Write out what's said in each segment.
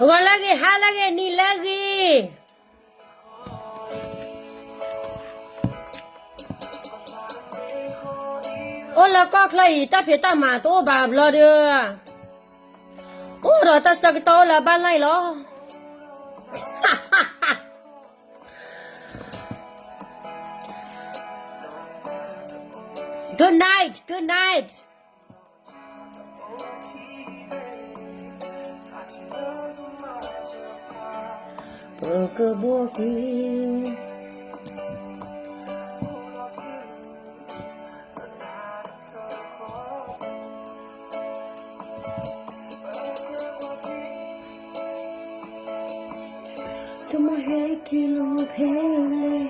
ဂီၤလၢအဂ့ၤ, ဟါလၢအဂ့ၤ, နံၤလၢအဂ့ၤ. အိၣ်လၢကီၢ်ချၢအံၤ တၢ်ဖံးတၢ်မၤတအိၣ်ဘၣ်ဘျီဒီး, အိၣ်ဒီးတၢ်ဆၢကတီၢ်အိၣ်လၢအဘၣ်လၢ်လီၤ. Good night, good night. ပကဘှီက့ၤ တမ့ၢ်ဟဲက့ၤလီၤဖဲလဲၣ်.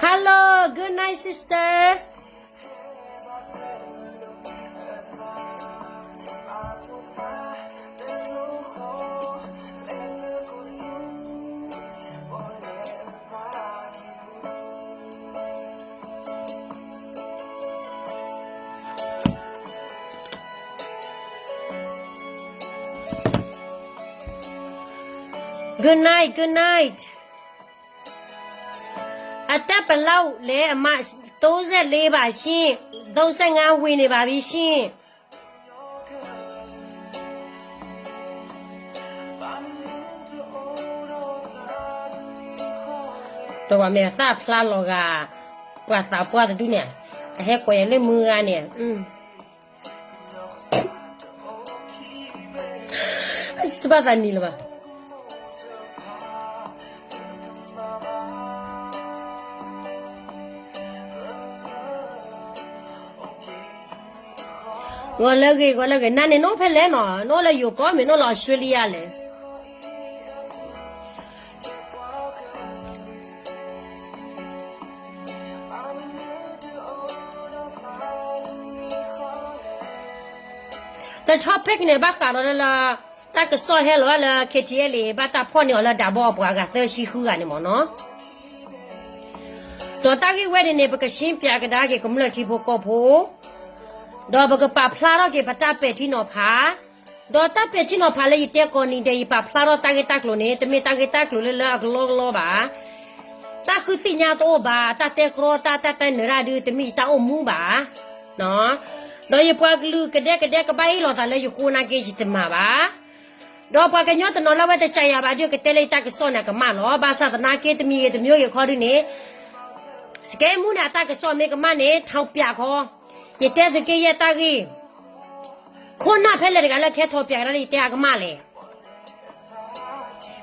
Hello, good night, sister. Good night, good night. အတၢ်ပလီၢ်လဲၣ်အမး, သုံးဆယ့်လေးပါရှင်, သုံးဆယ့်ငါး ဝင်နေပါပြီရှင်. ဒီးပှၤမ့ၢ်အသၣ်ဖျါလီၤဂာ် ပှၤသးပှၢ်တဒူၣ်န့ၣ်, အဟဲကိးယၤလၢမုၢ်ဂၤန့ၣ်, အစံတဘၣ်သးနံၤလၢၤဘၣ်. ဂီၤလၢအဂ့ၤ, ဂီၤလၢအဂ့ၤ, နၤန့ၣ်နအိၣ်ဖဲလဲၣ်နီၤ, နအိၣ်လၢယိၤကီၢ်မ့ၢ်နအိၣ်လၢအီစထြ့လယါလဲၣ်. တ topic န့ၣ် ဘၣ်ဃးဒီးလၢ တၢ်ကစီၣ်ဟဲလီၤလၢ KTLA ဘၣ်တၢ်ဖီၣ်န့ၢ်အီၤလၢဒးဘီအပှၤအဂၤသၢဆံဃုဂၤန့ၣ်မ့ၢ်နီၤ. ဒီးတၢ်ဂ့ၢ်ဝဲန့ၣ်န့ၣ် ပကရှင်းပြကဒါက့ၤကမျၢၢ်ထံဖိကီၢ်ဖိ, ဒီးပကပာ်ဖျါထီၣ်က့ၤပတၢ်ပဲာ်ထံနီၤဖး, ဒီးတၢ်ပဲာ်ထံနီၤဖးလၢယတဲကိးနံၤဒဲး ယပာ်ဖျါထီၣ်တၢ်ဂ့ၢ်တၢ်ကျိၤန့ၣ် တမ့ၢ်တၢ်ဂ့ၢ်တၢ်ကျိၤလၢလၢအကလီကလီဘၣ်. တၢ်ဃုသ့ၣ်ညါတအိၣ်ဘၣ်, တၢ်တဲကြီတၢ် တၢ်တဲနၢၤတၢ်ဒုး တမ့ၢ်ယတၢ်အိၣ်မူဘၣ်. ဒီးယပှၤကလုာ်ကဒဲကဒဲကဘၣ်ဟ့ၣ်လီၤသးလၢယဃိနာ်က့ ယတမၤဘၣ်. ဒီးပှၤကညီတနီၤလၢအဝဲတစၢ်ယၤဘၣ်ဒုး ကတဲလၢယတၢ်ကစီၣ်န့ၣ် အကမၣ်လီၤ. ဘၣ်ဆၣ်သနာ်က့ တမံၤဂ့ၤတမံၤဂ့ၤခီဒုးန့ၣ် စကဲမူန့ၣ် အတၢ်ကစီၣ်မ့ၢ်ကမၣ်န့ၣ် ထောက်ပြခီ, ယတဲသုးက့ယဲၢ်တၢ်ဂ့ၢ်, ခိၣ်နၢ်ဖဲလဲၣ်တဂၤလၢကဟဲထောက်ပြကဒါလၢယတဲအကမၣ်လဲၣ်.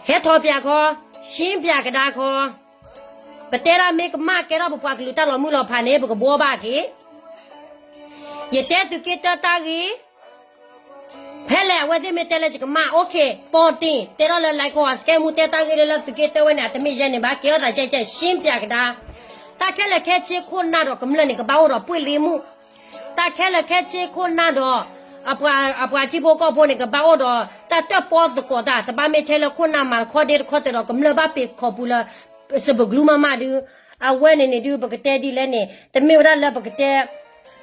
ဟဲထောက်ပြခီ, ရှင်းပြကဒါခီ, ပတဲဒၣ်မ့ၢ်ကမၣ်ကဲထီၣ်ပပှၤကလုာ်တၢ်လီၤမုၢ်လီၤဖးန့ၣ် ပကဘှီဘၣ်က့ၤ. ယတဲသုးက့တၢတၢ်ဂ့ၢ် ဖဲလဲၣ်အဝဲသ့ၣ်မ့ၢ်တဲလၢယကမၣ် okay, ပီၣ်တ့ၢ် တဲထီၣ်လၢ like ခီ စကဲမူတဲတၢ်ဂ့ၢ်လၢလၢသုးက့တၢဝဲန့ၣ် အတမ့ၢ်ယဲန့ၣ်ဘၣ် ကဲထီၣ်သးကဲကဲ ရှင်းပြကဒါ. တၢ်ခဲလၢာ်ခဲဆ့ခိၣ်နၢ်ဒီးကမျၢၢ်န့ၣ် ကဘၣ်အိၣ်ဒီးပှ့ၢ်လ့မူၣ်. တၢ်ခဲလၢာ်ခဲဆ့ခိၣ်နၢ်ဒီး အပှၤထံဖိကီၢ်ဖိန့ၣ် ကဘၣ်အိၣ်ဒီးတၢ်တၢၣ်ပီသကိးတၢ် တဘၣ်မ့ၢ်ထဲလၢခိၣ်နၢ်မၤတခီဒ့တခီတဲာ်ဒီး ကမျၢၢ်ဘၣ်ပ့ၤခီပူၤလၢ စပကလူမးမးဒုး အဝဲန့ၣ်န့ၣ်ဒုး ပကတဲဒ်လဲၣ်န့ၣ် တမ့ၢ်ဝဲဒၣ်လၢပကတဲ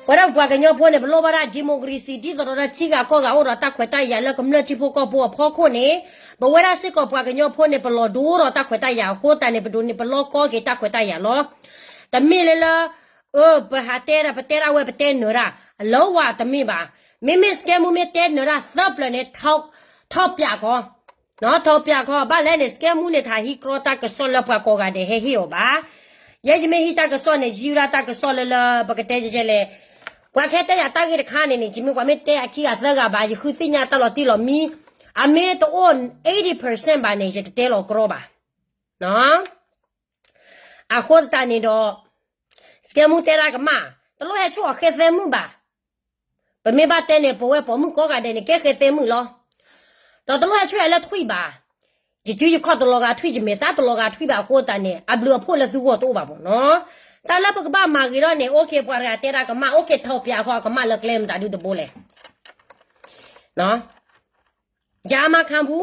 ပဝဲဒၣ်ပပှၤကညီဖိန့ၣ် ပလိၣ်ဘၣ်ဒၣ် democracy ဒ်သိးဒီးထံဂၤကီၢ်ဂၤအိၣ်ဒီးတၢ်ခွဲးတၢ်ယာ်လၢကမျၢၢ်ထံဖိကီၢ်ဖိအဖီခိၣ်န့ၣ် ပဝဲဒၣ်စ့ၢ်ကီးပှၤကညီဖိန့ၣ် ပလီၤဒိဒီးတၢ်ခွဲးတၢ်ယာ်အဃိသတးန့ၣ် ပဒိးန့ၢ်ပလီၢ်ကီက့ၤတၢ်ခွဲးတၢ်ယာ်လီၤ. တမ့ၢ်လၢလၢ အၢ ပဟးတဲဒၣ် ပတဲဒၣ်ဝဲပတဲနၢၤဒၣ် အလၢဝဲတမ့ၢ်ဘၣ်. မ့မ့ၢ်စကဲမူမ့ၢ်တဲနၢၤဒၣ်သၢပျၢၤန့ၣ် ထောက်ပြခီ ထောက်ပြခီ ဘၣ်လဲၣ်န့ၣ် စကဲမူန့ၣ် တဟးဟံးကြီတၢ်ကစီၣ်လၢပှၤကိးဂၤဒဲးဟဲဟ့ၣ်အီၤဘၣ်. ယဲယမ့ၢ်ဟံးတၢ်ကစီၣ်န့ၣ် ယံၤဝဲဒၣ်တၢ်ကစီၣ်လၢလၢ ပကတဲယဲလဲၣ် ပှၤကဟဲတဲယၤတၢ်ဂ့ၢ်တခါန့ၣ်န့ၣ် ယမ့ၢ်ပှၤမ့ၢ်တဲအခံဂၤသၢဂၤဘၣ် ယဃုသ့ၣ်ညါတၢ်လီၤတံၢ်လီၤမံ အမ့ၢ်တအိၣ် eighty percent ဘၣ်န့ၣ် ယတတဲလီၤကြီဘၣ်. အဃိသတးန့ၣ်ဒီး စကဲမူတဲဒၣ်ကမၣ် တလိၣ်ဟဲဆိၣ်အီၤဃဲသဲမုၣ်ဘၣ်. ပမ့ၢ်ဘၣ်တဲန့ၣ် ပဝဲပိာ်မုၣ်ကိးဂၤဒဲးန့ၣ် ကဲဃဲသဲမုၣ်လီၤ. ဒီးတလိၣ်ဟဲဆိၣ်အီၤလၢထွံၣ်ဘၣ်. ယစုယခီၣ်တလီၤဂာ်ထွံၣ် ယမဲာ်သၣ်တလီၤဂာ်ထွံၣ်ဘၣ်အဃိသတးန့ၣ် အဘျုးအဖှိၣ်လၢသုဂီၢ်တအိၣ်ဘၣ်မ့ၢ်နီၤ. တၢ်လၢပကဘၣ်မၤဂ့ၤထီၣ်န့ၣ် okay ပှၤတဂၤတဲဒၣ်ကမၣ် okay ထောက်ပြခီ ကမၣ်လၢကျဲမတၤဒုတဘိလဲၣ်. ယမၤခါပူ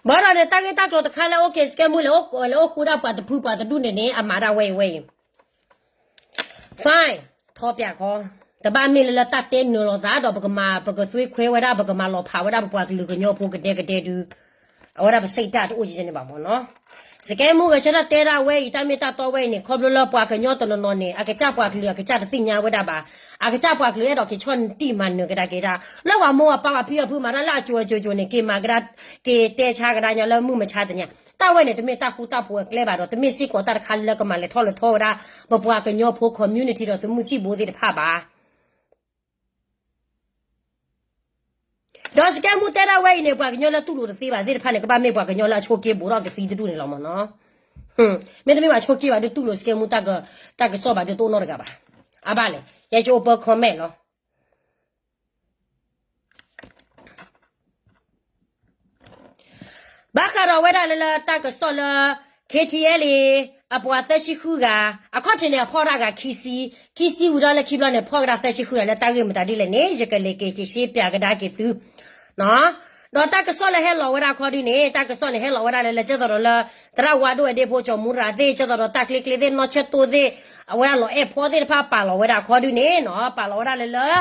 ၤ ပ ဘၣ်ဒီးန့ၣ် တၢ်ဂ့ၢ်တၢ်ကျိၤတခါလၢ အိၣ်က့ၤ စကဲမူ လဲၤအိၣ်ဃူဒၣ်ပှၤတဖုပှၤတဒူၣ်န့ၣ်န့ၣ် အမၤဒၣ်ဝဲအံၤဝဲအံၤ fine ထီပၠးခီ, တဘၣ်မ့ၢ်လၢလၢတၢ်တဲနၢၤလိာ်သးဒီး ပကမၤ ပကသွ့ခွဲဝဲဒၣ် ပကမၤလီၤဖးဝဲဒၣ်ပပှၤကလုာ်ကညီဖိကဒဲကဒဲဒု အဝဲဒၣ်ပစံးတၢ်တအိၣ်ကဲန့ၣ်ဘၣ်မ့ၢ်နီၤ. စကဲမူဂဲၤဆၢထၢၣ်တဲဒၣ်ဝဲအံၤ တၢ်မ့ၢ်တၢ်တီဝဲအံၤန့ၣ် ခီဖျိလၢပှၤကညီတနီၤနီၤန့ၣ် အကစၢ်ပှၤကလုာ်အကစၢ်တသ့ၣ်ညါဝဲဒၣ်ဘၣ်. အကစၢ်ပှၤကလုာ်အဲၣ်ဒိးက့ၤဆီၣ်တံၢ်မၤနၢၤကဒါက့ၤဒၣ် လၢပှၤမိၢ်ပှၤပၢ်ပှၤဖံပှၤဖုမၤတၢ်လၢအကိၤအကိၤကိၤန့ၣ် က့ၤမၤကဒါ က့ၤတဲဆါကဒါညီလၢမုၢ်မဆါတနံၤ တၢ်ဝဲန့ၣ် တမ့ၢ်တၢ်ဃူတၢ်ဖိးအကျဲဘၣ်ဒီး တမ့ၢ်စ့ၢ်ကီးတၢ်တခါလၢကမၤလဲၤထီၣ်လဲၤထီဝဲဒၣ် ပပှၤကညီဖိ community ဒီးသုးမုၢ်သံၣ်ဘိသ့ၣ်တဖၣ်ဘၣ်. ဒီးစကဲမူတဲဒၣ်ဝဲအံၤန့ၣ် ပှၤကညီလၢတူၢ်လိာ်တသ့ဘၣ်သ့ၣ်တဖၣ်န့ၣ် ကဘၣ်မ့ၢ်ပှၤကညီလၢအဆိးက့ဘူးထီၣ်ကသံတဒူၣ်န့ၣ်လီၤမ့ၢ်နီၤ. မ့တမ့ၢ်ဘၣ်ဆိးက့ဘၣ်ဒုးတူၢ်လိာ်စကဲမူတၢ်ကစီၣ်ဘၣ်ဒုးတအိၣ်နီတဂၤဘၣ်. အဘၣ်လဲၣ် ယဲကအိၣ်ပၢ comment လီၤ. ဘၣ်ဃးဒီးဝဲဒၣ်လၢလၢတၢ်ကစီၣ်လၢ K T L A အပှၤသၢဆံဃုဂၤ အခီၣ်ထံးန့ၣ် အဖီၣ်ဒၣ်ဂၤခံဆံ, ခံဆံဝံၤဒီးလၢခံဘျီန့ၣ် ဖီၣ်ကဒါသၢဆံဃုဂၤ လၢတၢ်ဂ့ၢ်မတၤဒ်လဲၣ်န့ၣ် ယကလဲၤက့ၤက့ၤရှဲပၠးကဒါက့ၤသု ဒီးတၢ်ကစီၣ်လၢဟဲလီၤဝဲဒၣ်အခီဒုန့ၣ် တၢ်ကစီၣ်န့ၣ် ဟဲလီၤဝဲဒၣ်လၢလၢကၠဲသိးဒီးလၢ သရၣ်ဝါဒိၣ်အဒ့ဖိ ကၠီၤမူရၤသ့ၣ် ကၠဲသိးဒီးတၢ်ကျ့ကျ့သ့ၣ် နီၢ်ဆဲၣ်တိၣ်သ့ၣ် အဝဲဒၣ်လီၤအဲၣ်ဖီသ့ၣ်တဖၣ်ပာ်လီၤဝဲဒၣ်အခီဒုန့ၣ်နီၤ ပာ်လီၤဝဲဒၣ်လၢလၢ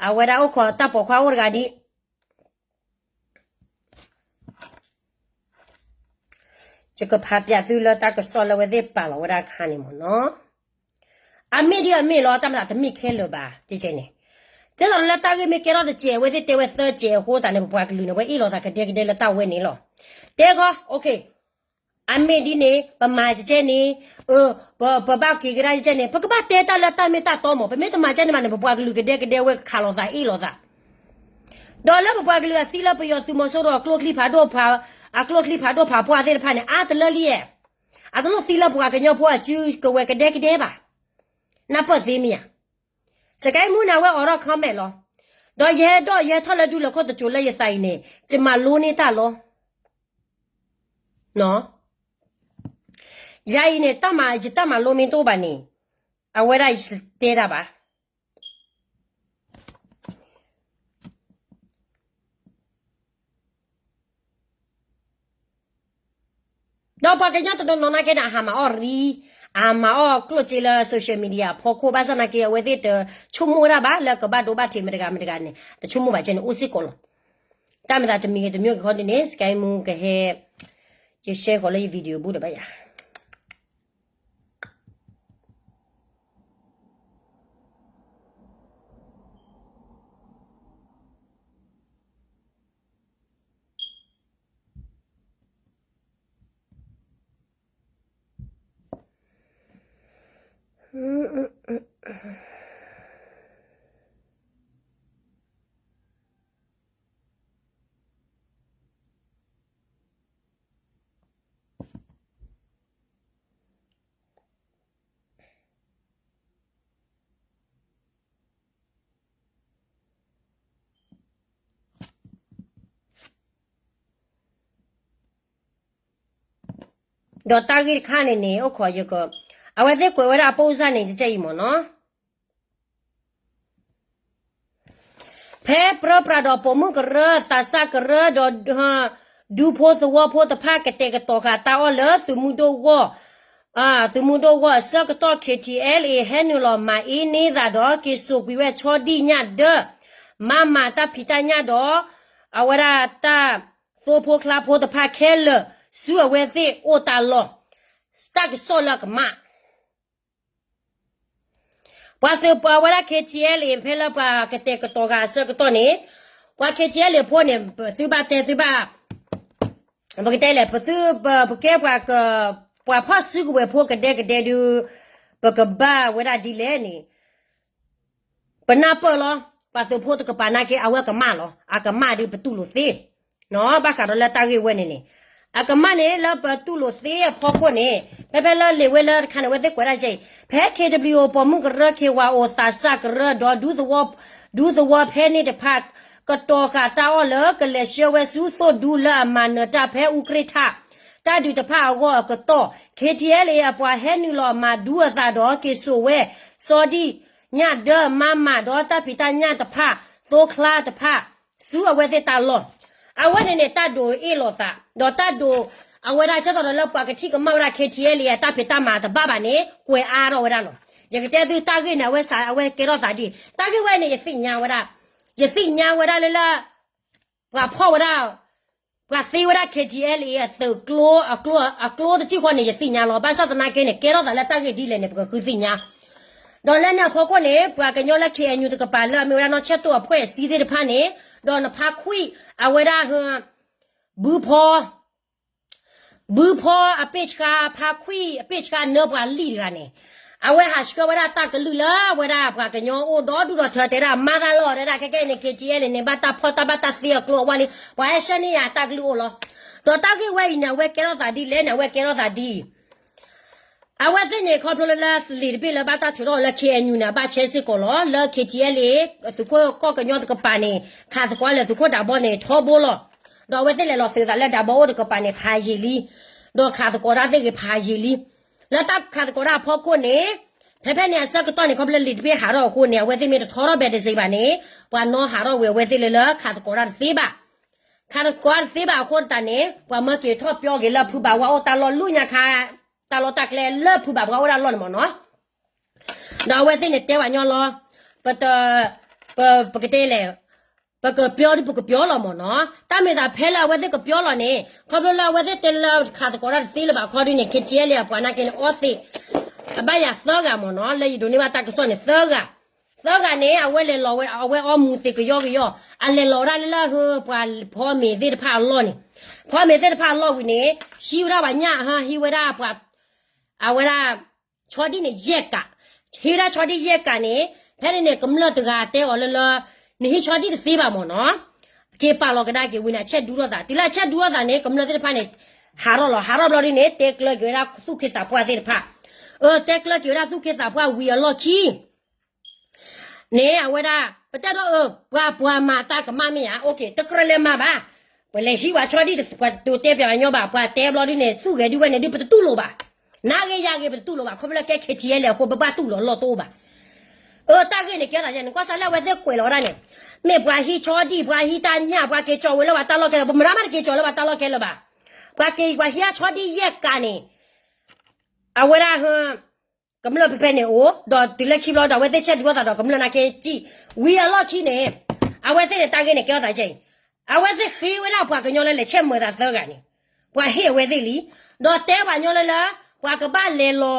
အဝဲဒၣ်အိၣ်ခိးတၢ်ပိာ်ခွါအိၣ်တဂၤဒ် ယကဖးပၠးသုလၢတၢ်ကစီၣ်လၢအဝဲသ့ၣ်ပာ်လီၤဝဲဒၣ်အခါန့ၣ်မ့ၢ်နီၤ. အမ့ၢ်ဒ်အမ့ၢ်လီၤ တၢ်မၤသးတမ့ၢ်ခဲလၢာ်ဘၣ် ကဲကဲန့ၣ်. ကဲသိးဒီးလၢတၢ်ဂ့ၢ်မ့ၢ်ကဲထီၣ်တစဲး အဝဲသ့ၣ်တဲဝဲသၢစဲးအဃိသတးန့ၣ် ပပှၤကလုာ်န့ၣ် ဝဲအ့ၣ်လိာ်သးကဒဲကဒဲလၢတၢ်ဝဲန့ၣ်လီၤ. တဲခီ အမ့ၢ်ဒ်န့ၣ် ပမၤကဲကဲန့ၣ် ပဘၣ်က့ၤကဒါကဲကဲန့ၣ် ပကဘၣ်တဲတၢ်လၢတၢ်မ့ၢ်တၢ်တီမ့ၢ် ပမ့ၢ်တမၤကဲန့ၣ်ဘၣ်န့ၣ် ပပှၤကလုာ်ကဒဲကဒဲဝဲကခးလိာ်သးအ့ၣ်လိာ်သး ဒီးလၢပပှၤကလုာ်အသံလၢပယီၤသုးမီၤစိရိၤအကျိချံဖးဒိၣ် အကျိချံဖးဒိၣ်ဖးပှၢ်သ့ၣ်တဖၣ်န့ၣ် အါတလၢလံဧါ. အတလိၣ်သံလၢပှၤကညီဖိအစုကဝဲၤကဒဲကဒဲဘၣ်. နၢ်ပၢၢ်သ့မ့ၢ်ဧါ. စကဲမူန့ၣ် အဝဲအိးထီၣ် comment လီၤ. ဒီးယဲဒီးယဲထီၣ်လၢဒူလၢၤခိၣ်တစိၤလၢယသးအံၤန့ၣ် ယမၤလိန့ၢ်တၢ်လီၤ. ယၤအံၤန့ၣ် တၢ်မၤ ယတၢ်မၤလိမ့ၢ်တအိၣ်ဘၣ်န့ၣ် အဝဲဒၣ်ယတဲတၢ်ဘၣ် ဒီးပှၤကညီတနီၤနီၤနာ်က့န့ၣ် အဟးမၤအီၣ်ရံ အဟးမၤအီၣ်ကျိၣ်စ့လၢ social media အဖီခိၣ် ဘၣ်ဆၣ်နာ်က့ အဝဲသ့ၣ်တဆိကမိၣ်ဝဲဒၣ်ဘၣ် လၢကဘၣ်ဒိဘၣ်ထံးမတၤတဂၤမတၤတဂၤန့ၣ် တဆိကမိၣ်ဘၣ်ကဲန့ၣ် အိၣ်စ့ၢ်ကီးလီၤ. တၢ်မၤသးတမံၤဂ့ၤတမံၤဂ့ၤခီဒ်န့ၣ် စကဲမူကဟဲ ယshareဃီၤလၢယvideoဘူးဒီးဘၣ်ယၤ ဒီးတၢ်ဂ့ၢ်တခါန့ၣ်န့ၣ် အိၣ်ခိးယက အဝဲသ့ၣ်ကွဲးဝဲဒၣ်အပိၢ်စၢ်န့ၣ် ကဲအံၤမ့ၢ်နီၤ ဖဲပြၢပြးဒီးပိာ်မုၣ်ကရၢ သးစၢ်ကရၢဒီး ဒူဖိသဝီဖိတဖၣ်ကတဲာ်ကတီၤဃာ်တၢ်အီၣ်လၢသုးမုၢ်ဒိၣ်ဂီၢ် သုးမုၢ်ဒိၣ်ဂီၢ်အဆၢကတီၢ် K T L A ဟဲနုာ်လီၤမၤအ့န့သးဒီး က့ၤစိာ်ကွံာ်ဝဲဆီဒံၣ်ညၣ်ဒၢ မၤမၤတၢ်ဖံးတၢ်ညၣ်ဒီး အဝဲဒၣ်တၢ်သိဖိချါဖိတဖၣ်ခဲလၢာ် ဆူအဝဲသ့ၣ်အိၣ်တၢ်လီၢ် တၢ်ကစီၣ်လၢအကမၣ် ပှၤသုးပှၤဝဲဒၣ် K T L A ဖဲလၢပှၤကတဲာ်ကတီၤဃာ်အဆၢကတီၢ်န့ၣ် ပှၤ K T L A ဖိန့ၣ် ပသုဘၣ်တဲသုဘၣ် ပကတဲလဲၣ် ပသု ပကဲပှၤ ပှၤဖီၣ်စုကဝဲၤဖိကဒဲကဒဲဒုး ပကဘၣ်ဝဲဒၣ်ဒ်လဲၣ်န့ၣ် ပနၢ်ပၢၢ်လီၤ ပှၤသုးဖိတကပၤနာ်က့ အဝဲကမၣ်လီၤ အကမၣ်ဒုးပတူၢ်လိာ်သ့ ဘၣ်ဃးဒီးလၢတၢ်ဂ့ၢ်ဝဲန့ၣ်န့ၣ် အကမၣ်န့ၣ်လၢပတူၢ်လိာ်သ့အဖီခိၣ်န့ၣ် ဖဲဖဲလၢလံာ်ဝဲလၢတခါန့ၣ် အဝဲသ့ၣ်ကွဲးဒၣ်ကဲအံၤ ဖဲ K W O ပိာ်မုၣ်ကရၢ K Y O သးစၢ်ကရၢဒီး ဒူသဝီဖဲန့ၣ်တဖၣ် ကတီၤဃာ်တၢ်အီၣ်လၢကလဲၤဆှၢဝဲဆူသိၣ်ဒူလၢအမၤနၢၤတၢ်ဖဲအူကြ့ၣ်ထၣ် တၢ်ဒုးတဖၣ်အဂီၢ်အကတီၢ် K T L A အပှၤဟဲနုာ်လီၤမၤဒူအသးဒီးက့ၤစိာ်ဝဲ ဆီဒံၣ်ညၣ်ဒၢမၤမၤဒီးတၢ်ဖံးတၢ်ညၣ်တဖၣ် သိချါတဖၣ် ဆူအဝဲသ့ၣ်တၢ်လီၢ် အဝဲန့ၣ်န့ၣ် တၢ်ဒိးအ့ၣ်လိာ်သး ဒီးတၢ်ဒိး အဝဲဒၣ်ကဲသိးဒီးလၢပှၤကထံၣ်ကမၣ်ဝဲဒၣ် KTLA အတၢ်ဖံးတၢ်မၤတဘၣ်ဘၣ်န့ၣ် ကွဲးအါထီၣ်ဝဲဒၣ်လီၤ. ယကတဲသုတၢ်ဂ့ၢ်န့ၣ် အဝဲစး အဝဲကဲထီၣ်သးဒ် တၢ်ဂ့ၢ်ဝဲန့ၣ် ယသ့ၣ်ညါဝဲဒၣ် ယသ့ၣ်ညါဝဲဒၣ်လၢလၢ ပှၤဖီၣ်ဝဲဒၣ် ပှၤသ့ဝဲဒၣ် KTLA အသုးကျိ အကျိတထံၣ်ဃီန့ၣ် ယသ့ၣ်ညါလီၤ. ဘၣ်ဆၣ်သနာ်က့န့ၣ် ကဲထီၣ်သးလၢတၢ်ဂ့ၢ်ဒ်လဲၣ်န့ၣ် ပကဃုသ့ၣ်ညါ ဒီးလၢန့ၣ်အဖီခိၣ်န့ၣ် ပှၤကညီလၢ KNU တကပၤလၢအမ့ၢ်ဝဲဒၣ်နီၢ်ဆဲၣ်တိၣ်အဖှဲးစံသ့ၣ်တဖၣ်န့ၣ် ဒီးနဖါခွံၣ် အဝဲဒၣ် ဘုဖီ ဘုဖီအပ့ၢ်ဆှါ ဖါခွံၣ်အပ့ၢ်ဆှါနၢပှၤလံၣ်တဂၤန့ၣ် အဝဲဟးဆှၢဝဲဒၣ်တၢ်ကလုၢ်လၢအဝဲဒၣ်ပှၤကညီအိၣ်ဒီဒူၣ်ဒီထၢ တဲဒၣ်မၤတၢ်လီၤ တဲဒၣ်ခဲကဲန့ၣ် KTLA န့ၣ် ဘၣ်တၢ်ဖီၣ်တၢ်ဘၣ်တၢ်သ့အကျိအဝါလံ ပှၤဟဲဆှၢန့ၢ်ယၤတၢ်ကလုၢ်အိၣ်လီၤ. ဒီးတၢ်ဂ့ၢ်ဝဲအံၤန့ၣ် အဝဲကဲထီၣ်သးဒ်လဲၣ်န့ၣ် အဝဲကဲထီၣ်သးဒ်အံၤ အဝဲသ့ၣ်န့ၣ် ခီဖျိလၢလၢလံာ်တဘ့ၣ်လၢဘၣ်တၢ်ထုးထီၣ်လၢ KNU န့ၣ် အဘၣ်ဆဲစ့ၢ်ကီးလီၤ. လၢ KTLA သုးခိၣ်ကီၢ်ကညီတကပၤန့ၣ် ခးသကိးလၢသုးခိၣ်ဒးဘီန့ၣ် ထီဘိလီၤ. ဒီးအဝဲသ့ၣ်လဲၤလီၤသုးသးလၢဒးဘီအိၣ်တကပၤန့ၣ် ဖးယံာ်လံ ဒီးခးသကိးတၢ်သ့ၣ်ဂ့ၤဖးယံာ်လံ. လၢတၢ်ခးသကိးတၢ်အဖီခိၣ်န့ၣ် ဖဲဖဲန့ၣ်အဆၢကတီၢ်န့ၣ် ခီဖျိလၢလံာ်တဘ့ၣ်ဟးထီၣ်အဃိန့ၣ် အဝဲသ့ၣ်မ့ၢ်တထီထီၣ်ဘဲတစ့ဘၣ်န့ၣ် ပှၤနီၣ်ဟးထီၣ်ဝံၤ အဝဲသ့ၣ်လၢလၢခးသကိးတၢ်တသ့ဘၣ် ခးသကိးတၢ်တသ့ဘၣ်အဃိသတးန့ၣ် ပှၤမၢက့ၤထီၣ်ပျီက့ၤလၢဖုဘၣ်ဝါအိၣ်တၢ်လီၢ်လူညါခါ တၢ်လီၢ်တၢ်ကျဲလၢဖုဘၣ်ဝါအိၣ်ဒၣ်လီၢ်န့ၣ်မ့ၢ်နီၤ ဒီးအဝဲသ့ၣ်န့ၣ်တဲပှၤညီလီၤ. ပတ ပ ပကတဲလဲၣ် ပကပျီဒ်ပကပျီလီၤမ့ၢ်နီၤ. တၢ်မ့ၢ်သးဖဲလၢအဝဲသ့ၣ်ကပျီလီၤန့ၣ် ခီဖျိလၢအဝဲသ့ၣ်တဲလၢခးသကိးတၢ်တသ့လၢၤဘၣ်ခီဒ်န့ၣ် KTLA အပှၤနာ်က့န့ၣ် အီသံး အဘၣ်ယၤသၢဂၤမ့ၢ်နီၤ လၢယဒိးန့ၢ်ဘၣ်တၢ်ကစီၣ်န့ၣ် သၢဂၤ သၢဂၤန့ၣ် အဝဲလဲၤလီၤဝဲ အဝဲအီမူၤသ့းကယီကယီ အလဲၤလီၤဝဲဒၣ်လၢလၢဟၢ ပှၤဖီမ့ၤသ့ၣ်တဖၣ်အလီၢ်န့ၣ် ဖီမ့ၤသ့ၣ်တဖၣ်အလီၢ်ဝံၤန့ၣ် ဟံးဝဲဒၣ်ပှၤညၣ် ဟံးဝဲဒၣ်ပှၤ အဝဲဒၣ် ဆီဒံၣ်န့ၣ်ယဲၢ်ကး ဟံးဝဲဒၣ်ဆီဒံၣ်ယဲၢ်ကးန့ၣ် ဖဲန့ၣ်န့ၣ် ကမျၢၢ်တဂၤတဲအီၤလၢလၢ နဟံးဆီဒံၣ်တသ့ဘၣ်မ့ၢ်နီၤ က့ၤပာ်လီၤကဒါက့ၤဝံၤန့ၣ် အဆဲးဒူထီၣ်သး တုၤလၢအဆဲးဒူထီၣ်သးန့ၣ် ကမျၢၢ်သ့ၣ်တဖၣ်န့ၣ် ဟးထီၣ်လီၤ ဟးထီၣ်ဘျီဒ်န့ၣ် တဲကျၢၤက့ၤဝဲဒၣ်သူၣ်က့သးပှၢ်သ့ၣ်တဖၣ် အၢ တဲကျၢၤက့ၤဝဲဒၣ်သူၣ်က့သးပှၢ်ဝံၤအလီၢ်ခံ န့ၣ် အဝဲဒၣ် ပတဲဒီးအၢ ပှၤပှၤမၤတၢ်ကမၣ်မ့ၢ်ဧါ တကြၢးလဲၤမၤဘၣ် ပလဲၤဟံးဝဲဆီဒံၣ် ပှၤတတဲပှၤကညီဘၣ် ပှၤတဲဘျီဒ်န့ၣ် သူၣ်ဂဲၤဒုးဝဲန့ၣ်ဒုး ပတတူၢ်လိာ်ဘၣ် နၤဂ့ၤယၤဂ့ၤ ပတတူၢ်လိာ်ဘၣ် ခီဖျိလၢကဲ KTLA အဃိ ပဘၣ်တူၢ်လိာ်လီၢ်တအိၣ်ဘၣ် အၢ တၢ်ဂ့ၢ်န့ၣ်ကဲထီၣ်ယဲန့ၣ် ကွၢ်စးလၢအဝဲသ့ၣ်ကွဲးလီၤဝဲဒၣ်န့ၣ် မ့ၢ်ပှၤဟံးဆီဒံၣ် ပှၤဟံးတၢ်ညၣ် ပှၤက့ၤကၠီဝဲလၢပှၤတၢ်လီၢ်ခဲလၢာ် ပမတၤမးတက့ၤကၠီလၢပှၤတၢ်လီၢ်ခဲလၢာ်ဘၣ် ပှၤက့ၤပှၤဟံးအဆီဒံၣ်ယဲၢ်ကးန့ၣ် အဝဲဒၣ် ကမျၢၢ်ဖဲဖဲန့ၣ်အိၣ် ဒီးတုၤလၢခံဘျီဒီးအဝဲသ့ၣ်ဆဲးဒူထီၣ်သးဒီးကမျၢၢ်နာ်က့စံၣ် ဝံၤအလီၢ်ခံန့ၣ် အဝဲသ့ၣ်န့ၣ်တၢ်ဂ့ၢ်န့ၣ်ကဲထီၣ်သးကဲအံၤ အဝဲသ့ၣ်ဃ့ဝဲဒၣ်ပှၤကညီလၢလဲၤဆဲးမၤသးသၢဂၤန့ၣ် ပှၤဟ့ၣ်အဝဲသ့ၣ်လံ ဒီးတဲပှၤညီလၢလၢ ပှၤကဘၣ်လဲၤလီၤ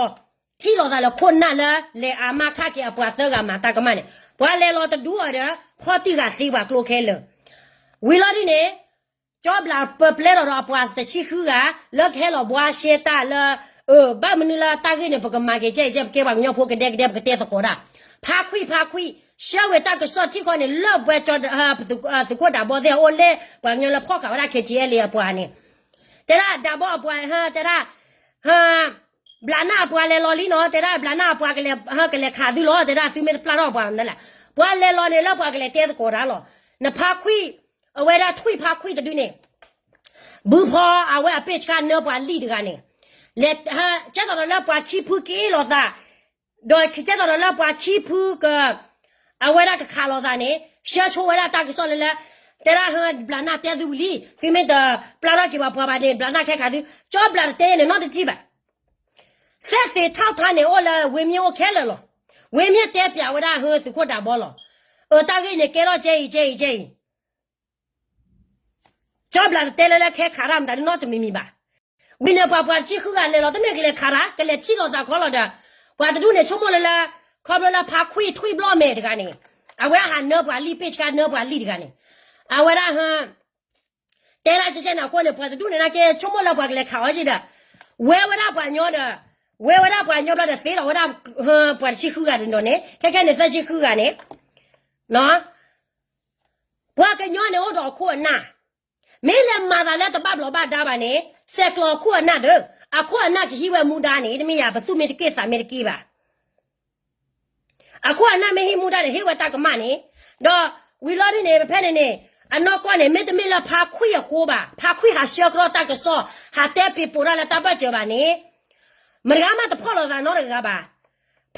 ထံၣ်လိာ်သးလၢခိၣ်နၢ်လၢ လဲၤအါမးခါက့ၤအပှၤသၢဂၤမၤတၢ်ကမၣ်န့ၣ် ပှၤလဲၤလီၤတဒူအီၤဒီး ဖီၣ်တံၢ်ဂၤသ့ပှၤကျိခဲလၢာ် ဝံၤလီၤဒ်န့ၣ် ကၠီဘျးပပျဲထီၣ်ဒီးအပှၤတဆံဃုဂၤ လၢကဟဲလီၤဘှါရှဲတၢ်လၢ အၢ ဘၣ်မနုၤလၢတၢ်ဂ့ၢ်န့ၣ် ပကမၤက့ၤကဲအံၤကဲ ပကဲပှၤကညီဖိကဒဲကဒဲ ပကတဲသကိးတၢ် ဖါခွံၣ်ဖါခွံၣ် ဆှၢဝဲတၢ်ကစီၣ်ထံၣ်ခီန့ၣ် လၢပှဲၤကၠီ သုးခိၣ်ဒးဘီသ့ၣ်အအိၣ်လဲၣ် ပှၤကညီလၢဖီၣ်ဃာ်ဝဲဒၣ် KTLA အပှၤန့ၣ် တဲဒၣ်ဒးဘီအပှၤ တဲဒၣ် ဘျးနၢ်အပှၤလဲၤလီၤလံနီၤ တဲဒၣ်ဘျးနၢ်အပှၤကလဲၤ ကလဲၤခးသုလီၤ တဲဒၣ်သုမ့ၢ်တပျၢ်ထီၣ်ပှၤန့ၣ်လဲၣ် ပှၤလဲၤလီၤန့ၣ်လၢပှၤကလဲၤတဲသကိးတၢ်လီၤ နဖါခွံၣ် အဝဲဒၣ်ထွံၣ်ဖါခွံၣ်တဒုန့ၣ် ဘုဖီအဝဲအပ့ၢ်ဆှါနၢပှၤလံၣ်တဂၤန့ၣ် လဲၤ ကဲသိးဒီးလၢပှၤခံဖုက့ၤလီၤသး ဒီးကဲသိးဒီးလၢပှၤခံဖုက အဝဲဒၣ်ကခးလိာ်သးန့ၣ် ဆှၢဆိဝဲဒၣ်တၢ်ကစီၣ်လၢလၢ တဲဒၣ်ဟၢဘျးနၢ်တဲသုဝံၤလံ သုမ့ၢ်တပျၢ်ထီၣ်က့ၤပှၤပှၤဘၣ်န့ၣ် ဘျးနၢ်ခဲခးသု ကၠီဘျးတတဲန့ၣ်နီတစံၣ်ဘၣ် သက်သေထောက်ထားန့ၣ် အိၣ်လၢဝ့ၢ်မ့ၢ်အိၣ်ခဲလၢာ်လီၤ. ဝ့ၢ်မ့ၢ်တဲပျးဝဲဒၣ်ဟၢသုးခိၣ်ဒးဘီလီၤ. အတၢ်ဂ့ၢ်န့ၣ်ကဲထီၣ်ကဲအံၤကဲအံၤကဲအံၤ ကၠီဘျးတတဲလၢလၢခဲခးတၢ်မတၤဒ်နီတမံၤမံၤဘၣ်. ဝံၤန့ၣ်ပှၤပှၤတဆံဃုဂၤလဲၤလီၤ တမ့ၢ်ကလဲၤခးတၢ် ကလဲၤထံၣ်လိာ်သးခီလီၤဒီး ပှၤတဒူၣ်န့ၣ်ဆိကမိၣ်လၢလၢ ခီဖျိလၢဖါခွံၣ်ထွံၣ်ဘျီၣ်မဲာ်တဂၤန့ၣ် အဝဲဟးနၢပှၤလံၣ်ပ့ၢ်ဆှါနၢပှၤလံၣ်တဂၤန့ၣ် အဝဲဒၣ်ဟ တဲဒၣ်ကဲကဲန့ၣ်အဃိန့ၣ် ပှၤတဒူၣ်န့ၣ်နာ်က့ ဆိကမိၣ်လၢပှၤကလဲၤခးအီၤက့ဒီး ဝဲဝဲဒၣ်ပှၤညီဒီး ဝဲဝဲဒၣ်ပှၤညီဘျီဒီးသ့ဒီးဝဲဒၣ် ပှၤတဆံဃုဂၤန့ၣ်ဒီးန့ၣ် ခဲခဲန့ၣ်သၢဆံဃုဂၤန့ၣ် ပှၤကညီန့ၣ်အိၣ်ဒီးအခိၣ်အနၢ် မ့ၢ်လဲၤမၤသးလၢတဘၣ်ဘျီးဘၣ်ဒါဘၣ်န့ၣ် ဆဲးကျိးအခိၣ်အနၢ်သ့, အခိၣ်အနၢ်ကဟံးဝဲမူဒါန့ၣ် တမ့ၢ်ယၤ ပသူၣ်မ့ၢ်တက့ၢ်သးမ့ၢ်တက့ၢ်ဘၣ်. အခိၣ်အနၢ်မ့ၢ်ဟံးမူဒါန့ၣ် ဟ့ၣ်ဝဲတၢ်ကမၣ်န့ၣ်, ဒီးဝံၤလီၤဒ်န့ၣ် ဖဲန့ၣ်န့ၣ် အနီၢ်ကီၢ်န့ၣ် မ့တမ့ၢ်လၢဖါခွံၣ်အဃိဘၣ်, ဖါခွံၣ်ဟးဆှၢကရီတၢ်ကစီၣ် ဟးတဲပ့ၤပိာ်တၢ်လၢတၢ်ဘၢၣ်စၢၤဘၣ်န့ၣ် မတၤတဂၤမးတဖီၣ်လိာ်သးနီတဂၤဘၣ်.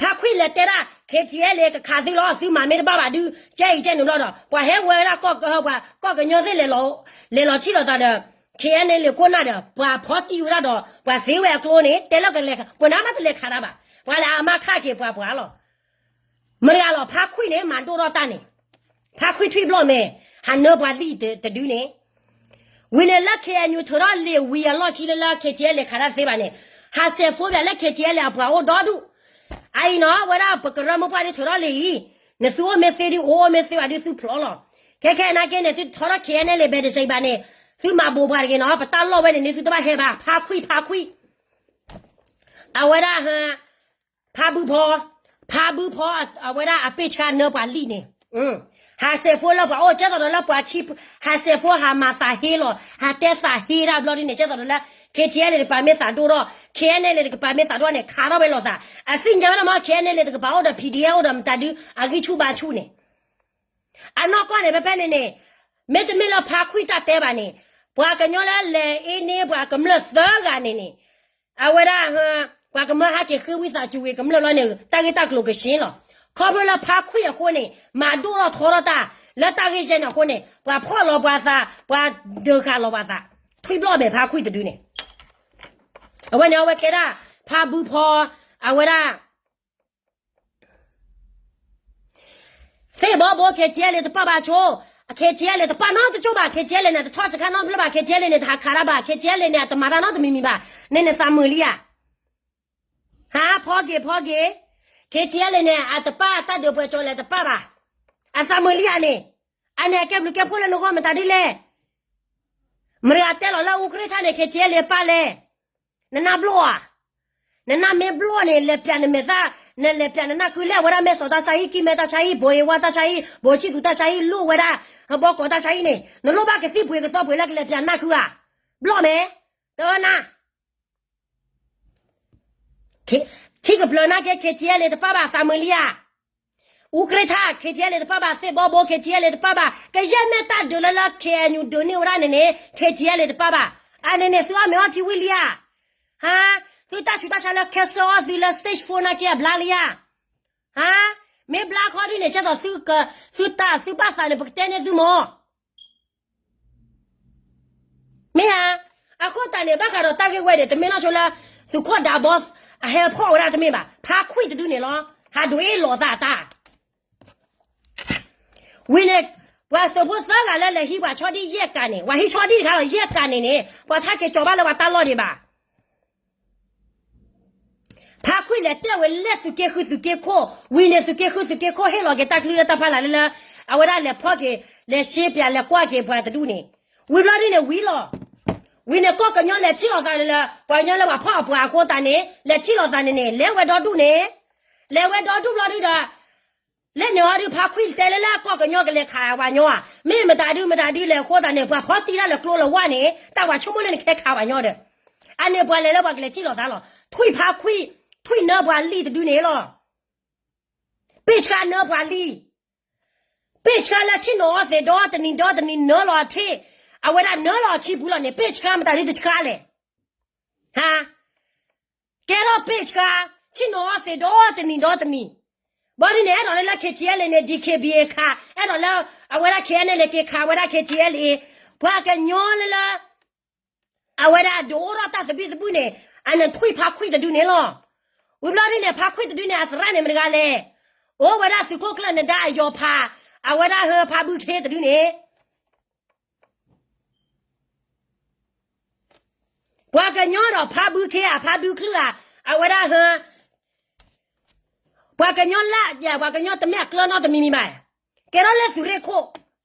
ဖါခွံလဲၤတဲဒၣ် KTLA ကခးသုလီၤ သုမၤမ့ၢ်တဘၣ်ဘၣ်ဒုး ကဲအံၤကဲနုာ်လီၤဒီး ပှၤဟဲဝဲဒၣ်ကီၢ်ကဟၢ ပှၤကီၢ်ကညီသ့ၣ် လဲၤလီၤထံၣ်လိာ်သးဒီး KNLA ခိၣ်နၢ်ဒီး ပှၤဖီတံၢ်ဝဲဒၣ်ဒီး ပှၤသ့ဝဲအကျိန့ၣ် တဲလၢကလဲၤ ပှၤနါမးတလဲၤခးတၢ်ဘၣ် ပှၤလဲၤအမါခးက့ၤပှၤပှၤလီၤ. မတၤတဂၤလီၤ ဖါခွံန့ၣ် မၤဒိၣ်ထီၣ်တၢ်န့ၣ် ဖါခွံထွံၣ်ဘျီၣ်မဲာ် ဟးနၢပှၤလံၢ်တဒုန့ၣ် ဝံၤန့ၣ်လၢ KNU ထုးထီၣ်လံာ်ဝံၤအလီၢ်ခံလၢလၢ KTLA ခးတၢ်သ့ဘၣ်န့ၣ် ဟးစဲးဖိပၠးလၢ KTLA အပှၤအိၣ်ဒီဒူၣ် အအံၤနီၤ ဝဲဒၣ်ပကရၢမိၢ်ပှၢ်ဒ်ထုးထီၣ်လံာ်အံၤ နသုအိၣ်မ့ၢ်သ့ဒုး အိၣ်အိၣ်မ့ၢ်သ့ဘၣ်ဒုး သုဖျိလီၤ. ခဲခဲနာ်က့န့ၣ် သုထီထီၣ် KNLA ဘဲတစံးဘၣ်န့ၣ် သုမၤဘိးပှၤတဂ့ၤနီၤ ပတၢ်လီၢ်ဝဲန့ၣ်န့ၣ် သုတဘၣ်ဟဲဘၣ် ဖါခွံ ဖါခွံ အဝဲဒၣ် ဖါဘုဖီ ဖါဘုဖီ အဝဲဒၣ်အပ့ၢ်ဆှါနၢပှၤလံၢ်န့ၣ် ဟးစဲးဖိလၢပှၤအိၣ် ကဲသိးဒီးလၢပှၤခံ ဟးစဲးဖိဟးမၤသးဟ့လီၤ ဟးတဲသးဟ့ဒၣ်ဘျီဒ်န့ၣ် ကဲသိးဒီးလၢ KTLA တကပၤမ့ၢ်သးဒိၣ်ထီၣ် KNLA တကပၤမ့ၢ်သးဒိၣ်န့ၣ် ခးထီၣ်ဝဲလိာ်သး အသ့ၣ်ညါဝဲဒၣ်မ့ၢ် KNLA တကပၤအိၣ်ဒီး PDF အိၣ်ဒီးမတၤဒုး အဂံၢ်ဆူၣ်ဘါဆူၣ်န့ၣ် အနီၢ်ကီၢ်န့ၣ် ဖဲဖဲန့ၣ်န့ၣ် မ့တမ့ၢ်လၢဖါခွံတၢ်တဲဘၣ်န့ၣ် ပှၤကညီလၢလဲၤအ့န့ ပှၤကမျၢၢ်သၢဂၤန့ၣ်န့ၣ် အဝဲဒၣ် ပှၤကမၢဟဲက့ၤဃ့ဝံသးစူၤဝံၤကမျၢၢ်လီၤန့ၣ် တၢ်ဂ့ၢ်တၢ်ကျိၤကဆ့လီၤ. ခီဖျိလၢဖါခွံအဃိန့ၣ် မၤဒိၣ်ထီၣ်ထီထီၣ်တၢ် လၢတၢ်ဂ့ၢ်ယဲန့ၣ်အဃိန့ၣ် ပှၤဖီၣ်လီၤပှၤသး ပှၤဒုးဃာ်လီၤပှၤသး ထွံၣ်ဘျီၣ်မဲာ်ဖါခွံတဒုန့ၣ် အဝဲန့ၣ် အဝဲကဲဒၣ် ဖါဘုဖီ အဝဲဒၣ် သ့ၣ်ဘီဘိ KTLA တပၣ်ဘၣ်ဆိ, KTLA တပၣ်နီတကၠိဘၣ်, KTLA န့ၣ် တထီၣ်စခါနီတဖျၢၣ်ဘၣ်, KTLA န့ၣ် တဟးခးတၢ်ဘၣ်, KTLA န့ၣ် အတမၤတၢ်နီတမံၤမံၤဘၣ်, န့ၣ်န့ၣ်သးမုာ်လံဧါ. ဟါ ဖီက့ၤ ဖီက့ၤ, KTLA န့ၣ် အတပၣ်တၢ်ဒုးပှဲၤကၠီၤလဲၣ်တပၣ်ဘၣ်, အသးမုာ်လံဧါန့ၣ်, အန့ၣ်အကဲဘျုးကဲဖှိၣ်လၢနဂီၢ်မတၤဒ်လဲၣ်. မတၤဂၤတဲလီၤလၢအူကြ့ၢ်ထၣ်န့ၣ် KTLA ပၣ်လဲၣ်. နနၢ်ဘျီၣ်ဧါ. နနၢ်မ့ၢ်ဘျီၣ်န့ၣ် လဲၤပျးနမဲာ်သၣ်, နလဲၤပျးနနၢ်ကုလၢအဝဲဒၣ်မဲၢ်စီၤတၢ်ဆါဟံၣ်, ကံၢ်မဲတၢ်ဆါဟံၣ်, ဘိးအ့ဝါတၢ်ဆါဟံၣ်, ဘိးဆံၣ်သူတၢ်ဆါဟံၣ်, လိၣ်ဝဲဒၣ် ဟဘီကီးတၢ်ဆါဟံၣ်န့ၣ်, နလိၣ်ဘၣ်ကသံၣ်ပှ့ၤကသီပှ့ၤလၢကလဲၤပျးနၢ်ကုဧါ. ဘျီၣ်မဲာ်, တနၢ် ထံကပျၢၤနာ်က့ KTLA တပၣ်ဘၣ် သးမုာ်လံဧါ. အူကြ့ၢ်ထၣ် KTLA တပၣ်ဘၣ်, သ့ၣ်ဘီဘိ KTLA တပၣ်ဘၣ်, ကယဲၢ်မ့ၢ်တၢ်ဒုးလၢလၢ KNU ဒုးန့ၢ်ဝဲဒၣ်န့ၣ်န့ၣ် KTLA တပၣ်ဘၣ်. အန့ၣ်န့ၣ် သုအီၣ်မ့ၤအီထံဝံၤလံဧါ. ဟါ, သုတၢ်ဆူးတၢ်ဆါလၢ cancer အီၣ်သုလၢ stage four နာ်က့အဘျါလံဧါ. ဟါ, မ့ၢ်ဘျါခီဒ်န့ၣ် ကဲသိးသုက, သုတၢ်သုဘၣ်သးန့ၣ် ပကတဲန့ၢ်သုမၢ် မ့ၢ်ဧါ. အဃိသတးန့ၣ် ဘၣ်ဃးဒီးတၢ်ဂ့ၢ်ဝဲန့ၣ် တမ့ၢ်နီၢ်ဆိလၢ သုးခိၣ်ဒးဘီ အဟဲဖီၣ်ဝဲဒၣ်တမ့ၢ်ဘၣ်, ဖါခွံတဒုန့ၣ်လီၤ. ဟးဒိးအ့ၣ်လိာ်သးတၢ် ဝံၤန့ၣ် ပှၤသုးဖိသၢဂၤလၢလဲၤဟံးပှၤဆီဒံၣ်ယဲၢ်ကးန့ၣ်, ပှၤဟံးဆီဒံၣ်တခါလီၤ ယဲၢ်ကးန့ၣ်န့ၣ် ပှၤထါက့ၤကၠီၤဘၣ်လၢပှၤတၢ်လီၢ်ဒံးဘၣ်. ဖါခွံလဲၤတဲဝဲလၢသုးက့ဃုသုးက့ခိၣ်, ဝံၤန့ၣ်သုးက့ဃုသုးက့ခိၣ်ဟ့ၣ်လီၤက့ၤတၢ်ကလုၢ်လၢတၢ်ဖီလာ်လၢလၢ အဝဲဒၣ်လဲၤဖီၣ်က့ၤ လဲၤရှဲပၠးလဲၤကွၢ်က့ၤပှၤတဒူၣ်န့ၣ်, ဝံၤဘျီဒ်န့ၣ်ဝံၤလီၤ. ဝံၤန့ၣ်ကီၢ်ကညီလဲၤထံၣ်လိာ်သးလၢလၢ ပှၤကညီလၢပှၤဖီၣ်အပှၤအဃိသတးန့ၣ် လဲၤထံၣ်လိာ်သးန့ၣ်န့ၣ် လဲၤဝဲဒီဒူၣ်န့ၣ်, လဲၤဝဲဒီဒူၣ်ဘျီဒ်ဒီး လၢန့ၣ်ဟီဒုး ဖါခွံတဲလၢလၢကီၢ်ကညီကလဲၤခးပှၤညီဧါ, မ့ၢ်မတၤဒုးမတၤဒုးလဲၤအဃိသတးန့ၣ် ပှၤဖီၣ်တံၢ်တၢ်လၢကျိလၢဝါန့ၣ် တၢ်ပှၤဆိကမိၣ်လၢနကဟဲခးပှၤညီဒီး, အန့ၣ်ပှၤလဲၤလၢပှၤကလဲၤထံၣ်လိာ်သးလီၤ. ထွံၣ်ဖါခွံ, ထွံၣ်နၢပှၤလံၢ်တဒုန့ၣ်လီၤ. ပ့ၢ်ဆှါနၢပှၤလံၢ်, ပ့ၢ်ဆှါလၢဆ့ၣ်နီၤအီၣ်သ့ၣ်ဒီတနံၤဒီတနံၤနၢလီၤအထံၣ်, အဝဲဒၣ်နၢလီၤအခံပူၤလီၤန့ၣ် ပ့ၢ်ဆှါမတၤဒုးတဆှါလဲၣ်. ဟါ ကဲထီၣ်ပ့ၢ်ဆှါ, ဆ့ၣ်နီၤအီၣ်သ့ၣ်ဒီတနံၤဒီတနံၤ, ဘျီဒ်န့ၣ် အဲၣ်ဒိးလၢလၢ KTLA န့ၣ် DKBA ခး, အဲၣ်ဒိးလၢအဝဲဒၣ် KNLA က့ၤခးဝဲဒၣ် KTLA, ပှၤကညီလၢလၢ အဝဲဒၣ်ဒုးအိၣ်ထီၣ်တၢ်သဘံၣ်သဘုၣ်န့ၣ် အန့ၣ်ထွံၣ်ဖါခွံတဒုန့ၣ်လီၤ. ဝံၤဘျီဒ်န့ၣ် ဖါခွံတဒုန့ၣ် အသရၣ်န့ၣ်မတဂၤလဲၣ်, အိၣ်ဝဲဒၣ်သုးခိၣ်ကျၢၢ်နဒါအယီၤဖး, အဝဲဒၣ်ဟၢဖါဘုခ့တဒုန့ၣ် ပှၤကညီဒီးဖါဘုခ့ဧါ, ဖါဘုချုၣ်ဧါ, အဝဲဒၣ်ဟၢ, ပှၤကညီလၢ, ပှၤကညီတမ့ၢ်အကျၢၤနီတမံၤမံၤဘၣ်, ကဲထီၣ်လၢသုးရ့ၣ်ခိၣ်,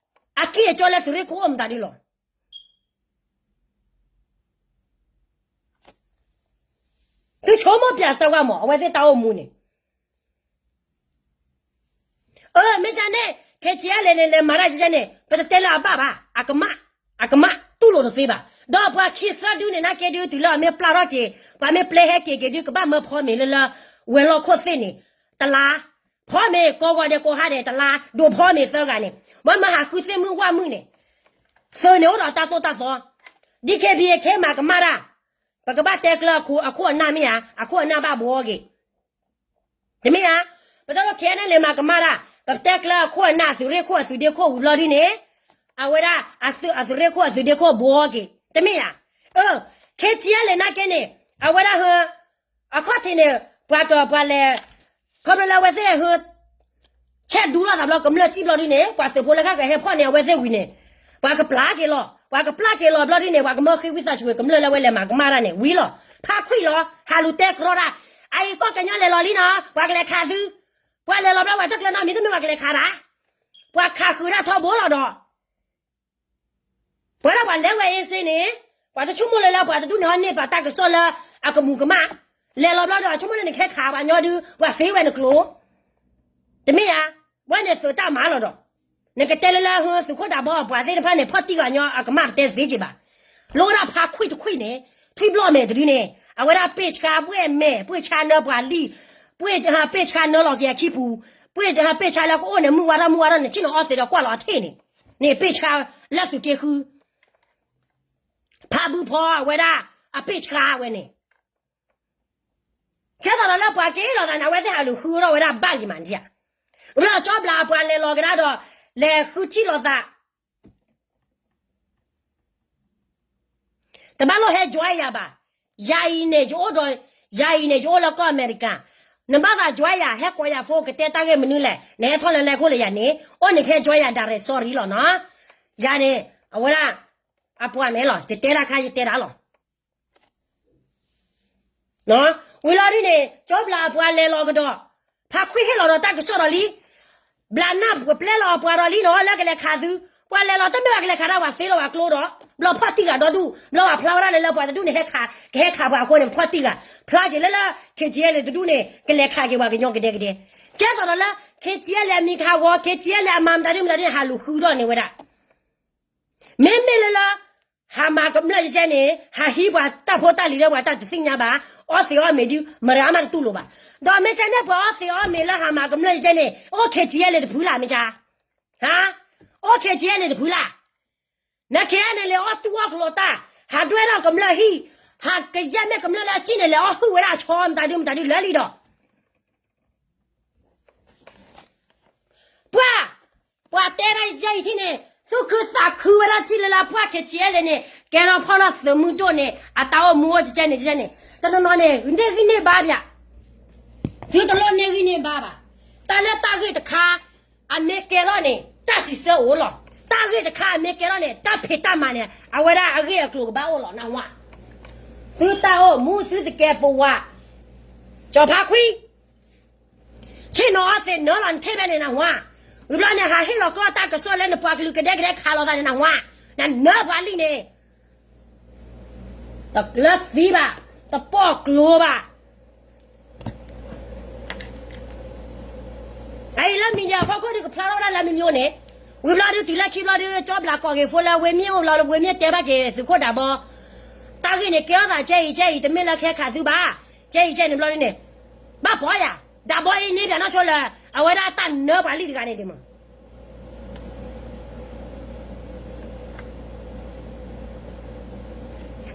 အက့ၢ်အကီလၢသုးရ့ၣ်ခိၣ်အိၣ်မတၤဒ်လီၤ. သုဆိကမိၣ်ပၠးစၢၤဝဲမး အဝဲသ့ၣ်တၢ်အိၣ်မူန့ၣ် အၢ မ့ၢ်ကန့ၣ် KTLA န့ၣ် လဲၤမၤတၢ်ကန့ၣ် ပတတဲလၢအဘၣ်ဘၣ်, အကမၣ်, အကမၣ်တူၢ်လိာ်တသ့ဘၣ်. ဒီးပှၤခံသၢဒုန့ၣ် နာ်က့ဒု တုၤလၢအမ့ၢ်ပျၢ်ထီၣ်က့ၤ, ပှၤမ့ၢ်ပျဲဟဲက့ၤက့ၤဒု ကဘၣ်မၢဖီမ့ၤလၢလၢ ဝဲၤလီၢ်ခိၣ်သ့ၣ်န့ၣ်, တလါ, ဖီမ့ၤကိးဂီၤဒဲးကိးဟါဒဲးတလါ, ဒိးဖီမ့ၤသၢဂၤန့ၣ်, မ့ၢ်မၤဟးဃုသ့ၣ်မုၢ်ဝၣ်မုၢ်န့ၣ်, သုးန့ၣ်အိၣ်ဒီးတၢ်သိၣ်တၢ်သီ, DKBA ခဲမၤကမၣ်တၢ်, ပကဘၣ်တဲကျၢၤအခိၣ်အနၢ်မ့ၢ်ဧါ, အခိၣ်အနၢ်ဘၣ်ဘှီက့ၤ တမ့ၢ်ဧါ. ပတလိၣ် K N L A မၤကမၣ်တၢ်, ပတဲကျၢၤအခိၣ်အနၢ် အသုးရ့ၣ်ခိၣ်အသုးဒ့ခိၣ်ဝံၤဘျီဒ်န့ၣ်, အဝဲဒၣ် အသုးရ့ၣ်ခိၣ်အသုးဒ့ခိၣ်ဘှီက့ၤ တမ့ၢ်ဧါ. အၢ, ခဲကၠံယဲလဲၣ်နာ်က့န့ၣ်, အဝဲဒၣ်ဟၢ, အခီၣ်ထံးန့ၣ် ပှၤကပှၤလဲၤ, ခီဖျိလၢအဝဲသ့ၣ်ဟၢ ဆဲးဒူလိာ်သးဘျီ ကမျၢၢ်စံၣ်ဘျီဒ်န့ၣ် ပှၤသုးဖိလၢဃၣ်ကဟဲဖီၣ်န့ၢ်အဝဲသ့ၣ်ဝံၤန့ၣ်, ပှၤကပျၢ်က့ၤလီၤ. ပှၤကပျၢ်က့ၤလီၤဘျီဒ်န့ၣ် ပှၤကမၢဃ့ဝံသးစူၤ ကမျၢၢ်လၢအဝဲလဲၤမၤကမၣ်တၢ်န့ၣ် ဝံၤလီၤ. ဖါခွံၣ်လီၤ. ဟးလူၤတဲကြီတၢ်, အအံၤကီၢ်ကညီလဲၤလီၤလံနီၤ, ပှၤကလဲၤခးသု, ပှၤလဲၤလီၤဘျီ ပှၤတကျၢၤနီတမံၤ တမ့ၢ်ပှၤကလဲၤခးတၢ်, ပှၤခးဃုာ်တၢ်ထီဘိလီၤဒီး ပှၤလၢပှၤလဲၤဝဲအ့စ့န့ၣ်, ပှၤတဆိကမိၣ်လၢလၢပှၤတဒူၣ်န့ၣ် ဟီန့ၢ်ပှၤတၢ်ကစီၣ်လၢအကမူၤကမၣ်, လဲၤလီၤဘျီဒီး အဆိကမိၣ်လၢနကဟဲခးပှၤညီဒုး ပှၤသ့ဝဲနကျိၤ, တမ့ၢ်ဧါ. ဝဲန့ၣ်သုးတၢ်မၤလီၤဒီး, နကတဲလၢလၢဟၢသုးခိၣ်ဒးဘီပှၤသ့ၣ်တဖၣ်န့ၣ် ဖီၣ်တံၢ်ဂၤညီအကမၣ်ပတဲသ့က့ဘၣ်. လိၣ်ဝဲဒၣ်ဖါခွံၣ်တခွံၣ်န့ၣ်, ထွံၣ်ဘျီၣ်မဲာ်တဒုန့ၣ်, အဝဲဒၣ်ပ့ၢ်ဆှါဘှဲၣ်မဲာ်, ပ့ၢ်ဆှါနၢပှၤလံၢ်, ပ့ၢ်ဆှါနၢလီၤက့ၤအခံပူၤ, ပ့ၢ်ဆှါလၢကအိၣ်န့ၣ် မုၢ်ဝါထီၣ်မုၢ်ဝါထီၣ်န့ၣ် ဆ့ၣ်နီၤအီသံးဒီးကွၢ်လီၤအထ့ၣ်န့ၣ်, န့ၣ်ပ့ၢ်ဆှါလၢသုးက့ဃု ဖးဘုဖီအဝဲဒၣ်အပ့ၢ်ဆှါဝဲန့ၣ်, ကဲသိးဒီးလၢပှၤက့ၤလီၤသးန့ၣ် အဝဲသ့ၣ်ဟးလူၤဃုထီၣ်ဝဲဒၣ်ဘၣ်က့ၤမးဒံးဧါ. ဝံၤလီၤကၠီဘျးအပှၤလဲၤလီၤကဒါဒီး လဲၤဃုထံၣ်လိာ်သး တဘၣ်လိၣ်ဟဲ join ယၤဘၣ်. ယၤအံၤန့ၣ် ယအိၣ်ဒီး, ယၤအံၤန့ၣ် ယအိၣ်လၢကီၢ်အမဲရကၤ, နဘၣ်သး join ယၤ ဟဲကိးယၤဖိ ကတဲတၢ်ဂ့ၢ်မနုၤလဲၣ်, နဟဲထီၣ်လၢလဲၤခိၣ်လၢယၤန့ၣ် အိၣ်န့ၣ်ကဟဲ join ယၤ direct sorry လီၤနီၤ. ယၤန့ၣ် အဝဲဒၣ် အပှၤမဲာ်လီၤ, ယတဲတၢ်ခါယတဲတၢ်လီၤ. ဝံၤလီၤဒ်န့ၣ် ကၠီဘျးအပှၤလဲၤလီၤကဒီး, ဖါခွံၣ်ဟ့ၣ်လီၤဒီးတၢ်ကစီၣ်ဒီးလံ, ဘျးနၢ်ပှဲၤပျဲလီၤအပှၤဒီးလံနီၤ လၢကလဲၤခးသု, ပှၤလဲၤလီၤတမ့ၢ်ဘၣ်ကလဲၤခးဒၣ်ပှၤသ့လီၤပှၤကျိဒီး, ဘျီဖီၣ်တံၢ်ဂၤဒီဒူၣ်, ဘျီပှၤဖျါဝဲဒၣ်လၢလၢပှၤတဒူၣ်န့ၣ် ဟဲခး, ကဟဲခးပှၤအဃိန့ၣ် ဖီၣ်တံၢ်ဂၤ, ဖျါက့ၤလၢလၢ ခ့ၣ်ကၠံယဲလဲၣ်တဒူၣ်န့ၣ် ကလဲၤခးက့ၤပှၤကညီကဒဲကဒဲ, ကဲသိးဒီးလၢ ခ့ၣ်ကၠံယဲလဲၣ်အမံၤကဟးဂီၤ ခ့ၣ်ကၠံယဲလဲၣ်အမၤမတၤဒုမတၤဒုန့ၣ် ဟးလူၤဃုထီၣ်န့ၢ်ဝဲဒၣ် မ့မ့ၢ်လၢလၢ ဟးမၤကမျၢၢ်ကဲကဲန့ၣ် ဟးဟံးပှၤတၢ်ဖိတၢ်လံၤလၢပှၤတၢ်တသ့ၣ်ညါဘၣ်, အီသံးအီမ့ၤဒု မတၤမးတတူၢ်လိာ်ဘၣ်. ဒီးမ့ၢ်ကဲန့ၣ်ပှၤအီသံးအီမ့ၤလၢဟးမၤကမျၢၢ်ကဲကဲန့ၣ် အိၣ် ခ့ၣ်ကၠံယဲလဲၣ်တဖုလၢ်မ့ၢ်ကါ, ဟါ, အိၣ် ခ့ၣ်ကၠံယဲလဲၣ်တဖုလၢ်, န ခ့ၣ်အဲၣ်အန်အ့လ်အ့ အီၣ်တူၢ်အီၣ်ကျိၤတၢ်, ဟးဒွဲၣ်ထီၣ်ကမျၢၢ်ဟံၣ်, ဟးကယဲၢ်မ့ၢ်ကမျၢၢ်လၢအစံၣ်န့ၣ် လဲၤအီၣ်ဟုၣ်ဝဲဒၣ်ဆီမတၤဒုမတၤဒုလၢာ်လံဒီး ပှၤ, ပှၤတဲဒၣ်ယဲအံၤထံၣ်န့ၣ် သူၣ်ခုသးခုဝဲဒၣ်ထံၣ်လၢလၢပှၢ် ခ့ၣ်ကၠံယဲလဲၣ်န့ၣ် ကဲထီၣ်ဖီၣ်ထီၣ်သုးမုၢ်ဒိၣ်န့ၣ် အတၢ်အိၣ်မူအိၣ်ကဲကဲန့ၣ်ကဲန့ၣ် တနီၤနီၤန့ၣ် ဂ့ၤန့ၢ်ဂံၢ်န့ၢ်ဘါဘၣ်, သုတလိၣ်န့ၢ်ဂံၢ်န့ၢ်ဘါဘၣ်. တၢ်လၢတၢ်ဂ့ၢ်တခါ အမ့ၢ်ကဲထီၣ်န့ၣ် တၢ်စံးဆၢအိၣ်လီၤ. တၢ်ဂ့ၢ်တခါအမ့ၢ်ကဲထီၣ်န့ၣ် တၢ်ဖံးတၢ်မၤန့ၣ် အဝဲဒၣ်အဂ့ၢ်အကျိၤကဘၣ်အိၣ်လီၤ နၢ်ဟူဧါ. သုတၢ်အိၣ်မူသုသကဲးပဝး, ကၠီၤဖါခွံ ဆ့ၣ်နီၤအီသံးနၢလီၤနထံၣ်ဖဲန့ၣ် နၢ်ဟူဧါ. ဝံၤဘျီန့ၣ် ဟးဟ့ၣ်လီၤကီၢ်တၢ်ကစီၣ်လၢနပှၤကလုာ်ကဒဲကဒဲခးလိာ်သးန့ၣ် နၢ်ဟူဧါ. နနၢပှၤလံၢ်န့ၣ် တကျၢၤသံဘၣ်, တပီၢ်ကျိၤဘၣ်. အအံၤလၢ media ဖီခိၣ်ဒုးကဖျါထီၣ်ဝဲဒၣ်လၢမံၤမံၤန့ၣ်, ဝံၤဘျီဒုးတုၤလၢခံဘျီဒုး ကၠီဘျးကိးက့ၤဖိလၢဝ့ၢ်မ့ၣ်အိၣ်ဘျီလၢဝ့ၢ်မ့ၣ်တဲဘၣ်က့ၤသုးခိၣ်ဒးဘီ, တၢ်ဂ့ၢ်န့ၣ် ကဲထီၣ်သးကဲအံၤကဲအံၤ တမ့ၢ်လၢကဟဲခးသုဘၣ်, ကဲအံၤကဲန့ၣ်ဘျီဒုးန့ၣ်, ဘၣ်ပီၢ်ယၤ, ဒးဘီအံၤန့ၢ်ပၠးနီၢ်ဆိလၢ အဝဲဒၣ်တၢ်နၢပှၤလံၢ်တဂၤန့ၣ်ဒ်မး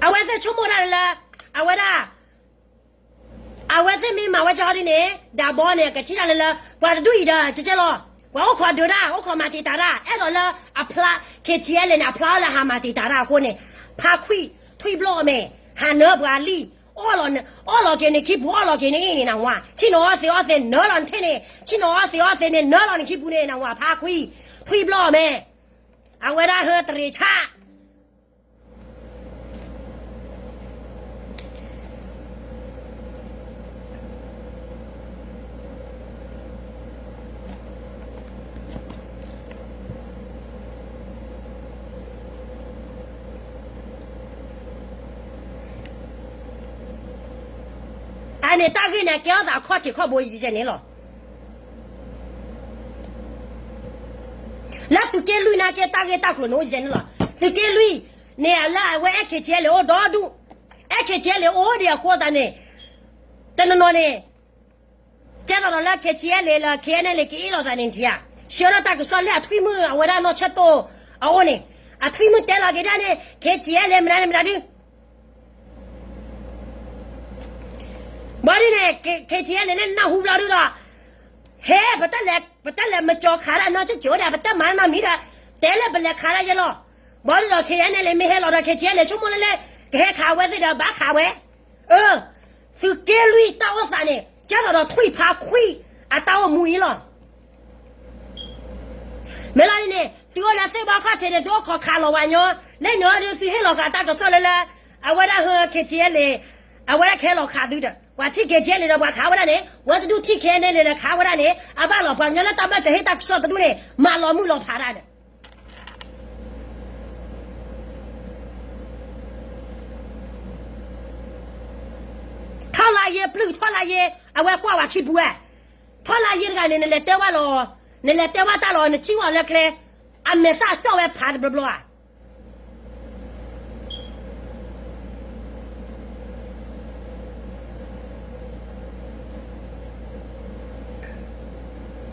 အဝဲသ့ၣ်ဆိကမိၣ်တၢ်လၢလၢ အဝဲဒၣ် အဝဲသ့ၣ်မ့ၢ်မၤဝဲကၠီဒ်န့ၣ် ဒးဘီန့ၣ် ကထံၣ်တၢ်လၢလၢ ပှၤတဒူၣ်အံၤဒီး ကကဲလီၤ, ပှၤအိၣ်ခိးဒုးတၢ် အိၣ်ခိးမၤတံာ်တာ်တၢ် အဲၣ်ဒိးလၢအဖျါ ခ့ၣ်ကၠံယဲလဲၣ်န့ၣ် အဖျါလၢဟးမၤတံာ်တာ်တၢ်အဃိန့ၣ် ဖါခွံၣ် ထွံၣ်ဘျီၣ်အမဲာ် ဟးနၢပှၤလံၢ် အီၣ်လီၤက့ၤန့ၣ်ခံပူၤ အီၣ်လီၤက့ၤန့ၣ်အံၤန့ၣ် နၢ်ဟူဧါ, ဆ့ၣ်နီၤအီသံးအီသံး နၢလီၤနထံၣ်န့ၣ် ဆ့ၣ်နီၤအီသံးအီသံးန့ၣ် နၢလီၤနခံပူၤန့ၣ် နၢ်ဟူဧါ ဖါခွံၣ် ထွံၣ်ဘျီၣ်အမဲာ် အဝဲဒၣ်ဟၢတရံးဆၣ် အန့ၣ်တၢ်ဂ့ၢ်န့ၣ် ကဲထီၣ်သးအခီၣ်ထံးခီၣ်ဘိယဲန့ၣ်လီၤ. လၢသုးက့လွံၢ်နာ်က့ တၢ်ဂ့ၢ်တၢ်ကျိၤန့ၣ်အိၣ်ယဲန့ၣ်လီၤ. သုးက့လွံၢ်န့ၣ် အလၢအဝဲအဲၣ် ခ့ၣ်ကၠံယဲလဲၣ်အိၣ်ဒီဒူၣ်, အဲၣ် ခ့ၣ်ကၠံယဲလဲၣ်အိၣ်ဒံးအဃိသတးန့ၣ် တနီၤနီၤန့ၣ် ကဲသိးဒီးလၢ ခ့ၣ်ကၠံယဲလဲၣ်လၢ ခ့ၣ်အဲၣ်အန်အ့လ် ကအ့ၣ်လိာ်သးန့ၣ်ထံဧါ, ဆှၢထီၣ်တၢ်ကစီၣ်လၢအထွံၣ်မုၣ် အဝဲဒၣ်နီၢ်ဆၢတိၢ်အအိၣ်န့ၣ် အထွံၣ်မုၣ်တဲလီၤက့ၤဒၣ်န့ၣ် ခ့ၣ်ကၠံယဲလဲၣ် မနုၤမနုၤဒု ဘၣ်ဒ်န့ၣ် ခ့ၣ်ကၠံယဲလဲၣ်လၢနၢ်ဟူဘျီဒုဒီး ဟဲ ပတလဲၤ ပတလဲၤမၤကၠီၤခးတၢ်နီတစဲးဒီး ပတမၤနီတမံၤဒီး တဲလၢပလဲၤခးတၢ်ယဲလီၤ. ဘၣ်ဒီး ခဲအံၤန့ၣ် လၢမ့ၢ်ဟဲလီၤဒီး ခဲအံၤန့ၣ် လၢဆိကမိၣ်လၢလၢ ကဟဲခးဝဲသ့ၣ်ဒီး ဘၣ်ခးဝဲ. အၢ သုးက့လွံၢ်တၢ်အိၣ်သးန့ၣ် ကဲသိးဒီးထွံၣ်ဖးခွံၣ်အတၢ်အိၣ်မူအံၤလီၤ. မ့ၢ်လီၤန့ၣ် သုအိၣ်လၢသ့ၣ်ဘီခီၣ်ထံးန့ၣ် သုအိၣ်ခိးခးလီၤဝဲညီ, လၢန့ၣ်ဒီး သုဟ့ၣ်လီၤဃာ်တၢ်ကစီၣ်လၢလၢ အဝဲဒၣ်ဟၢ ခဲအံၤန့ၣ် အဝဲဒၣ်ကဟဲလီၤခးသုဒီး ပှၤထံၣ်ခဲအံၤန့ၣ်ဒီး ပှၤခးဝဲဒၣ်န့ၣ် ဝဲတဒူၣ်ထံၣ်ခဲအံၤန့ၣ် လဲၤခးဝဲဒၣ်န့ၣ် အဘၣ်လီၤ ပှၤကညီလၢတၢ်ဘၣ်စၢၤဟ့ၣ်တၢ်ကစီၣ်တဒူၣ်န့ၣ် မၤလီၤမုၢ်လီၤဖးဒၣ်ဒီး ထီၣ်လါယ့ ပျုၢ်ထီၣ်လါယ့ အဝဲကွၢ်ဝဲခံပူၤဝဲ, ထီၣ်လါယ့တဂၤန့ၣ် နလဲၤတဲဝဲလီၤ, နလဲၤတဲဝဲတၢ်လီၤ နထံၣ်ဝဲလၢကျဲ, အမဲာ်သၣ်ကၠီၣ်ဝဲဖးတဘျီဘျီဧါ.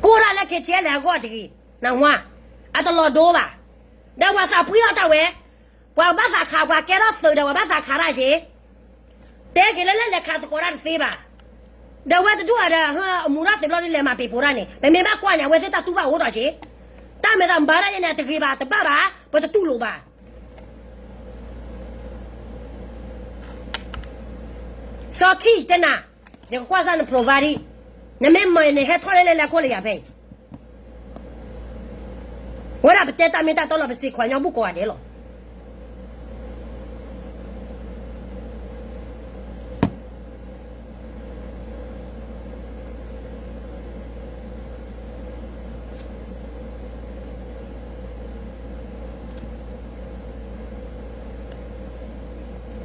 ကိၢ်တၢ်လၢ ခဲအံၤ လဲၤအဂီၢ်တဂ့ၤ, နဝါ, အတလီၤဒိဘၣ်, ဒီးပှၤသးပှံၢ်အီၣ်တၢ်ဝဲ, ပှၤဘၣ်သးခး ပှၤကဲထီၣ်သုးဒီး ပှၤဘၣ်သးခးတၢ်က့ၤ, တဲက့ၤလၢလၢလဲၤခးသကိးတၢ်တသ့ဘၣ်, ဒီးဝဲတဒူၣ်အဒီး အမူထီၣ်သ့ဘျီဒ်လဲၣ်မၤပ့ၤပိာ်တၢ်န့ၣ် ပမ့ၢ်ဘၣ်ကွၢ်န့ၣ် အဝဲသ့ၣ်တၢ်တူၢ်ဘၣ်အိၣ်ထီၣ်က့ၤ, တၢ်မဲာ်သးမၤတၢ်ယဲန့ၣ် တဂ့ၤဘၣ် တဘၣ်ဘၣ် ပတတူၢ်လိာ်ဘၣ် စီၤခံတဲနၤ, ယကကွၢ်စၢ်န provide, နမ့ၢ်မၤန့ၣ် ဟဲထီၣ်လၢလဲၤလဲၤခိၣ်လၢယၤဖဲအံၤ, ဝဲဒၣ်ပတဲတၢ်မ့ၢ်တၢ်တီလီၤ ပစံးခွးညီဘူၣ်ကိးဂၤဒဲးလီၤ.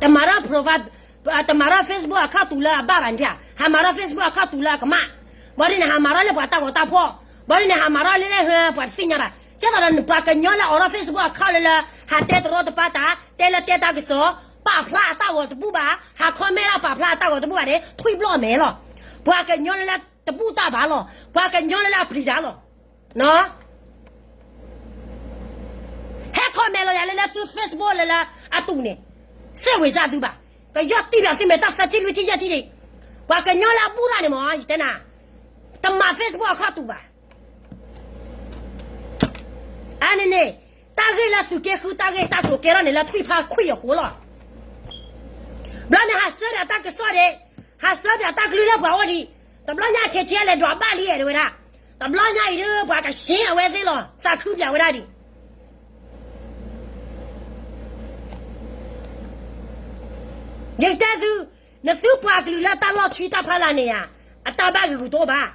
တမၤထီၣ် provide, တမၤထီၣ် Facebook account တူာ်လၢအဘၣ်ဘၣ်န့ၣ်ဧါ, ဟးမၤထီၣ် Facebook account တူာ်လၢအကမၣ်, ဘၣ်ဒ်န့ၣ် ဟးမၤထီၣ်လၢပှၤတၢ်ဂီၤတၢ်ဖီၣ်, ဘၣ်ဒ်န့ၣ် ဟးမၤထီၣ်လၢလၢဟၢ ပှၤတသ့ၣ်ညါဘၣ်, ကဲသိးဒီးပှၤကညီလၢအိးထီၣ် Facebook account လၢလၢ ဟးတဲတရီတပါတၢ်, တဲလၢတဲတၢ်ကစီၣ်, ပာ်ဖျါအတၢ်ဂီၤတဘူၣ်ဘၣ်, ဟး comment ဒၣ်ပာ်ဖျါအတၢ်ဂီၤတဘူၣ်ဘၣ်န့ၣ် ထွံၣ်ဘျီၣ်မဲာ်လီၤ. ပှၤကညီလၢလၢတဘူၣ်တၢ်ဘၣ်လီၤ, ပှၤကညီလၢလၢအပျံၤတၢ်လီၤ. ဟဲ comment လီၤယၤလၢလၢသု Facebook လၢလၢအတူာ်န့ၣ်, စ့ၢ်ဝံၤစၢ်သုဘၣ်, ကယီၢ်တံၢ်ဘၣ်သုမဲာ်သၣ်သၢထံၣ်လွံၢ်ထံၣ်ယဲၢ်ထံၣ်, ပှၤကညီလၢအဘူၣ်တၢ်န့ၣ်မ့ၢ် ယတဲနၤ, တမၤ Facebook account တူာ်ဘၣ်. အန့ၣ်န့ၣ်, တၢ်ဂ့ၢ်လၢသုးက့ဃုတၢ်ဂ့ၢ်တၢ်ကျိၤကဲထီၣ်န့ၣ်လၢထွံၣ်ဖးခွံၣ်အဃိလီၤ. ဘျီန့ၣ်ဟးဆၢပၠးတၢ်ကစီၣ်ဒံး, ဟးဆၢပၠးတၢ်ကလုၢ်လၢပှၤအိၣ်ဒံး, တဘျီညါ KTLA လဲၤဒွးဘၣ်လံတဲဝဲဒၣ်, တဘျီညါအံၤဒ်ပှၤကဆ့အဝဲသ့ၣ်လီၤ, သးခုပၠးဝဲဒၣ်ဒံး ယကတဲသု, နသုပှၤကလုာ်လၢတၢ်လီၢ်ခံတၢ်ဖီလာ်န့ၣ်ဧါ, အတၢ်ဘၣ်ဂ့ၤဂူာ်တအိၣ်ဘၣ်.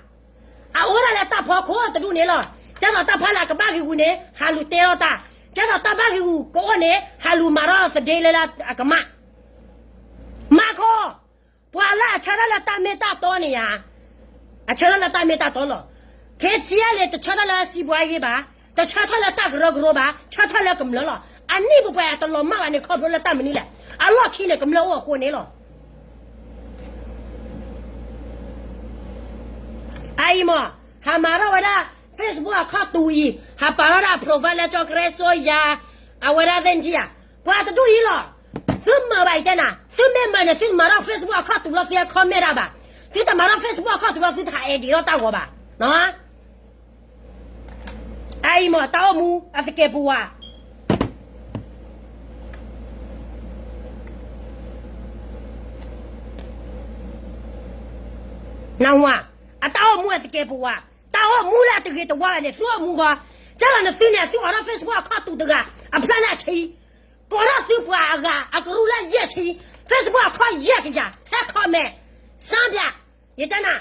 အအိၣ်ဒၣ်လၢတၢ်ဖီခိၣ်တဒူၣ်န့ၣ်လီၤ. ကဲသိးတၢ်ဖီလာ်ကဘၣ်ဂ့ၤဂူာ်န့ၣ် ဟးလူၤတဲထီၣ်တၢ်, ကဲသိးတၢ်ဘၣ်ဂ့ၤဂူာ်ကအိၣ်န့ၣ် ဟးလူၤမၤထီၣ်သဒ့လၢလၢအကမၣ်. မၤခီ, ပှၤလၢအဆၢထၢၣ်လၢတၢ်မ့ၢ်တၢ်တီန့ၣ်ဧါ, အဆၢထၢၣ်လၢတၢ်မ့ၢ်တၢ်တီလီၤ. KTLA တဆၢထၢၣ်လၢစံးဘှါယ့ဘၣ်, တဆၢထၢၣ်လၢတၢ်ကရၢကရိဘၣ်, ဆၢထၢၣ်လၢကမျၢၢ်လီၤ. အနံၣ်ပှဲၤပှဲၤအတလီၤမၢ်ဘၣ်န့ၣ် ခီဖျိလၢတၢ်မနုၤလဲၣ်, အလီၢ်ခံန့ၣ် ကမျၢၢ်အိၣ်အဃိန့ၣ်လီၤ. အအံၤမ့ၢ်, ဟးမၤထီၣ်ဝဲဒၣ် Facebook account တူာ်အံၤ, ဟးပာ်ထီၣ်ဒၣ် profile လၢကၠီကရဲစိယၤ, အဝဲဒၣ်သ့ၣ်နထံၣ်ဧါ, ပှၤတဒူၣ်အံၤလီၤ. သုမၤဘၣ်ယတဲနၤ, သုမ့ၢ်မၤန့ၣ် သုမၤထီၣ် Facebook account တူာ်လီၤ သုဟဲ comment တၢ်ဘၣ်. သုတမၤထီၣ် Facebook account တူာ်လီၤ သုတဟး edit ထီၣ်တၢ်ဂီၤဘၣ်. အအံၤမ့ၢ်တၢ်အိၣ်မူအသကဲးပဝး နဝါ, အတၢ်အိၣ်မူအသကဲးပဝး, တၢ်အိၣ်မူလၢအတဂ့ၤတဝါဘၣ်န့ၣ် သုအိၣ်မူဂီၤ, ကဲလီၤနသုန့ၣ် သုအိးထီၣ် Facebook account တူာ်တဂၤ အဖျၢၣ်လၢအဆံ, ကိးထီၣ်သုပှၤအဂၤ အကရူၢ်လၢယဲၢ်ဆံ, Facebook account ယဲၢ်ကယၤ, ဟဲ comment, စၢ်ဘျး, ယတဲနၤ,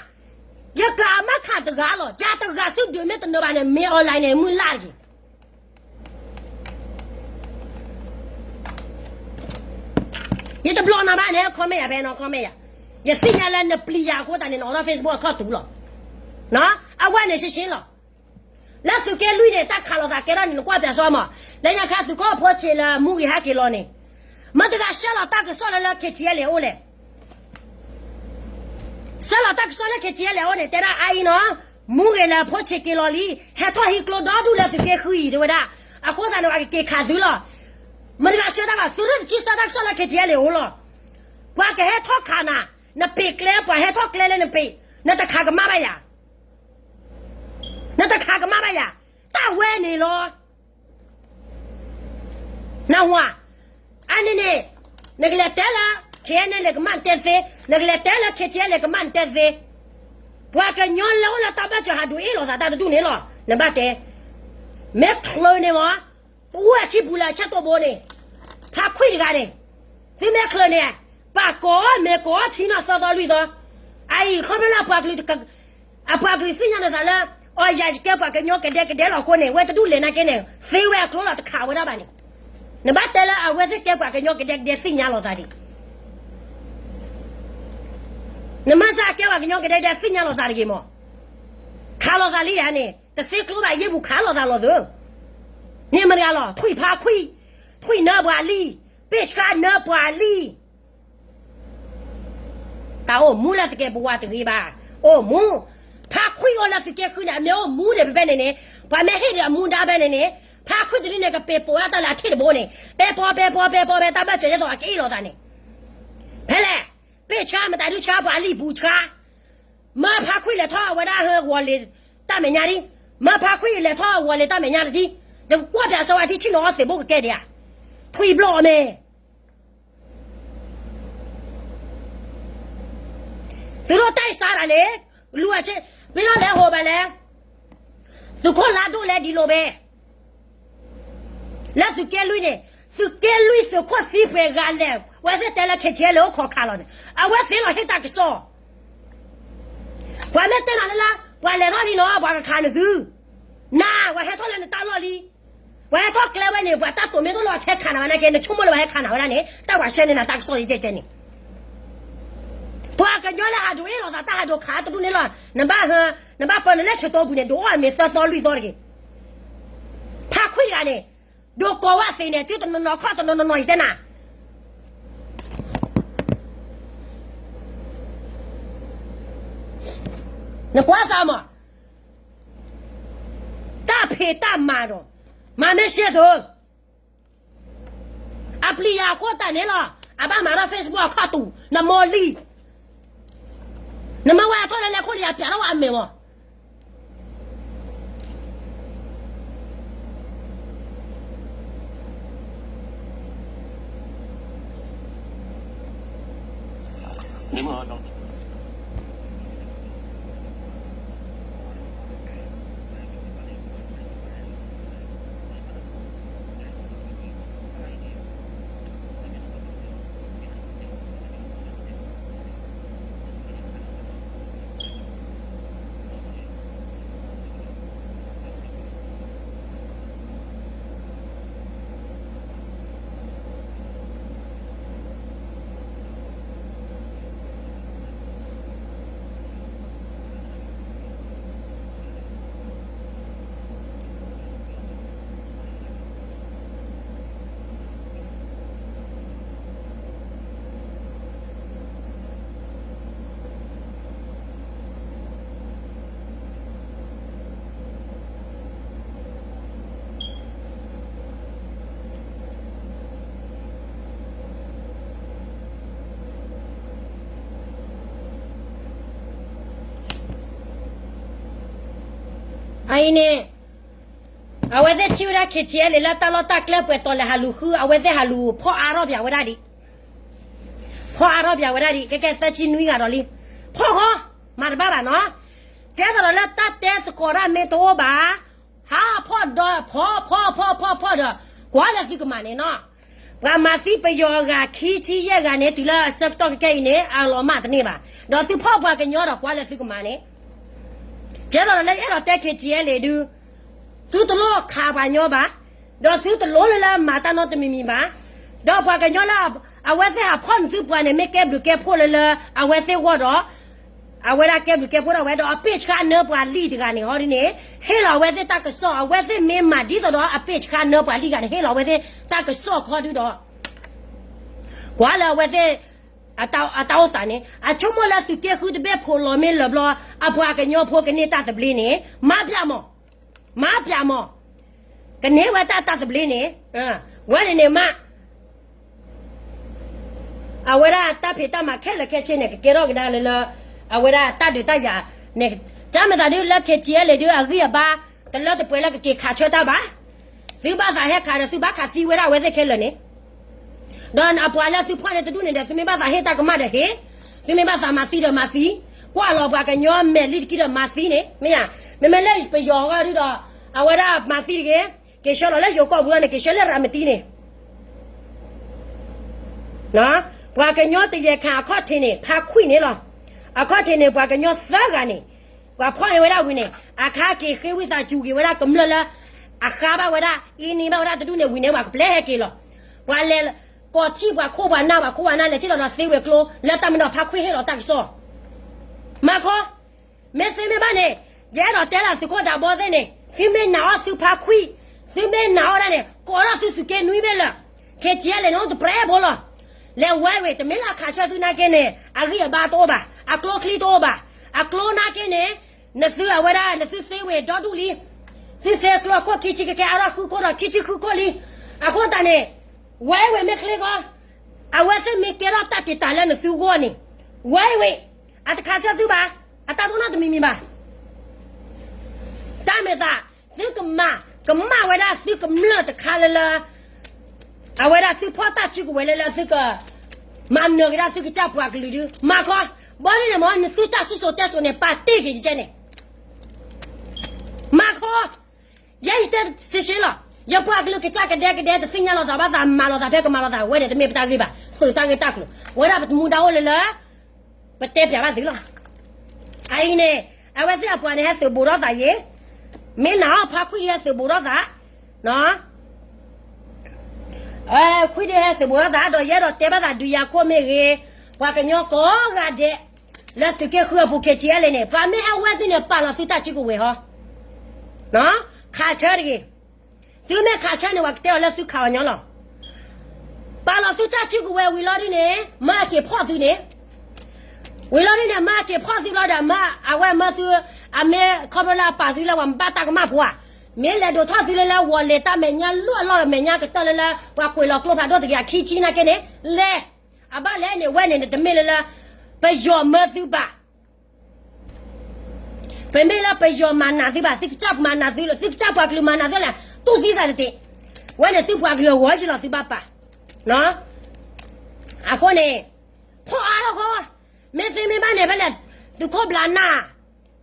ယကမၣ်ခးတဂၤလီၤ, ယၤတဂၤသုဒုးမ့ၢ်တနၢၤဘၣ်န့ၣ် မ့ၢ် online န့ၣ် မုၢ်လၢ်တက့ၢ်. ယတဘျီနၤဘၣ်န့ၣ် comment ယၤဖဲနီၤ comment ယၤ, ယသ့ၣ်ညါလၢနပျံၤယၤအဃိသတးန့ၣ် နအိးထီၣ် Facebook account တူာ်လီၤ. အဝဲန့ၣ်ရှင်းရှင်းလီၤ. လၢသုးက့လွံၢ်န့ၣ် တၢ်ခးလိာ်သးကဲထီၣ်န့ၣ် နကွၢ်ပၠးစီမး, လၢညါခါသုးခိၣ်ဖိဆံးလၢမူဂ့ၤဟဲက့ၤလီၤန့ၣ်, မတၤတဂၤဆှၢလီၤတၢ်ကစီၣ်လၢလၢ KTLA အိၣ်လဲၣ်. ဆှၢလီၤတၢ်ကစီၣ်လၢ KTLA အိၣ်န့ၣ် တဲဒၣ်အအံၤနီၤ, မူဂ့ၤလၢဖိဆံးက့ၤလီၤလံ, ဟဲထီၣ်ဟံးကျိဒီဒူၣ်လၢသုးက့ဃုအံၤ တဲဝဲဒၣ်, အဃိသတးန့ၣ် ပှၤကက့ၤခးသုလီၤ. မတၤတဂၤဆှၢတၢ်ဘၣ်, သုးရ့ၣ်တဆံဆှၢတၢ်ကစီၣ်လၢ KTLA အိၣ်လီၤ. ပှၤကဟဲထီၣ်ခးနၤ, နပ့ၤကျဲ ပှၤဟဲထီၣ်ကျဲလၢနပ့ၤ, နတခးကမၣ်ဘၣ်ယၤ. နတခးကမၣ်ဘၣ်ယၤ, တၢ်ဝဲန့ၣ်လီၤ. နၢ်ဟူဧါ, အန့ၣ်န့ၣ်, နကလဲၤတဲလၢ ခဲအံၤန့ၣ် လဲၤကမၣ်နတဲသ့, နကလဲၤတဲလၢ ခဲအံၤ လဲၤကမၣ်နတဲသ့, ပှၤကညီလၢအိၣ်လၢတၢ်ဘၢၣ်စၢၤဟးဒိးအ့ၣ်လိာ်သးတၢ်တဒူၣ်န့ၣ်လီၤ. နဘၣ်တဲ, မ့ၢ်ချၢန့ၣ်မး, တအိၣ်အခံပူၤလၢအဆၢတိၢ်ဘိန့ၣ်, ဖါခွံတဂၤန့ၣ်, သုမ့ၢ်ချၢန့ၣ်, ပာ်ကိးအီၤ မဲာ်ကိးအီၤထံနီၤသီသီလွံၢ်သီ, အအံၤခီဖျိလၢအပှၤကလုာ် အပှၤကလုာ်သ့ၣ်ညါလိာ်သးလၢ အီၤယၤယကဲပှၤကညီကဒဲကဒဲလီၤအဃိန့ၣ် ဝဲတဒူၣ်လဲၤနာ်က့န့ၣ် သ့ဝဲအကျိလီၤ တခးဝဲဒၣ်ဘၣ်န့ၣ်, နဘၣ်တဲလၢအဝဲသ့ၣ်ကဲပှၤကညီကဒဲကဒဲသ့ၣ်ညါလိာ်သးဒံး, နမ့ၢ်စ့ၢ်ကဲပှၤကညီကဒဲကဒဲသ့ၣ်ညါလိာ်သးတဂ့ၤမး, ခးလိာ်သးလံယၤန့ၣ် တသ့ကျိဘၣ် ယ့ၢ်ပူၤခးလိာ်သးလီၤသၢ န့ၣ်မတၤဂၤလီၤ ထွံၣ်ဖါခွံၣ်, ထွံၣ်နၢပှၤလံၢ်, ပ့ၢ်ဆှါနၢပှၤလံၢ် တၢ်အိၣ်မူလၢသုးက့ပဝးတဂ့ၤဘၣ်, အိၣ်မူ, ဖါခွံၣ်အိၣ်လၢသုးက့ဃုန့ၣ် အမ့ၢ်အိၣ်မူန့ၣ် ဖဲဖဲန့ၣ်န့ၣ်, ပှၤမ့ၢ်ဟ့ၣ်ဒီးအမူဒါဖဲန့ၣ်န့ၣ်, ဖါခွံၣ်တလံန့ၣ် ကပဲာ်ပိာ်ဝဲတၢ်လၢအထ့ၣ်တဘိန့ၣ်, ပဲာ်ပိာ် ပဲာ်ပိာ် ပဲာ်ပိာ် ပဲာ် တၢ်ဘၢၣ်စၢၤဒ်သိးအကအ့ၣ်လိာ်သးန့ၣ်, ဖဲလဲၣ်, ပ့ၢ်ဆှါမတၤဒုးဆှါပှၤလံၢ်ပူၤဆှါ မၢဖါခွံၣ်လဲၤထီၣ်ဝဲဒၣ်ဟၢဂီၤလ့ၤတၢ်မဲာ်ညါဒံး, မၢဖါခွံၣ်လဲၤထီၣ်ဂီၤလ့ၤတၢ်မဲာ်ညါတထံၣ်, ယကကွၢ်ပၠးစီဝဲထံဆ့ၣ်နီၤအီသ့ၣ်ဘိကကဲဒံးဧါ, ထွံၣ်ဘျီၣ်အမဲာ် သုးရိၣ်တၢ်အံၤစးတၢ်လံ, လူၤအဆ့, ပ့ၤနီၣ်လဲၤဟိးဘၣ်လဲၣ်, သုးခိၣ်လါဒိၣ်လဲၤဒံးလိာ်ဘဲ, လၢသုးက့လွံၢ်န့ၣ်, သုးက့လွံၢ်သုးခိၣ်သံပှဲၤဂၤလဲၣ်, ဝဲသ့ၣ်တဲလၢ ခဲဆ့ လၢအိၣ်ခိးခးလီၤန့ၣ်, အဝဲသ့ၣ်လီၤဟ့ၣ်တၢ်ကစီၣ် ပှၤမ့ၢ်တဲနၤလၢလၢ ပှၤလဲၤထီၣ်လံနီၤ ပှၤကခးနသု, နၤ ပှၤဟဲထီၣ်လၢနတၢ်လီၢ်လံ, ပှၤဟဲထီၣ်ကျဲဝဲန့ၣ် ပှၤတၢ်သိးမ့ၢ်တအိၣ်လၢအဟဲခးနၤဝဲနာ်က့ နဆိကမိၣ်လၢပှၤဟဲခးနၤဝဲဒၣ်န့ၣ် တၢ်ပှၤရှဲန့ၢ်နၤတၢ်ကစီၣ်ယကဲကဲန့ၣ်, ပှၤကညီလၢဟးဒိးအ့ၣ်လိာ်သးတၢ်ဟးဒိးခးတဒူၣ်န့ၣ်လီၤ, နဘၣ်ဟ, နဘၣ်ပၢနလဲၣ်ဆၢတီပူၤန့ၣ် ဒိးအိၣ်အမ့ၢ်သၢသီလွံၢ်သီတဂ့ၤ, ဖါခွံၣ်တဂၤန့ၣ်, ဒိးကိးဝဲသ့ၣ်န့ၣ် စုတနီၤနီၤခီၣ်တနီၤနီၤနီၤယတဲနၤ နကွၢ်စၢ်မး, တၢ်ဖံးတၢ်မၤဒီး, မၤမ့ၢ်ရှဲသိး, အပျံၤယၤအဃိတၢ်န့ၣ်လီၤ, အဘၣ်မၤထီၣ် Facebook အခီၣ်တူာ်, နမိၢ်လံၤ, နမ့ၢ်ဝဲအထီၣ်လၢလဲၤခိၣ်လံၤ အပျးထီၣ်ဝဲအမဲာ်မး အအံၤန့ၣ်, အဝဲသ့ၣ်ထံၣ်ဝဲဒၣ် KTLA လၢတၢ်လီၢ်တၢ်ကျဲပှဲၤတီၤလဲၣ် ဟးလူၤဃု အဝဲသ့ၣ်ဟးလူၤဖီၣ်အါထီၣ်ပၠးဝဲဒၣ်ဒံး, ဖီၣ်အါထီၣ်ပၠးဝဲဒၣ်ဒံး ကဲကဲသၢဆံနွံဂၤဒီးလံ, ဖီၣ်ဃီ, မၤတဘၣ်ဘၣ်နီၤ, ကဲသိးဒီးလၢတၢ်တဲသကိးတၢ်မ့ၢ်တအိၣ်ဘၣ်, ဟးဖီၣ်ဒီး ဖီၣ်ဖီၣ်ဖီၣ်ဖီၣ်ဖီၣ်ဒီး, ကွၢ်လၢသုကမၤန့ၣ်နီၤ, ပှၤမၤသံပယီၤအဂၤခံဆံယဲၢ်ဂၤန့ၣ် တုၤလၢအဆၢကတီၢ်ခဲအံၤန့ၣ် အလီၤမၢ်တန့ၢ်ဘၣ်, ဒီးသုဖီၣ်ပှၤကညီဒီးကွၢ်လၢသုကမၤန့ၣ်, ကဲသိးဒီးလၢယအဲၣ်ဒိးတဲ KTLA ဒုး, သုတလိၣ်ခးပှၤညီဘၣ်, ဒီးသုတလိၣ်လၢလၢမၤတၢ်နီတမံၤမံၤဘၣ်, ဒီးပှၤကညီလၢ အဝဲသ့ၣ်ဟးဖီၣ်နသုပှၤန့ၣ် မ့ၢ်ကဲဘျုးကဲဖှိၣ်လၢလၢ အဝဲသ့ၣ်ဂီၢ်ဒီး အဝဲဒၣ်ကဲဘျုးကဲဖှိၣ်ဒၣ်ဝဲဒီး အပ့ၢ်ဆှါနၢပှၤလံၢ်တဂၤန့ၣ်ဟီဒ်န့ၣ်, ဟ့ၣ်လီၤအဝဲသ့ၣ်တၢ်ကစီၣ် အဝဲသ့ၣ်မ့ၢ်မၤဒ်သိးဒီးအပ့ၢ်ဆှါနၢပှၤလံၢ်တဂၤန့ၣ် ဟ့ၣ်လီၤအဝဲသ့ၣ်တၢ်ကစီၣ်ခီဒုဒီး, ကွၢ်လၢအဝဲသ့ၣ် အတၢ်အိၣ်သးန့ၣ် အဆိကမိၣ်လၢသုးက့ဃုတဘ့ၣ်ဖိးလီၤမ့ၢ်လၢာ်ဘျီ အပှၤကညီဖိကန့ၢ်တၢ်သဘျ့န့ၣ် မၤပၠးမး, မၤပၠးမး, ကန့ၢ်ဝဲတၢ်တၢ်သဘျ့န့ၣ်, ဝဲန့ၣ်န့ၣ်မး အဝဲဒၣ်တၢ်ဖံးတၢ်မၤခဲလၢာ်ခဲဆ့န့ၣ် ကကဲထီၣ်ကဒါလၢလၢ အဝဲဒၣ်တၢ်ဒုးတၢ်ယၤန့ၣ် တၢ်မၤသးဒုးလၢ KTLA ဒုးအဂံၢ်အဘါ တလၢတပှဲၤလၢကက့ၤခးဆၢတၢ်ဘၣ်. သုဘၣ်သးဟဲခးဒီးသုဘၣ်ခးသံဝဲဒၣ်အဝဲသ့ၣ်ခဲလၢာ်န့ၣ်, ဒီးအပှၤလၢသုဖီၣ်န့ၢ်တဒူၣ်န့ၣ်ဒီး သုမ့ၢ်ဘၣ်သးဟ့ၣ်တၢ်ကမၣ်ဒီးဟ့ၣ်, သုမ့ၢ်ဘၣ်သးမၤသံဒီးမၤသံ, ကွၢ်လီၤပှၤကညီမဲာ်လံတက့ၢ်ဒီးမၤသံန့ၣ် မ့ၢ်ဧါ. မ့မ့ၢ်လၢပယီၤအဂီၢ်ဒုးဒီး အဝဲဒၣ်မၤသံတဂ့ၤ, က့ၤဆှၢလီၤလၢယိၤကီၢ်ပူၤလီၤန့ၣ် က့ၤဆှၢလၢရၤမတံန့ၣ် ပှၤကညီတယဲၢ်ခါအခီၣ်ထံးန့ၣ် ဖါခွံန့ၣ်လီၤ. အခီၣ်ထံးန့ၣ် ပှၤကညီသၢဂၤန့ၣ် ပှၤဖီၣ်န့ၢ်ဝဲဒၣ်ဝံၤန့ၣ် အခါက့ၤဃ့ဝံသးစူၤက့ၤဝဲဒၣ်ကမျၢၢ်လၢ အဃါဘၣ်ဝဲဒၣ် အံၤန့ၢ်ဘၣ်ဝဲဒၣ်တဒူၣ်န့ၣ်ဝံၤန့ၣ် ပှၤကပျဲဟဲက့ၤလီၤ. ပှၤလဲၤကိးထံၣ်ပှၤခိၣ်ပှၤနၢ် ပှၤခိၣ်ပှၤနၢ်လဲၤထံၣ်လီၤဒီးသ့ဝဲၤကျိ လၢတၢ်မ့ၢ်ဒီးဖါခွံဟ့ၣ်လီၤတၢ်ကစီၣ် မၤခီ မ့ၢ်သ့မ့ၢ်ဘၣ်န့ၣ် ယအဲၣ်ဒိးတဲလၢသုးခိၣ်ဒးဘီသ့ၣ်န့ၣ် သုမ့ၢ်နာ်အီၣ်သုဖါခွံ, သုမ့ၢ်နာ်အီၣ်ဒၣ်န့ၣ် ကိးထီၣ်သုသုးက့နွံဘ့ၣ်လၢာ်, ခဲကဲလဲၣ်န့ၣ် အိၣ်တပြဲၢ်ဖိလီၤ. လဲၤဝဲဝံၤ တမ့ၢ်လၢခးဆၢသုနာ်က့န့ၣ် အဂံၢ်အဘါတအိၣ်ဘၣ်, အကျိချံတအိၣ်ဘၣ်, အကျိနာ်က့န့ၣ် နသုအဝဲဒၣ် နသုသ့ဝဲဒီဒူၣ်လံ, သုသ့ကျိခိၣ်ခံဆံကကဲအါထီၣ်ဃုခိၣ်ဒီးခံဆံဃုခိၣ်လံ. အဃိသတးန့ၣ် ဝဲဝံၤမ့ၢ်ချ့ကီ အဝဲသ့ၣ်မ့ၢ်ကဲထီၣ်တၢ်တ့ၢ်တၢ်လၢနသုဂီၢ်န့ၣ် ဝဲဝံၤ အတခးဆၢသုဘၣ်, အတၢ်တအိၣ်နီတမံၤမံၤဘၣ်. တၢ်မၤသး သုကမၤ ကမၣ်ဝဲဒၣ်သုကမျၢၢ်တခါလၢလၢ အဝဲဒၣ်သုဖီၣ်တၢ်စုကဝဲၤလၢလၢသုက မၤနၢၤက့ၤဒၣ်သုကစၢ်ပှၤကလုာ်ဒုး မၤခီ, ဘီဒ်န့ၣ်မ့ၢ် နသုတၢ်စံၣ်စိၤတဲစိၤန့ၣ် ပာ်တ့ၢ်က့ၤကကဲန့ၣ် မၤခီ, ယဲယတဲစ့ၢ်ကီးလီၤ, ယပှၤကလုာ်ကစၢ်ကဒဲကဒဲ တသ့ၣ်ညါလိာ်သးဘၣ်သး မၤလိာ်သးဖဲကမၤလိာ်သးဝဲန့ၣ် တမ့ၢ်ပတၢ်ဂ့ၢ်ဘၣ်, သုးတၢ်ဂ့ၢ်တၢ်ကျိၤ ဝဲဒၣ်ပတမူဒါအိၣ်လၢလၢ ပတဲပၠးဘၣ်သုလီၤ. အအံၤန့ၣ် အဝဲသ့ၣ်အပှၤန့ၣ် ဟဲသုးဘူးထီၣ်သးယ့ၤ, မ့ၢ်နာ်အီၣ်ဖါခွံဒီးဟဲသုးဘူးထီၣ်သး, ခွံဒီးဟဲသုးဘူးထီၣ်သး ဒီးယအဲၣ်ဒိးတဲဘၣ်သး ဒုးယၤခိၣ်မ့ၢ်ဂ့ၤ, ပှၤကညီကိးဂၤဒဲး လၢသုးက့ဃုအပူၤ ခဲကဲလဲၣ်န့ၣ် ပှၤမ့ၢ်ဟဲဝဲသုန့ၣ် ပာ်လီၤသုတၢ်စုကဝဲၤဟီ, ခးဆၢတဂ့ၤ, သုမ့ၢ်ခးဆၢန့ၣ် ပှၤကတဲအီၤလၢသုခးအီၤညီလီၤ. ပာ်လီၤသုတၢ်စုကဝဲၤဝံၤလီၤဒ်န့ၣ် မၢအက့ၤဖီၣ်သုန့ၣ်, ဝံၤလီၤဒ်န့ၣ် မၢအက့ၤဖီၣ်သုဘျီဒီး မၢအဝဲမၢသု အမ့ၢ်ခီဖျိလၢအပာ်သုလၢပှၤမၤဘၣ်တၢ်ကမၣ်ဖိဧါ, မ့ၢ်လဲၤဒိးထီၣ်သုလၢလၢဝီၤလဲၤတၢ်မဲာ်ညါလၢအလီၢ်မဲာ်ညါကတၢၢ်လၢလၢ ပှၤကွဲးလီၤကျိဖးဒိၣ်တဂ့ၤအခံဆံနာ်က့န့ၣ်, လဲၤ, အဘၣ်လဲၣ်န့ၣ် ဝဲန့ၣ် နတမ့ၢ်လၢလၢ ပယီၤမၢသုဘၣ် ပမ့ၢ်လၢပယီၤမၤနးသုဘၣ်, သုကစၢ်မၤနးသုလၢ သုကစၢ်ပှၤကလုာ်မၤနးသုလဲၣ်, တူၢ်သံသးတတ့ၢ်, ဝဲန့ၣ်သုပှၤကလုာ်အဂီၢ်ယလီၤသုဘၣ်ပာ်, အဃိန့ၣ် ဖီၣ်အါထီၣ်ခီ, မ့ၢ်သ့မ့ၢ်ဘၣ်န့ၣ် ဖဲလဲၣ် သုးခိၣ်ဘျးနၢ်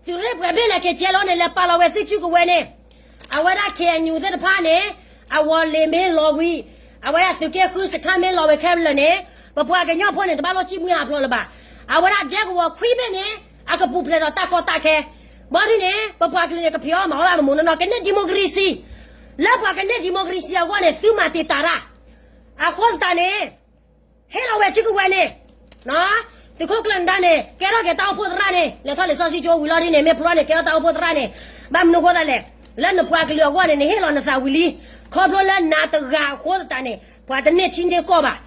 သုးရ့ၣ်ပှဲၤဘ့ၣ်လဲၣ် ခဲကဲလီၤန့ၣ် လဲၤပာ်လီၤဝဲသုစုကဝဲၤန့ၣ်, အဝဲဒၣ် KNU သ့ၣ်တဖၣ်န့ၣ် အဝီၤလ့ၤမ့ၢ်လီၤဝံၤ, အဝဲဒၣ်သုးက့ဃုစခါမ့ၢ်လီၤဝဲခဲလၢာ်န့ၣ်, ပပှၤကညီဖိန့ၣ် တဘၣ်လိၣ်စံၣ်မှံဟးဖျိးလၢၤဘၣ်. အဝဲဒၣ်ဒဲကဝီၤခွံဘ့ၣ်န့ၣ် အကပူၤဖျဲးဒီးတၢ်ကီတၢ်ခဲ, ဘီဒ်န့ၣ် ပပှၤကလုာ်န့ၣ် ကဖံးအီၣ်မၤအီၣ်ဘၣ်မမူနီၢ်နီၢ် ကန့ၢ် democracy, လၢပှၤကန့ၢ် democracy အဂီၢ်န့ၣ် သုမၤတံာ်တာ်တၢ်, အဃိသတးန့ၣ် ဟ့ၣ်လီၤဝဲစုကဝဲၤန့ၣ်, သုးခိၣ်ကျၢၢ်နဒါန့ၣ် ကဲထီၣ်က့ၤတၢ်အိၣ်ဖှိၣ်သရၣ်န့ၣ် လဲၤထီၣ်လံာ်စီဆှံကၠိဝံၤလီၤဒ်န့ၣ် မ့ၢ်ဖျိန့ၣ် ကဲထီၣ်တၢ်အိၣ်ဖှိၣ်သရၣ်န့ၣ်, ဘၣ်မနုၤအဃိသတးလဲၣ်, လၢနပှၤကလုာ်အဂီၢ်န့ၣ် နဟ့ၣ်လီၤနသးဝံၤလံ, ခီဖျိလၢနၤတဂၤအဃိသတးန့ၣ် ပှၤတန့ၢ်ထံန့ၢ်ကီၢ်ဘၣ်,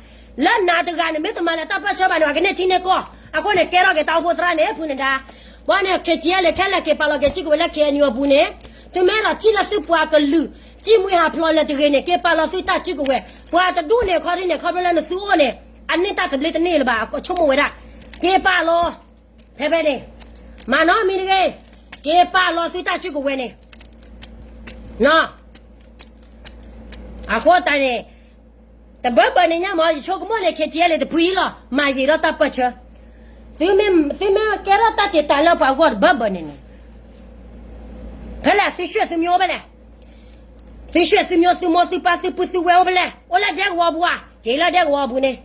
လၢနၤတဂၤန့ၣ် မ့ၢ်တမၤလၢတၢ်ပၢၢ်ဆၢဘၣ်န့ၣ် ပှၤကန့ၢ်ထံန့ၢ်ကီၢ်, အဃိန့ၣ် ကဲထီၣ်က့ၤတၢ်အိၣ်ဖှိၣ်သရၣ်န့ၣ် ဖုနဒါ, ဘီန့ၣ် ခဲကဲလဲၣ် ခဲလၢာ်က့ၤပာ်လီၤက့ၤစုကဝဲၤလၢ KNU အပူၤန့ၣ်, သုမ့ၢ်အဲၣ်ဒိးထံၣ်လၢသုပှၤကလုာ် စံၣ်မှံဟးဖျိးလၢၤတဂ့ၤန့ၣ် က့ၤပာ်လီၤသုတၢ်စုကဝဲၤ, ပှၤတဒူၣ်န့ၣ်ခီဒ်န့ၣ် ခီဖျိလၢနသုအိၣ်န့ၣ် အန့ၢ်တၢ်သဘျ့တန့ၢ်လၢၤဘၣ် အဆိကမိၣ်ဝဲဒၣ်, က့ၤပာ်လီၤ, ဖဲဖဲန့ၣ်, မၤနီတမံၤတဂ့ၤ, က့ၤပာ်လီၤသုတၢ်စုကဝဲၤန့ၣ် အဃိသတးန့ၣ်, တဘၢဘၢန့ၣ်ညါမ့ၢ် ယဆိကမိၣ်န့ၣ် ခဲကဲလဲၣ် တပှံၤလီၤ မၤယံာ်ဒီးတၢ်ပၢၢ်ဆၢ, သုမ့ၢ်ကဲထီၣ်တၢ်တ့ၢ်တာ်လၢပှၤဂီၢ်တဘၢဘၢန့ၣ်န့ၣ်, ဖဲလဲၣ် သုဆှဲၣ်သုမံအိၣ်ဖဲလဲၣ်, သုဆှဲၣ်သုမံအိၣ် သုမိၢ်သုပၢ်သုပုၢ်သုဝဲၢ်အိၣ်ဖဲလဲၣ်, အိၣ်လၢဒဲကဝီၤပူၤဧါ, က့ၤလၢဒဲကဝီၤပူၤန့ၣ်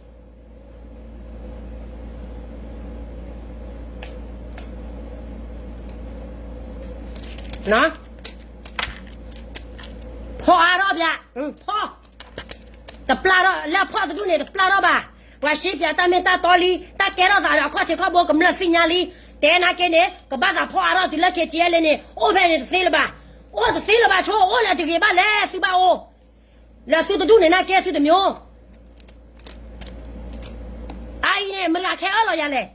ဖီၣ်အါထီၣ်ပၠး, ဖီၣ်, တပျၢ်ထီၣ် လၢအဖီၣ်တဒူၣ်န့ၣ် တပျၢ်ထီၣ်ဘၣ်, ပှၤရှဲပၠးတၢ်မ့ၢ်တၢ်တီလံ, တၢ်ကဲထီၣ်သးဒီးအခီၣ်ထံးခီၣ်ဘိကမျၢၢ်သ့ၣ်ညါလံ, တဲနာ်က့န့ၣ် ကဘၣ်သးဖီၣ်အါထီၣ်တုၤလၢ ခဲကဲလဲၣ် န့ၣ် အိၣ်ဖဲန့ၣ်တသ့လၢၤဘၣ်, အိၣ်တသ့လၢၤဘၣ်ဆိ အိၣ်လၢတဂ့ၤဘၣ်လဲၣ် သုဘၣ်အိၣ်, လၢသုတဒူၣ်န့ၣ်နာ်က့သုတမံၤ အအံၤန့ၣ် မတၤဂၤခဲအၢၣ်လီၤယၤလဲၣ်,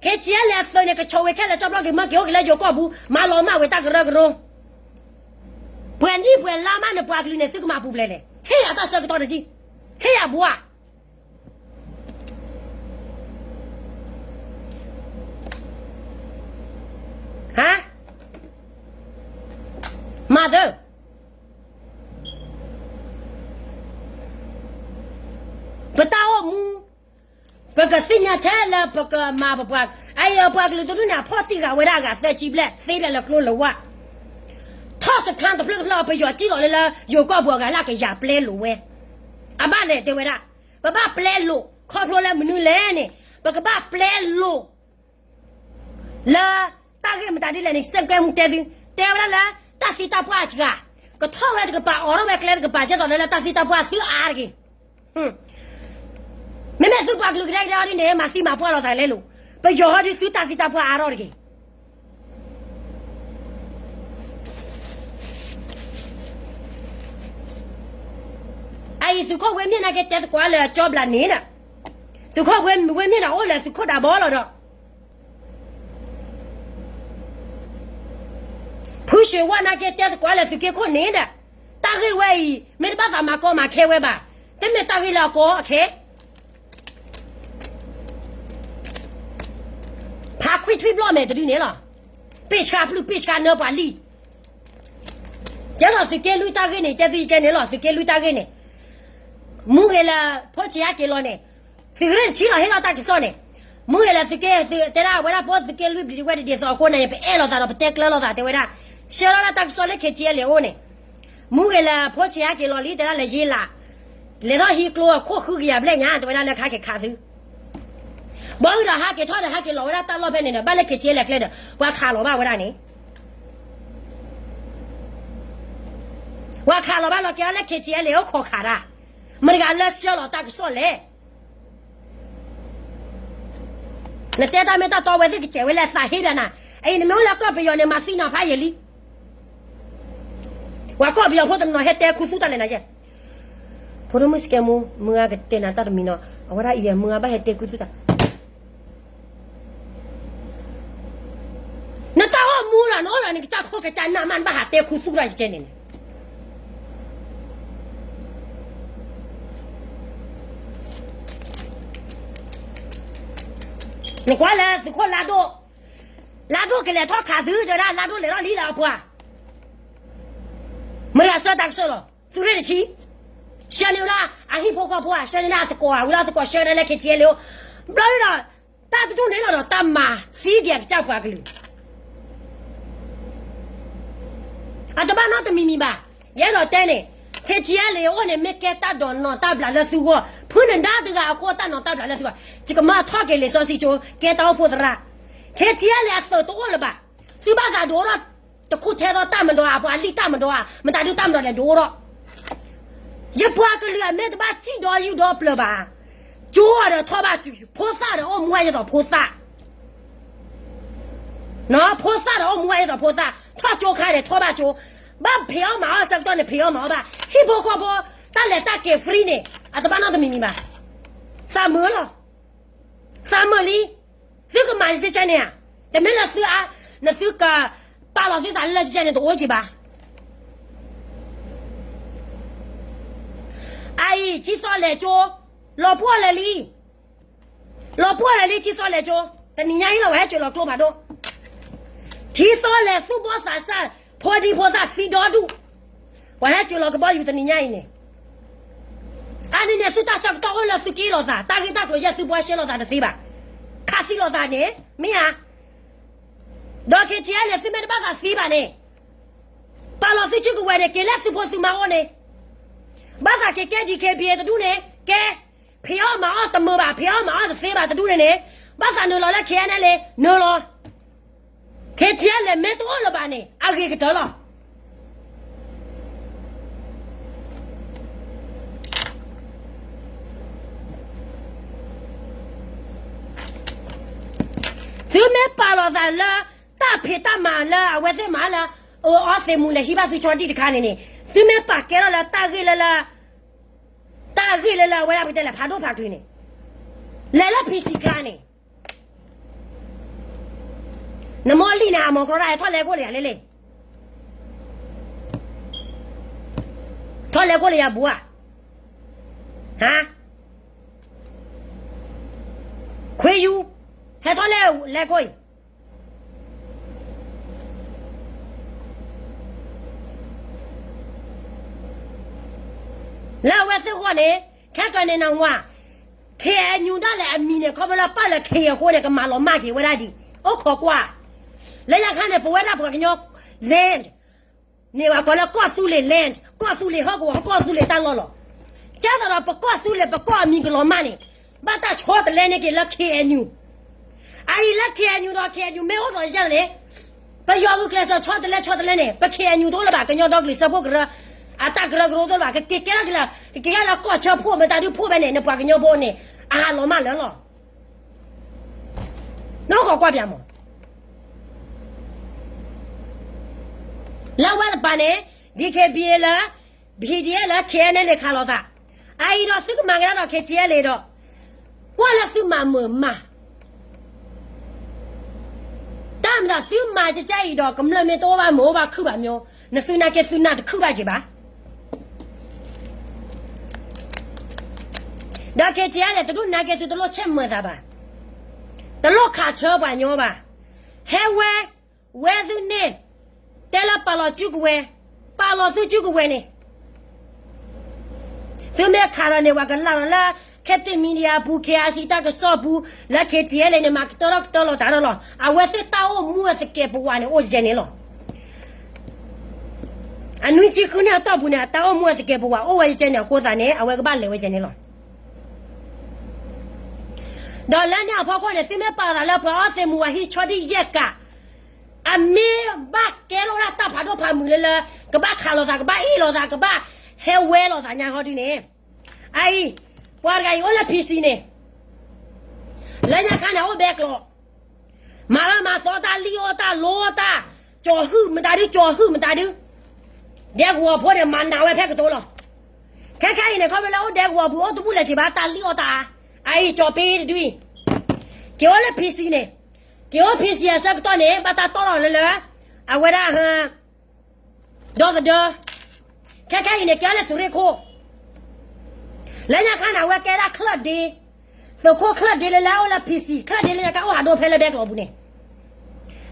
ခဲကဲလဲၣ်အသုးန့ၣ် ကဆိးဝဲခဲလၢာ်ကၠီဖျီက့ၤ မၢက့ၤအိၣ်က့ၤလၢယိၤကီၢ်ပူၤ မၤလီၤမၢ်ဝဲတၢ်ကရၢကရိ, ပှဲၤနံၣ်ပှဲၤလါမး နပှၤကလုာ်န့ၣ် သုကမၤပူၤဖျဲးလဲၣ်, ဟ့ၣ်ယၤတၢ်ဆၢကတီၢ်တက့ၢ်, ဟ့ၣ်ယၤဘှါ ဟါ, သၢ ပတၢ်အိၣ်မူ ပကသ့ၣ်ညါထဲလၢပကမၤပပှၤ, အအံၤပှၤကလုာ်တဒူၣ်န့ၣ် အဖီၣ်တံၢ်ဃာ်ဝဲဒၣ်အဂၤသၢဆံဘျဲၣ် သ့ဘျဲၣ်လၢကျိလၢဝါ, ထီၣ်စခါတဖျၢၣ်တဖျၢၣ် ပယီၤစံၣ်လီၤလၢလၢယိၤကီၢ်ပူၤအဂၤလၢအကယၤပျဲလိာ်ဝဲ, အဘၣ်လဲၣ်တဲဝဲဒၣ်, ပဘၣ်ပျဲလိာ် ခီဖျိလၢမနုၤလဲၣ်န့ၣ် ပကဘၣ်ပျဲလိာ် လၢတၢ်ဂ့ၢ်မတၤဒ်လဲၣ်န့ၣ် စဲးကဲမူတဲသု, တဲဝဲဒၣ်လၢ တၢ်သံတၢ်ပှၢ်အစှၤ, ကထီၣ်ဝဲတကပၤ အိးထီၣ်ဝဲကျဲတကပၤ ကဲသိးလၢလၢတၢ်သံတၢ်ပှၢ်သုအါတဂ့ၤ. မ့မ့ၢ်သုပှၤကလုာ်ကဒဲကဒဲအီၤဒ်န့ၣ် မၤသံမၤပှၢ်လိာ်သးလဲလိာ်, ပယီၤဟီဒ်သုတၢ်သံတၢ်ပှၢ်အါထီၣ်တဂ့ၤ. အအံၤ သုးခိၣ်ဝ့ၢ်မ့ၢ်နာ်က့တဲသကိးလၢအကၠီဘျးန့ၣ်ဒီး, သုးခိၣ်ဝ့ၢ်မ့ၢ်နာ်အိၣ်လၢသုးခိၣ်ဒးဘီလီၤဒီး, ဖုၣ်ရွှ့ၤဝါနာ်က့တဲသကိးလၢသုးက့ခိၣ်န့ၣ်ဒီး, တၢ်ဂ့ၢ်ဝဲအံၤ မ့ၢ်တဘၣ်သးမၤကီမၤခဲဝဲဘၣ်, တမ့ၢ်တၢ်ဂ့ၢ်လၢအကီအခဲ ဖးခွံထွံဘျီၣ်မဲာ်တဒုန့ၣ်လီၤ. ပ့ၢ်ဆှါပျုၢ်ပ့ၢ်ဆှါနၢပှၤလံ. ကဲသိးသုးက့လွံၢ်တၢ်ဂ့ၢ်န့ၣ် တဲသုကဲန့ၣ်လီၤ, သုးက့လွံၢ်တၢ်ဂ့ၢ်န့ၣ်, မူဂ့ၤလၢ ဖိဆံးဟဲက့ၤလီၤန့ၣ်, သုးရ့ၣ်တဆံလီၤ ဟ့ၣ်လီၤတၢ်ကစီၣ်န့ၣ်, မူဂ့ၤလၢသုးက့ တဲဒၣ်ဝဲဒၣ် ပအိၣ်သုးက့လွံၢ်ဘျံးဝဲတဒ်သိးအဃိန့ၣ် ပအဲၣ်လိာ်သးဒီးပတဲကျၢၤလိာ်သးတဲဝဲဒၣ်, ဆှၢလီၤဒၣ်တၢ်ကစီၣ်လၢ ခ့ၣ်ထံအဲလ့ၣ် အအိၣ်န့ၣ်, မူဂ့ၤလၢ ဖိဆံးဟဲက့ၤလီၤလံ တဲဒၣ်လၢယ့လး, လဲၤထီၣ်ဟံးကျိအခိၣ်ဃုကယၤဘျဲၣ်ညါ တဲဝဲဒၣ်လၢခါက့ၤခးသု ဘီဂံၢ်ဒီးဟးက့ၤထီၣ်ဒီး ဟဲက့ၤလီၤဝဲဒၣ်တၢ်လီၢ်ဖဲန့ၣ်ဒီး ဘၣ်လၢ ခ့ၣ်ထံအဲလ့ၣ် ကျဲဒီး ပှၤခးလီၤဘၣ်ဝဲဒၣ်န့ၣ်, ပှၤခးလီၤဘၣ်လီၤက့ၤအီၤလၢ ခ့ၣ်ထံအဲလ့ၣ် အိၣ်ခိးခးတၢ်, မတၤတဂၤလၢဆှၢလီၤတၢ်ကစီၣ်လဲၣ်. နတဲတၢ်မ့ၢ်တၢ်တီ ဝဲသ့ၣ်ကစဲးဝဲလၢသးဟ့ဘၣ်နၤ, အအံၤနမ့ၢ်အိၣ်လၢကီၢ်ပယီၤန့ၣ် မၤသံနၤဖးယံာ်လံ. ပှၤကီၢ်ပယီၤဖိတနီၤဟဲတဲခူသူၣ်တၢ်လဲၣ်နၤယဲ, ဖိဒိၣ်မုၣ်စကဲမူ မုၢ်ဂၤကတဲနၤတၢ်တမံၤနီၤ, အဝဲဒၣ်အံၤမုၢ်ဂၤဘၣ်ဟဲတဲခူသူၣ်တၢ် နတၢ်အိၣ်မူလီၤ နအိၣ်လီၤန့ၣ် ကစၢ်ခိၣ်ကစၢ်နၢ်မး နဘၣ်ဟးတဲခူသူၣ်တၢ်ယကဲန့ၣ်န့ၣ်, နကွၢ်လၢသုးခိၣ်လါဒိၣ်, လါဒိၣ်ကလဲၤထီၣ်ခးသု တဲဝဲဒၣ် လါဒိၣ်လဲၤထီၣ်လံလၢအပှၤ, မတၤတဂၤဆှၢတၢ်ကစီၣ်လီၤ, သုးရ့ၣ်တဆံ, ဆှၢန့ၢ်ဝဲဒၣ် အဟံၣ်ဖိဃီဖိဧါ, ဆှၢန့ၢ်ဒၣ်အသကိးဧါ, ဝံၤလၢအသကိးဆှၢဒၣ်လၢ ခ့ၣ်ထံအဲလ့ၣ် အိၣ်, ဘျီဒ်ဒီး တၢ်တဒူၣ်န့ၣ်လီၤဒီး တၢ်မၤသံက့ၤအကစၢ်ပှၤကလုာ် အတဘၣ်နီတမံၤမံၤဘၣ်. ယအဲၣ်ဒိးတဲန့ၣ်, ခ့ၣ်ထံအဲလ့ၣ် အအိၣ်န့ၣ် မ့ၢ်ကဲတၢ်ဒိးနီၢ်တၢ်ဘျးလၢသုဂီၢ်, ဖုနဒါတဂၤအဃိတၢ်နီၢ်တၢ်ဘျးလၢသုဂီၢ်, ယကမၢထီၣ်က့ၤလံာ်စီဆှံကၠိ, ကဲတၢ်အိၣ်ဖှိၣ်သရၣ်, ခ့ၣ်ထံအဲလ့ၣ် အသုးတအိၣ်လၢၤဘၣ်. သုဘၣ်သးဒုးအိၣ်ထီၣ် တခူထဲသိးတၢ်မၤဒီးဧါ, ပှၤလံၣ်တၢ်မၤဒီးဧါ, မတၤဒုးတၢ်မၤဒီးလဲၤဒုးအိၣ်ထီၣ် ယပှၤကလုာ်အမ့ၢ်တဘၣ်စံၣ်ဒီးယူၢ်ဒီးပျၢၤဘၣ်, ကၠိအီၤဒီးထီၣ်ဘၣ်ကၠိ, ဖိသၣ်ဒီးအိၣ်မူဝဲဒ်သိးဖိသၣ်, ဖိသၣ်ဒီးအိၣ်မူဝဲဒ်သိးဖိသၣ်, ထီၣ်ကၠိခါဒီးထီၣ်ဘၣ်ကၠိ, ဘၣ်ဖံးအီၣ်မၤအီၣ်ဆၢကတီၢ်န့ၣ် ဖံးအီၣ်မၤအီၣ်ဘၣ်, ဟံၣ်ဖိဃီဖိ, တၢ်လဲၤတၢ်က့ၤ free န့ၣ် အတဘၣ်နီတမံၤမံၤဘၣ်. သးမုာ်လီၤ. သးမုာ်လံ. သုကမၤကဲကဲန့ၣ်ဧါ, တမ့ၢ်လၢသုအါ, နသုကပာ်လီၤသုသးလၢကဲကဲန့ၣ် တအိၣ်က့ၤဘၣ်. အအံၤ ထံသီလဲၤကၠိ, လီၤပှီၢ်လၢာ်လံ. လီၤပှီၢ်လၢာ်လံ ထံသီလဲၤကၠိ, တနံၤညါအံၤလီၤ ပှၤဟဲစိာ်လီၤကျိဖးဒိၣ်, ထံသီလဲၤသူၣ်ဘီသးစၢ်, ဖိဒံဖိသၣ်သံဒီဒူၣ်, ပှၤဟဲစိာ်လီၤကဘီယူၤတနံၤညါအံၤန့ၣ်, အါန့ၣ်န့ၣ် သုတၢ်ဆၢကတီၢ်အိၣ်လၢသုက့လိာ်သး, တၢ်ဂ့ၢ်တၢ်ကျိၤယဲၢ်သုဘှါရှဲလိာ်သးတသ့ဘၣ်. ခးသံလိာ်သးန့ၣ် မ့ၢ်ဧါ. ဒီး ခ့ၣ်ထံၣ်အဲလ့ၣ် သုမ့ၢ်တဘၣ်သးသံဘၣ်န့ၣ်, ပာ်လီၤသုစုကဝဲၤန့ၣ် က့ၤလၢသုဖိသုမါအိၣ်န့ၣ်, ဘၣ်သးက့ၤကဲ DKBA တဒူၣ်န့ၣ် ကဲ, ဖံးအီၣ်မၤအီၣ်တမုာ်ဘၣ်, ဖံးအီၣ်မၤအီၣ်တသ့ဘၣ်တဒူၣ်န့ၣ်န့ၣ်, ဘၣ်သးနုာ်လီၤလၢ KNLA နုာ်လီၤ. ခ့ၣ်ထံၣ်အဲလ့ၣ် မ့ၢ်တအိၣ်လၢၤဘၣ်န့ၣ် အဂ့ၤကတၢၢ်လီၤ. သုမ့ၢ်ပာ်လီၤသးလၢ တၢ်ဖံးတၢ်မၤလၢအဝဲသ့ၣ်မၤလၢ အအီသ့ၣ်မူလဲၤဟံးဘၣ်သုဆီဒံၣ်တခါန့ၣ်န့ၣ်, သုမ့ၢ်ပာ်ကဲထီၣ်လၢတၢ်ဂ့ၢ်လၢလၢ တၢ်ဂ့ၢ်လၢလၢအဝဲဒၣ်ပကတဲလဲၣ် ဖးဒိၣ်ဖးကျုၤန့ၣ်, လဲၤလၢ PC ကျါန့ၣ် နမိၢ်လံၣ်န့ၣ် အမိၢ်ကြီဒၣ် ဟဲထီၣ်လဲၤကိၣ်လၢယၤလဲၣ်လဲၣ်, ထီၣ်လဲၤကိၣ်လၢယၤဘူးဧါ, ဟါ, ခွ့ယူၤ, ဟဲထီၣ်လဲၤ လဲၤကိၣ်အံၤ. လၢအဝဲသ့ၣ်အဂီၢ်န့ၣ် ခဲကနံၣ်နၢ်ဟူဧါ, ခ့ၣ်အဲၣ်ယူၣ်ဒၣ်လဲာ်အမံၤန့ၣ် ခီဖျိလၢပာ်လၢခ့ၣ်အဃိန့ၣ် ကမၤလီၤမၢ်က့ၤဝဲဒၣ်ဒံး အိၣ်ခိးကွၢ်. လၢညါခါန့ၣ် ပဝဲဒၣ်ပှၤကညီ land န့ၣ် ပှၤကိးလၢကီၢ်သူလ့ၤ land ကီၢ်သူလ့ၤဟီၣ်ကဝီၤ ကီၢ်သူလ့ၤတၢ်လီၢ်လီၤ. ကၢ်သိးဒီးပကီၢ်သူလ့ၤ ပကီၢ်အမံၤကလီၤမၢ်န့ၣ် ဘၣ်တၢ်ဆီတလဲန့ၢ်က့ၤလၢ ခ့ၣ်အဲၣ်ယူၣ် အအံၤလၢ ခ့ၣ်အဲၣ်ယူၣ် ဒီး ခ့ၣ်အဲၣ်ယူၣ် မ့ၢ်အိၣ်ဒီးယဲၢ်န့ၣ် ပယီၤဂုာ်ကျဲးစၢးဆီတလဲဆီတလဲန့ၣ် ပ ခ့ၣ်အဲၣ်ယူၣ် တအိၣ်လၢၤဘၣ်, ကညီဒီကလုာ်စၢဖှိၣ်ကရၢ အတၢ်ကရၢကရိတအိၣ်လၢၤဘၣ်, ကက့ၤကဲထီၣ်က့ၤလၢ ကက့ၤကဲလၢကီၢ်ဆၢဖှိၣ် မတၤဒုဖှိၣ်ဖဲန့ၣ် နပှၤကညီဖိန့ၣ် အဟးလီၤမၢ်လၢာ်လီၤ. နအိၣ်ခိးကွၢ်ပၠးမး လၢဝဲတပၤန့ၣ် DKBA လၢ BGF လၢ ခ့ၣ်အဲၣ်ယူၣ် န့ၣ် ခးလိာ်သး, အအံၤဒီးသုကမၤကဒါဒီး ခ့ၣ်အဲၣ်ယူၣ် န့ၣ်ဒီး ကွၢ်လၢသုမၤမုာ်မး, တၢ်မၤသုမၤကကၢ်အံၤဒီး ကမျၢၢ်မ့ၢ်တအိၣ်ဘၣ်မုာ်အိၣ်ဘၣ်ခုၣ်ဘၣ်မၠိ, နသုနာ်က့သုနၢ်တခုၣ်ဘၣ်က့ၤဘၣ်. ဒီး ခ့ၣ်အဲၣ်ယူၣ် န့ၣ် တဒူၣ်နာ်က့သုတလိၣ်ဆဲးမုာ်သးဘၣ်, တလိၣ်ခးဆၢပှၤညီဘၣ်, ဟဲဝဲ ဝဲသုန့ၣ် တဲလၢပာ်လီၤစုကဝဲၤ, ပာ်လီၤသုစုကဝဲၤန့ၣ် သုမ့ၢ်ခးဒီးန့ၣ် ပှၤကလၢ်လီၤလၢ ခဲတ့ၢ် media အပူၤ KIC တၢ်ကစီၣ်ပူၤ လၢ ခ့ၣ်အဲၣ်ယူၣ် န့ၣ် မၤကတၢၢ်ထီၣ်ကတၢၢ်လီၤတၢ်ထီၣ်လီၤ. အဝဲသ့ၣ်တၢ်အိၣ်မူအသကဲးပဝးန့ၣ် အိၣ်ကဲန့ၣ်လီၤ. အနွံဆံဃုနံၣ်အတီၢ်ပူၤန့ၣ် အတၢ်အိၣ်မူအသကဲးပဝးအိၣ်ဝဲကဲန့ၣ်အဃိသတးန့ၣ် အဝဲကဘၣ်လဲၤဝဲကဲန့ၣ်လီၤ. ဒီးလၢန့ၣ်အဖီခိၣ်န့ၣ် သုမ့ၢ်ပာ်လီၤသးလၢပှၤအီသံးမူၤဝဲဟံၣ်ဆီဒံၣ်ယဲၢ်ကး အမ့ၢ်ဘၣ်ကဲထီၣ်ဝဲဒၣ်တၢ်ဖးဒိၣ်ဖးမုာ်လၢလၢ ကဘၣ်ခးလိာ်သး ကဘၣ်အ့ၣ်လိာ်သး ကဘၣ်ဟဲဝဲလိာ်သးညါဟီဒုန့ၣ်, အအံၤ ပှၤတဂၤအံၤအိၣ်လၢ PC န့ၣ်, လၢညါခါန့ၣ် အအိၣ်ဘဲကျိး မၤလၢမၤသီတၢ် လံၣ်အီၣ်တၢ် လိအီၣ်တၢ်, ကၠီၤဟုၣ်မတၤဒု ကၠီၤဟုၣ်မတၤဒု, ဒဲကဝီၤဖိန့ၣ် မၤနးဝဲဖဲကတိၤလီၤ. ခဲခဲအံၤန့ၣ် ခီဖျိလၢအိၣ်ဒဲကဝီၤပူၤ အိၣ်တဘူၣ်လဲၤက့ၤဘၣ်တၢ်လံၣ်အီၣ်တၢ်အါ, အအံၤကၠီၤပ့တဒုအံၤ, က့ၤအိၣ်လၢ PC န့ၣ်, က့ၤအိၣ် PC အဆၢကတီၢ်န့ၣ် ဘၣ်တၢ်တီၢ်ထီၣ်လၢလၢ အဝဲဒၣ် ဒီသဒၢ, ခဲခဲအံၤန့ၣ် ကဲလၢသုးရ့ၣ်ခိၣ်, လၢညါခါန့ၣ် အဝဲကဲဒၣ်ချၢၣ်ဒ့, သုးခိၣ်ချၢၣ်ဒ့လၢလၢအိၣ်လၢ PC, ချၢၣ်ဒ့လၢညါခါအိၣ်ဟးဒိၣ်ဖဲလၢဘဲကျိးပူၤန့ၣ်,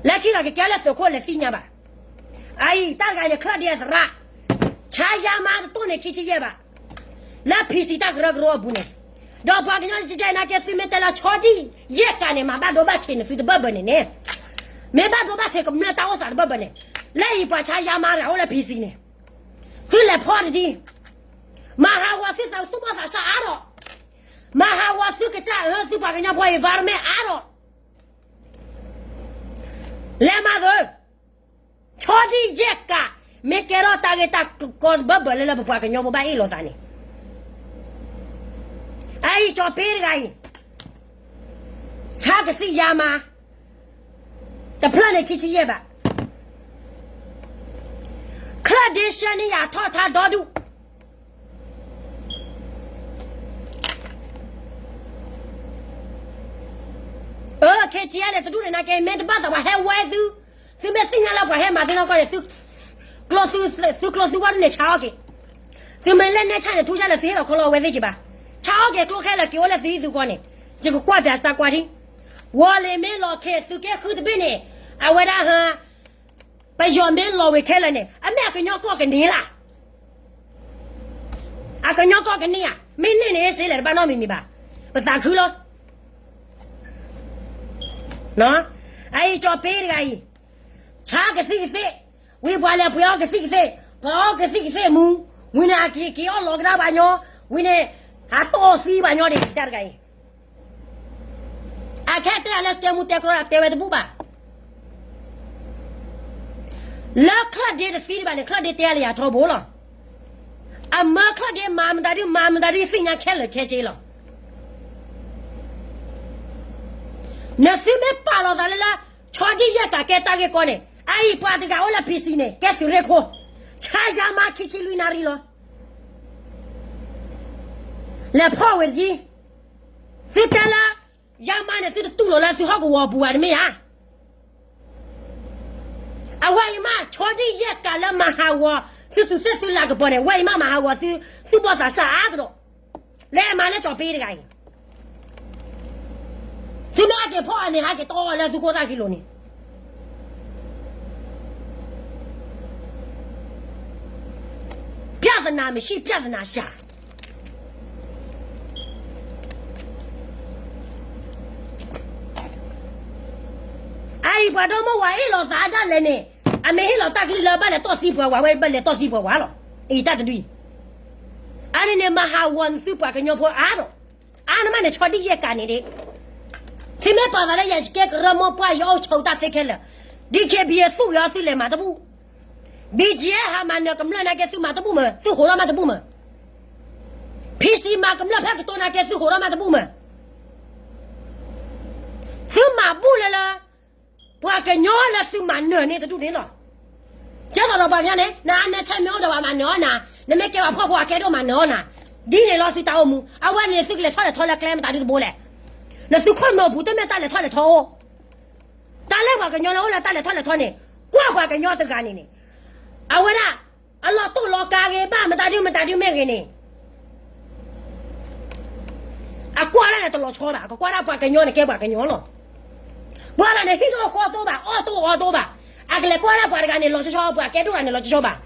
လၢခံဒီးကကဲလၢသုးခိၣ်လဲၤသ့ၣ်ညါဘၣ်. အအံၤတၢ်တဂၤအံၤန့ၣ် ချၢၣ်ဒ့အသရၣ်, ဆါယါမါတတိၢ်န့ၣ်ခံဆံယဲၢ်ဘၣ်, လၢ PC တၢ်ကရၢကရိအပူၤန့ၣ်, ဒီးပှၤကညီကကဲနာ်က့ သုမ့ၢ်တဲလၢဆီဒံၣ်ယဲၢ်ကးန့ၣ် မၤဘၣ်ဒိဘၣ်ထံးန့ၣ် သုတဘၢၣ်ဘၢၣ်န့ၣ်န့ၣ်, မ့ၢ်ဘၣ်ဒိဘၣ်ထံးကမျၢၢ်တၢ်အိၣ်သးတဘၢၣ်ဘၢၣ်န့ၣ်, လၢအံၤပှၤဆါယါမါတဂၤအိၣ်လၢ PC န့ၣ်, သုလဲၤဖီၣ်တဒံး, မၤဟးဂီၤသုသးသူၣ်ဘီၣ်သးစၢ်အါထီၣ်, မၤဟးဂီၤသုကစၢ်အၢ သုပှၤကညီဖိ environment အါထီၣ်, လဲၤမၤသၢ, ဆီဒံၣ်ယဲၢ်ကး, မ့ၢ်ကဲထီၣ်တၢ်ဂ့ၢ်တၢ်ကီတဘၢၣ်ဘၢၣ်လၢလၢ ပပှၤကညီဖိဘၣ်အ့ၣ်လိာ်သးန့ၣ်, အအံၤကၠီၤပ့တဂၤအံၤ, ဆါကသံၣ်ယါမါ, တဖျၢၣ်န့ၣ်ခံဆံယဲၢ်ဘၣ်, ချၢၣ်ဒ့ဆှၢန့ၢ်ယၤထီၣ်ထါဒီဒူၣ် အၢ KTLA တဒူၣ်န့ၣ်နာ်က့ မ့ၢ်တဘၣ်သးပှၤဟဲဝဲသု, သုမ့ၢ်သ့ၣ်ညါလၢပှၤဟဲမၤသ့နီၢ်ကီၢ်န့ၣ်, သုကျိသုဝဲဒၣ်န့ၣ်ဆါအီၣ်က့ၤ, သုမ့ၢ်လဲၤနဲၣ်ဆၣ်န့ၣ် ထူဆၣ်လၢသုဟ့ၣ်လီၤခီလီၤဝဲသ့ၣ်က့ၤဘၣ်, ဆါအီၣ်က့ၤကျိခဲလၢာ်က့ၤအိၣ်လၢသုဟံၣ်သုဃီန့ၣ်, ယကကွၢ်ပၠးစးကွၢ်ဒံး, ဝီၤလ့ၤမ့ၢ်လီၤခ့သုးက့ဃုတဘ့ၣ်န့ၣ်, အဝဲဒၣ်ဟါ ပယီၤမ့ၢ်လီၤဝံၤခဲလၢာ်န့ၣ် အမ့ၢ်အကညီကီၢ်ကန့ၢ်လၢ်, အကညီကီၢ်ကန့ၢ်ဧါ, မ့ၢ်န့ၢ်န့ၣ်စ့လဲၣ် တဘၣ်နီတမံၤမံၤဘၣ်, ပသးခုလီၤ, အအံၤကၠီၤပ့တဂၤအံၤ, ဆါကသံၣ်ကသ့ၣ်, ဝံၤပှၤလဲၤပှ့ၤအီၣ်ကသံၣ်ကသ့ၣ်, ပှၤအီၣ်ကသံၣ်ကသ့ၣ်မူ, ဝံၤန့ၣ် အက့ၤက့ၤအီၣ်လီၤကဒါပှၤညီ, ဝံၤန့ၣ် အတီၢ်သံပှၤညီဒံးတၢ်တဂၤအံၤ အခဲတဲလၢ စကဲမူတဲကျီ တဲဝဲတဘူၣ်ဘၣ်. လၢချၢၣ်ဒ့တသံတဘၣ်န့ၣ် ချၢၣ်ဒ့တဲလၢယၤထီဘိလီၤ. အမၢချၢၣ်ဒ့မၤမတၤဒု မၤမတၤဒု ယသ့ၣ်ညါခဲလၢာ်ခဲဆ့လီၤ. နသုမ့ၢ်ပာ်လီၤသးလၢလၢ ဆီဒံၣ်ယဲၢ်ကးကဲတၢ်ဂ့ၢ်ကီန့ၣ် အအံၤပှၤတဂၤအိၣ်လၢ PC န့ၣ် ကဲသုးရ့ၣ်ခိၣ်, ဆါယါမါခံဆံလွံၢ်နၣ်ရံၣ်လီၤ. လဲၤဖီၣ်ဝဲတက့ၢ်. သုတဲလၢ ယါမါန့ၣ် သုတတူၢ်လိာ်လၢသုဟီၣ်ကဝီၤပူၤဘၣ်တမ့ၢ်ဧါ. အဝဲအံၤမး ဆီဒံၣ်ယဲၢ်ကးလၢမၤဟးဂီၤ သုသူၣ်သ့ၣ်သုလၤကပီၤန့ၣ် ဝဲအံၤမးမၤဟးဂီၤသု သုဘီၣ်သးစၢ်အါကဒီး, လၢမၤလၢကၠီၤပ့တဂၤအံၤ, သုမ့ၢ်ဟဲက့ၤဖီၣ်အန့ၣ် ဟဲက့ၤတီလၢသုခိၣ်သၣ်ခံလိၤန့ၣ် ပြဿနာမရှိ ပြဿနာရှာ ပှၤဒီမါဝၤအ့ၣ်လိာ်သးဒၣ်လဲာ်န့ၣ်, အမ့ၢ်ဟ့ၣ်လီၤတၢ်ကလုၢ်လၢဘၣ်လဲၤတီၢ်သံပှၤဝၤ ဝဲဘၣ်လဲၤတီၢ်သံပှၤဝၤလီၤ. အံၤတၢ်တဒုအံၤ, အါန့ၣ်န့ၣ် မၤဟးဂီၤနသုပှၤကညီဖိအါဒီး, အါနမးန့ၣ် ဆီဒံၣ်ယဲၢ်ကးန့ၣ်ဒ့, သုမ့ၢ်ပာ်သးလၢယကဲကရၢမိၢ်ပှၢ် ယအိၣ်ဆိးတၢ်သ့ခဲလၢာ်, DKBA သူၣ်ဂ့ၤအီၤသုလဲၤမၤတဘူၣ်, BGF ဟးမၤနၢၤကမျၢၢ်နာ်က့ သုမၤတဘူၣ်မၢ်, သုဟိးထီၣ်မးတဘူၣ်မၢ်. PC မၤကမျၢၢ်ဖဲကတိၤနာ်က့ သုဟိးထီၣ်မးတဘူၣ်မၢ်. သုမၤဘူၣ်လၢလၢ ပှၤကညီလၢသုမၤနၢၤန့ၣ်တဒူၣ်န့ၣ်လီၤ. ကဲသိးဒီးပှၤကညီန့ၣ် နအါနၢဆဲမ့ၢ်အိၣ်ဒီးပှၤမၤနၢၤအီၣ်နၤ, နမ့ၢ်ကဲပှၤဖှီၣ်ဖိအကဲဒိၣ်မၤနၢၤအီၣ်နၤ, ဒ်န့ၣ်လီၤသုတၢ်အိၣ်မူ. အဝဲန့ၣ် သုကလဲၤထီၣ်လဲၤထီလၢကျဲမတၤဒုတဘိလဲၣ်. နသုခိၣ်နူာ်ပူၤတမ့ၢ်တၢ်လဲၤထီၣ်လဲၤထီအိၣ်, တၢ်လၢပှၤကညီလၢအိၣ်လၢတၢ်လဲၤထီၣ်လဲၤထီန့ၣ်, ကွၢ်ပှၤကညီတဂၤန့ၣ်န့ၣ်, အဝဲဒၣ် အလီၤတိၢ်လီၤကါဂ့ၤဘၣ် မတၤဒုမတၤဒုမ့ၢ်ဂ့ၤန့ၣ် အကွၢ်ဒၣ်န့ၣ်တလီၤဆီဘၣ်, ကကွၢ်ဒၣ်ပှၤကညီန့ၣ်ကဲပှၤကညီလီၤ. ပှၤတဂၤန့ၣ်ဟံၣ်တအိၣ်ဃီတအိၣ်ဘၣ်, အီၣ်တအိၣ်အီတအိၣ်ဘၣ်, အကလဲၤကွၢ်ဒၣ်ပှၤတဂၤန့ၣ်လီၤဆီဆီ, ပှၤကဲဒိၣ်တဂၤန့ၣ်လီၤဆီဆီဘၣ်.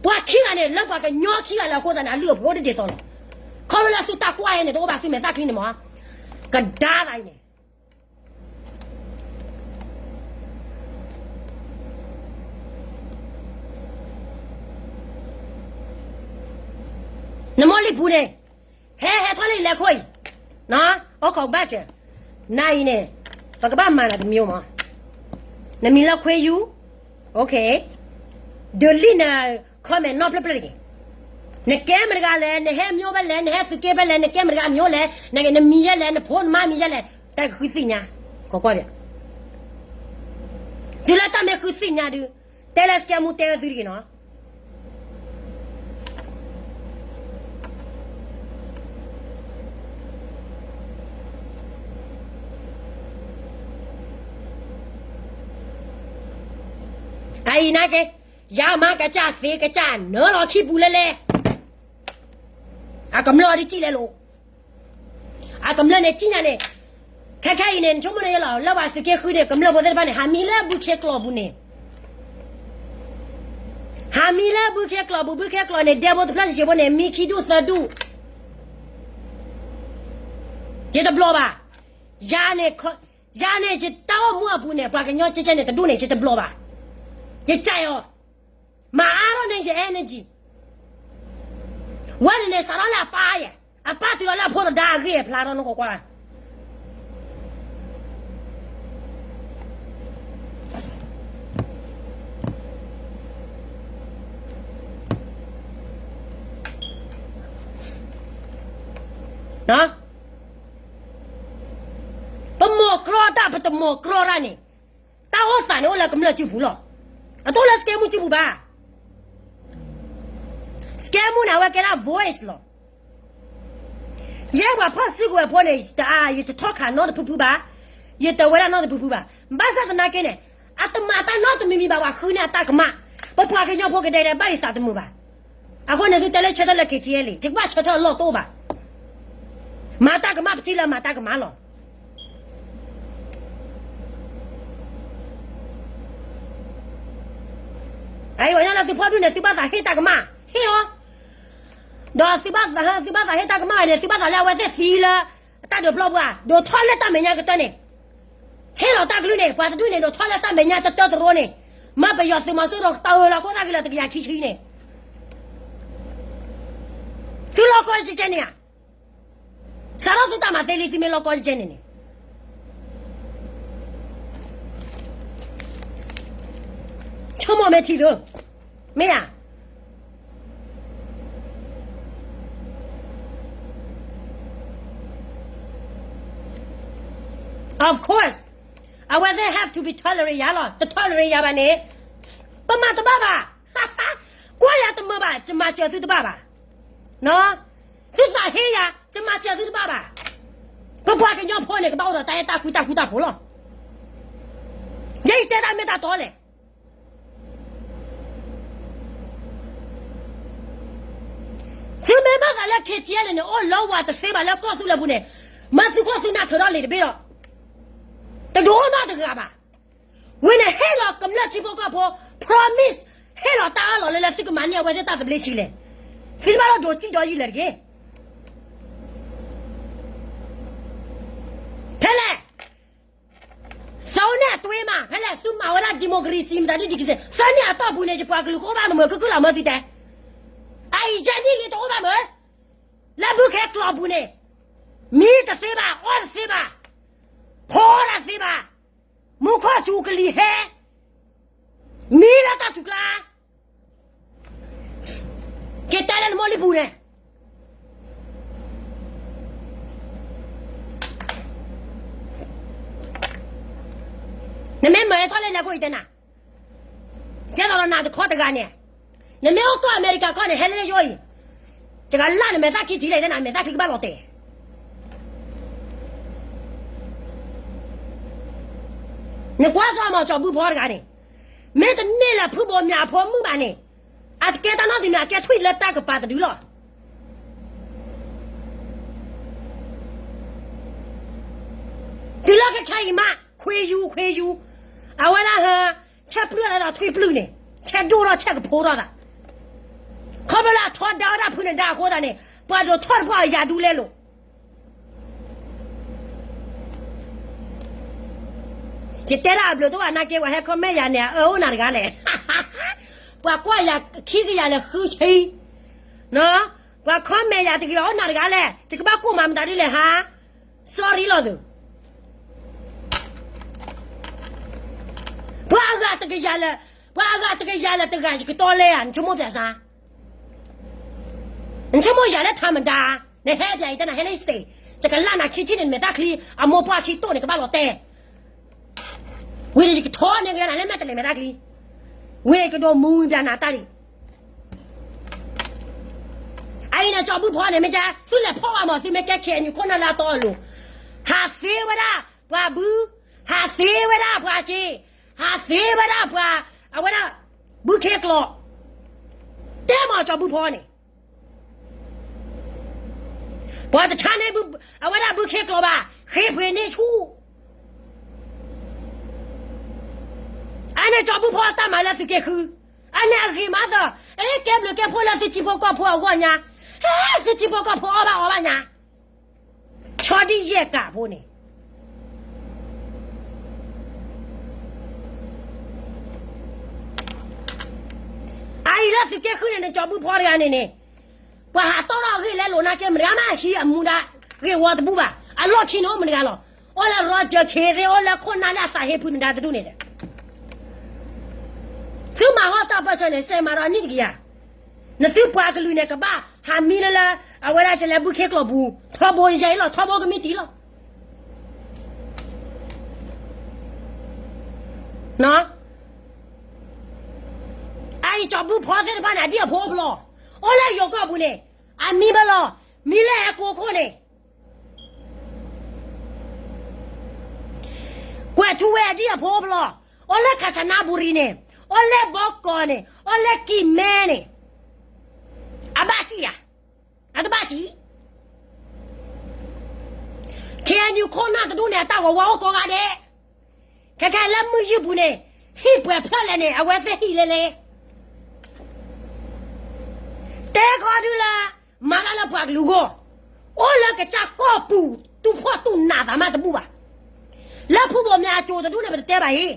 ပှၤခံဂၤန့ၣ် လၢပှၤကညီခံဂၤလၢအဃိသတးန့ၣ် အလုၢ်အပှ့ၤအိၣ်တဒ်သိးလီၤ. ခီဖျိလၢသုတၢ်ကွၢ်အံၤန့ၣ် တအိၣ်ဘၣ် သုမဲာ်သၣ်ချံန့ၣ်မး, ကဒါသးအံၤန့ၣ် နမိၢ်လံၢ်ပူၤန့ၣ်, ဟဲဟဲထီၣ်လၢယလဲၤခိၣ်အံၤ, အိၣ်ခိးဘၣ်စၢၤ, နၤအံၤန့ၣ်, ပကဘၣ်မၤနၤတမံၤမး, နမံၤလၢခွ့ယူ, delete န comment နီတဖျၢၣ်ဖျၢၣ်တက့ၢ်. နကဲမတဂၤလဲၣ်, နဟဲမၠိဖဲလဲၣ်, နဟဲသုးက့ဖဲလဲၣ်, နကဲမတဂၤအမၠိလဲၣ်, နမံၤယဲလဲၣ်, နဖိနမါမံၤယဲလဲၣ်, တၢ်ကဃုသ့ၣ်ညါ, ကကွၢ်, တုၤလၢတၢ်မ့ၢ်ဃုသ့ၣ်ညါဒုး, တဲလၢ scam မူတဲဝဲသုတဂ့ၤနီၤ. အအံၤနာ်က့, ယၤမၤကစၢ်သ့ကစၢ်နၢလီၤခံပူၤလဲလဲ, အကမျၢၢ်ဒ်ကံၣ်လဲလိာ်, အကမျၢၢ်န့ၣ်ကံၣ်ညါန့ၣ်, ခဲခဲအံၤန့ၣ် နဆိကမိၣ်န့ၣ်ယလီၤ လၢပှၤသုးက့ဃုန့ၣ် ကမျၢၢ်ဖိသ့ၣ်တဖၣ်န့ၣ် ဟးမံလၢဘုခ့ကျိာ်ပူၤန့ၣ် ဟးမံလၢဘုခ့ကျိာ်ပူၤ, ဘုခ့ကျိာ်န့ၣ် ဒဲဖိတဖျၢၣ်ဆံးဆံးဖိန့ၣ် မံခံဒူၣ်သၢဒူၣ်, ယတဘျီဘၣ်, ယၤန့ၣ်, ယၤန့ၣ် ယတၢ်အိၣ်မူအပူၤန့ၣ် ပှၤကညီကဲကဲန့ၣ် တဒူၣ်န့ၣ် ယတဘျီဘၣ်, ယကးအီၤ, မၤအါထီၣ်န့ၢ်ယ energy, ဝဲန့ၣ်န့ၣ် စးထီၣ်လၢအပၢ်ယဲၢ်, အပၢ်တုၤလီၤလၢအဖိသဒါအဂ့ၢ်အဖျါထီၣ်န့ၣ်ကွၢ်ကွၢ် ပမိၢ်ကြီတၢ် ပတမိၢ်ကြီတၢ်န့ၣ်, တၢ်အိၣ်သးန့ၣ်အိၣ်လၢကမျၢၢ်စုပူၤလီၤ. အတအိၣ်လၢ scam မူစုပူၤဘၣ်. Scam မူန့ၣ် အဝဲကဲဒၣ် voice လီၤ. ယဲပှၤဖီၣ်စုကဝဲၤဖိန့ၣ် တအါ ယတထီၣ်ခးနီတဖုဖုဘၣ်, ယတဝဲဒၣ်နီတဖုဖုဘၣ်. ဘၣ်ဆၣ်သနာ်က့န့ၣ်, အတမၤတၢ်နီတမံၤမံၤဘၣ် ပှၤဃုန့ၢ်အတၢ်ကမၣ်, ပပှၤကညီဖိကဒဲကဒဲဘၣ်ယသးတမုာ်ဘၣ်. အဃိန့ၣ် သုတဲလၢဆၢထၢၣ်လၢ KTLA ယကဘၣ်ဆၢထၢၣ်အလီၢ်တအိၣ်ဘၣ်. မၤတၢ်ကမၣ်ပထံၣ်လၢမၤတၢ်ကမၣ်လီၤ. အအံၤပှၤကညီလၢသုဖီၣ်ဒူၣ်န့ၣ် သုဘၣ်သးဟ့ၣ်တၢ်ကမၣ်, ဟ့ၣ်အီၤ, ဒီးသုဘၣ်သး, သုဘၣ်သးဟ့ၣ်တၢ်ကမၣ်န့ၣ် သုဘၣ်သးလၢအဝဲသ့ၣ်သံလၢ တၢ်ဒုးပျီပူၤဧါ, ဒိးထီၣ်လၢတၢ်မဲာ်ညါကတၢၢ်န့ၣ်, ဟ့ၣ်လီၤတၢ်ကလုၢ်န့ၣ် ပှၤတဒူၣ်န့ၣ် ဒိးထီၣ်လၢတၢ်မဲာ်ညါတတၢၢ်တရိန့ၣ်, မ့ၢ်ပယီၤသုးမီၤစိရိၤတအၢၣ်လီၤခိၣ်သၣ်ဂ့ၤလၢတကယၤခံဆံန့ၣ်, သုလီၢ်ကီကဲကဲန့ၣ်ဧါ. စးထီၣ်သုတၢ်မၤသ့လံ သုမ့ၢ်လီၢ်ကီကဲကဲန့ၣ်န့ၣ်, ဆိကမိၣ်မ့ၢ်ထံသု, မ့ၢ်ဧါ. Of course, အဝဲသ့ၣ် have to be tolerate ယၤလီၤ. တ tolerate ယၤဘၣ်န့ၣ်, ပမၤတဘၣ်ဘၣ်. ကွၢ်ယၤတမုာ်ဘၣ်, ယမၤစၢၤသုတဘၣ်ဘၣ်. သုသးဟ့ယၤ, ယမၤစၢၤသုတဘၣ်ဘၣ်. ပပှၤကညီဖိန့ၣ် ကဘၣ်အိၣ်ဒီးတၢ်အဲၣ်တၢ်ကွံတၢ်ဃူတၢ်ဖိးလီၤ. ယဲယတဲတၢ်မ့ၢ်တၢ်တီလဲၣ်. သုမ့ၢ်ဘၣ်သးလၢ KTLA န့ၣ် အိၣ်လၢဝၤတသ့ဘၣ် လၢကီၢ်သူလ့ၤပူၤန့ၣ်, မ့ၢ်သုးခိၣ်သုနၢ်ထုးထီၣ်လံာ်တဘ့ၣ်ဒီး, တဒိးနီတဂၤဘၣ်. ဝံၤန့ၣ်ဟ့ၣ်လီၤကမျၢၢ်ထံဖိကီၢ်ဖိ promise, ဟ့ၣ်လီၤတၢ်အၢၣ်လီၤလၢလၢသုကမၤန့ၢ်အဝဲသ့ၣ်တၢ်သဘျ့ဆံးလဲၣ်. သုတဘၣ်လၢဒိးစံၣ်ဒီးယံာ်လဲၣ်တဂ့ၤ. ဖဲလဲၣ်, သုန့ၣ်အသွ့မး, ဖဲလဲၣ်သုမၤဝဲဒၣ် democracy မတၤဒ် democracy သၢနံၣ်အတီၢ်ပူၤန့ၣ် ယပှၤကလုာ်ကအိၣ်ဘၣ်မုာ်မုာ်ခုၣ်ခုၣ်လီၤမၢသုတဲ, အအံၤယဲၢ်နံၣ်လံတအိၣ်ဘၣ်မုာ်, လၢဘုခ့ကျိာ်ပူၤန့ၣ်, မံတသ့ဘၣ်, အီၣ်တသ့ဘၣ်, ဖီတၢ်သ့ဘၣ်, မူခိၣ်စူၤကလံၤဟဲ, မံလၢတၢ်စူၤကျါ က့ၤတဲလၢနမိၢ်လံၢ်ပူၤန့ၣ်, နမ့ၢ်မၤထီၣ်လၢလဲၤခိၣ်အံၤတဲနၤ, ကဲသိးဒီးနၤတခီတဂၤန့ၣ်, နမ့ၢ်အိၣ်ကီၢ်အမဲရကၤခီန့ၣ် ဟဲလၢယအိၣ်အံၤ, ယကလၢ်နမဲာ်သၣ်ခံထံၣ်လဲၣ်တဲနၤ မဲာ်သၣ်ခံကဘၣ်လီၤတဲာ် နကွၢ်စီၤမီၤကၠီၤဘူၣ်ဖီတဂၤန့ၣ်, မ့ၢ်တန့ၢ်လၢဖုဘိးမၠးအဖိမုၣ်ဘၣ်န့ၣ်, အတကဲတၢ်နီတမံၤ အကဲထွံၣ်လၢတၢ်ကပၤတဒုလီၤ. တုၤလီၢ်ခဲခဲအံၤမး ခွ့ယူၤ ခွ့ယူၤ, အဝဲဒၣ်ဟဲ, ဆဲးပျုၢ်လၢဒီးထွံၣ်ပျုၢ်န့ၣ်, ဆဲးဒိၣ်ထီၣ်ဆဲးကဖိထီၣ်သး, ခီဖျိလၢအထီဒါဝဲဒၣ်ဖုန့ၣ်ဒါအဃိသတးန့ၣ် ပှၤဒိးထီၣ်တပှၢ်အယၤဒူလဲလိာ် ယတဲဒၣ်အဘျုးတအိၣ်ဘၣ်နာ်က့ ပှၤဟဲ comment ယၤန့ၣ် အအၢအိၣ်နၤတဂၤလဲၣ်. ပှၤကွၢ်ယၤခံကယၤလဲၣ်ဃုဆံ, ပှၤ comment ယၤတဂ့ၤဘၣ်အိၣ်နၤတဂၤလဲၣ် ယကဘၣ်ကိၢ်မးမတၤဒ်လဲၣ်ဟါ, sorry လီၤသုး ပှၤအဂၤတကယၤလၢ, ပှၤအဂၤတကယၤလၢတဂၤ ယကတီလဲဧါ နဆိကမိၣ်ပျးစါ, နဆိကမိၣ်ယၤလၢထးမတၤ, နဟဲပျးအံၤတနၤဟဲလၢ state, ယကလၢ်နၤခံထံၣ်န့ၣ် နမဲာ်သၣ်ချံ, အမိၢ်ပှၢ်ခံတိၢ်န့ၣ် ကဘၣ်လီၤတဲာ်, ဝံၤန့ၣ်ယကထီန့ၢ်က့ၤနၤလၢမဲာ်တလဲၤမဲာ်သၣ်ချံ, ဝံၤန့ၣ်ယကဒိးမူပျးနၤတၢ်ဒံး အအံၤန့ၣ် ကၠီၤဘူၣ်ဖီန့ၣ် မ့ၢ်ကဲ သုလဲၤဖီၣ်ဘၣ်မး သုမ့ၢ်ကဲ ခ့ၣ်အဲၣ်ယူၣ် ခိၣ်နၢ်လၢအတီအလိၤ, ဟးသ့ဝဲဒၣ်ပှၤဘု, ဟးသ့ဝဲဒၣ်ပှၤစ့, ဟးသ့ဝဲဒၣ်ပှၤ, အဝဲဒၣ်, ဘုခ့ကျိာ်, တဲမးကၠီၤဘူၣ်ဖီန့ၣ် ပှၤတဆါန့ၢ်, အဝဲဒၣ်ဘုခ့ကျိာ်ဘၣ်, ဃ့ပှ့ၤန့ၢ်ဆူၣ်, အန့ၣ်ကၠီၤဘူၣ်ဖီအတၢ်မၤလၢသုးက့ဃု, အန့ၣ်အဂ့ၤမးသီ, အဲ ကဲဘျုးကဲဖှိၣ်လၢသုထံဖိကီၢ်ဖိအဂီၢ်ညါ, ဟဲသုထံဖိကီၢ်ဖိအီၣ်ဘၣ်အီဘၣ်ညါ, ဆီဒံၣ်ယဲၢ်ကးဖိန့ၣ် အအံၤလၢသုးက့ဃုန့ၣ် နကၠီၤဘူၣ်ဖီတဂၤန့ၣ်န့ၣ်, ပှၤဟးတီၢ်ထီၣ်အဂ့ၢ်လဲလိာ်နာ်က့ မတဂၤမး ဟံးအမူဒါဂ့ၢ်ဝီတဘူၣ်ဘၣ်, အလီၢ်ခံန့ၣ်အိၣ်မတဂၤလီၤ, အိၣ်လၢ Roger Khin သ့ၣ် အိၣ်လၢခိၣ်နၢ်လၢအသးဟ့ဖုနဒါတဒူၣ်န့ၣ်ဒီး သုမၤဟီၣ်တၢ်ပၢၢ်ဆၢန့ၣ် စဲးမၤဒီးအနံၣ်တကယၤ, နသုပှၤကလုာ်န့ၣ် ကဘၣ်ဟးမံလၢလၢ, အဝဲဒၣ်ကလဲၤဘုခ့ကျိာ်ပူၤ, ထီဘိယဲအံၤလီၤ, ထီဘိကမံတံၢ်လီၤ. အအံၤကၠီၤဘူၣ်ဖီသ့ၣ်တဖၣ်န့ၣ် အဒံၣ်အဖိအိၣ်ဖျီ, အိၣ်လၢယိၤကီၢ်ပူၤန့ၣ်, အမံဘၣ်လီၤ, မံလၢအဲကိခိၣ်န့ၣ် ကွဲးထူဝဲအဒံၣ်အဖိအိၣ်ဖျီ, အိၣ်လၢ Kanchanaburi န့ၣ်, အိၣ်လၢဘီကီၢ်န့ၣ်, အိၣ်လၢကံၢ်မဲန့ၣ်, အဘၣ်စံၣ်ဧါ, အတဘၣ်စံၣ်, ခ့ၣ်အဲၣ်ယူၣ် ခိၣ်နၢ်တဒူၣ်န့ၣ် အတၢ်ဂီၤဝါအိၣ်ကိးဂၤဒဲး, ခဲခဲလၢမုၢ်ယုၢ်ပူၤန့ၣ်, ဟံၣ်ပှဲၤဖျၢၣ်လဲၣ်န့ၣ် အဝဲသ့ၣ်ဟံၣ်လဲၣ်လဲၣ် တဲခီဒုလၢ, မၤတၢ်လၢပှၤကလုာ်အဂီၢ်, အိၣ်လၢကစၢ်ကီၢ်ပူၤ, တူၢ်ဖှီၣ်တူၢ်နးသးမးတဘူၣ်ဘၣ်, လၢဖုဘိးမၠးအစိၤတဒူၣ်န့ၣ် ပတတဲဘၣ်အံၤ,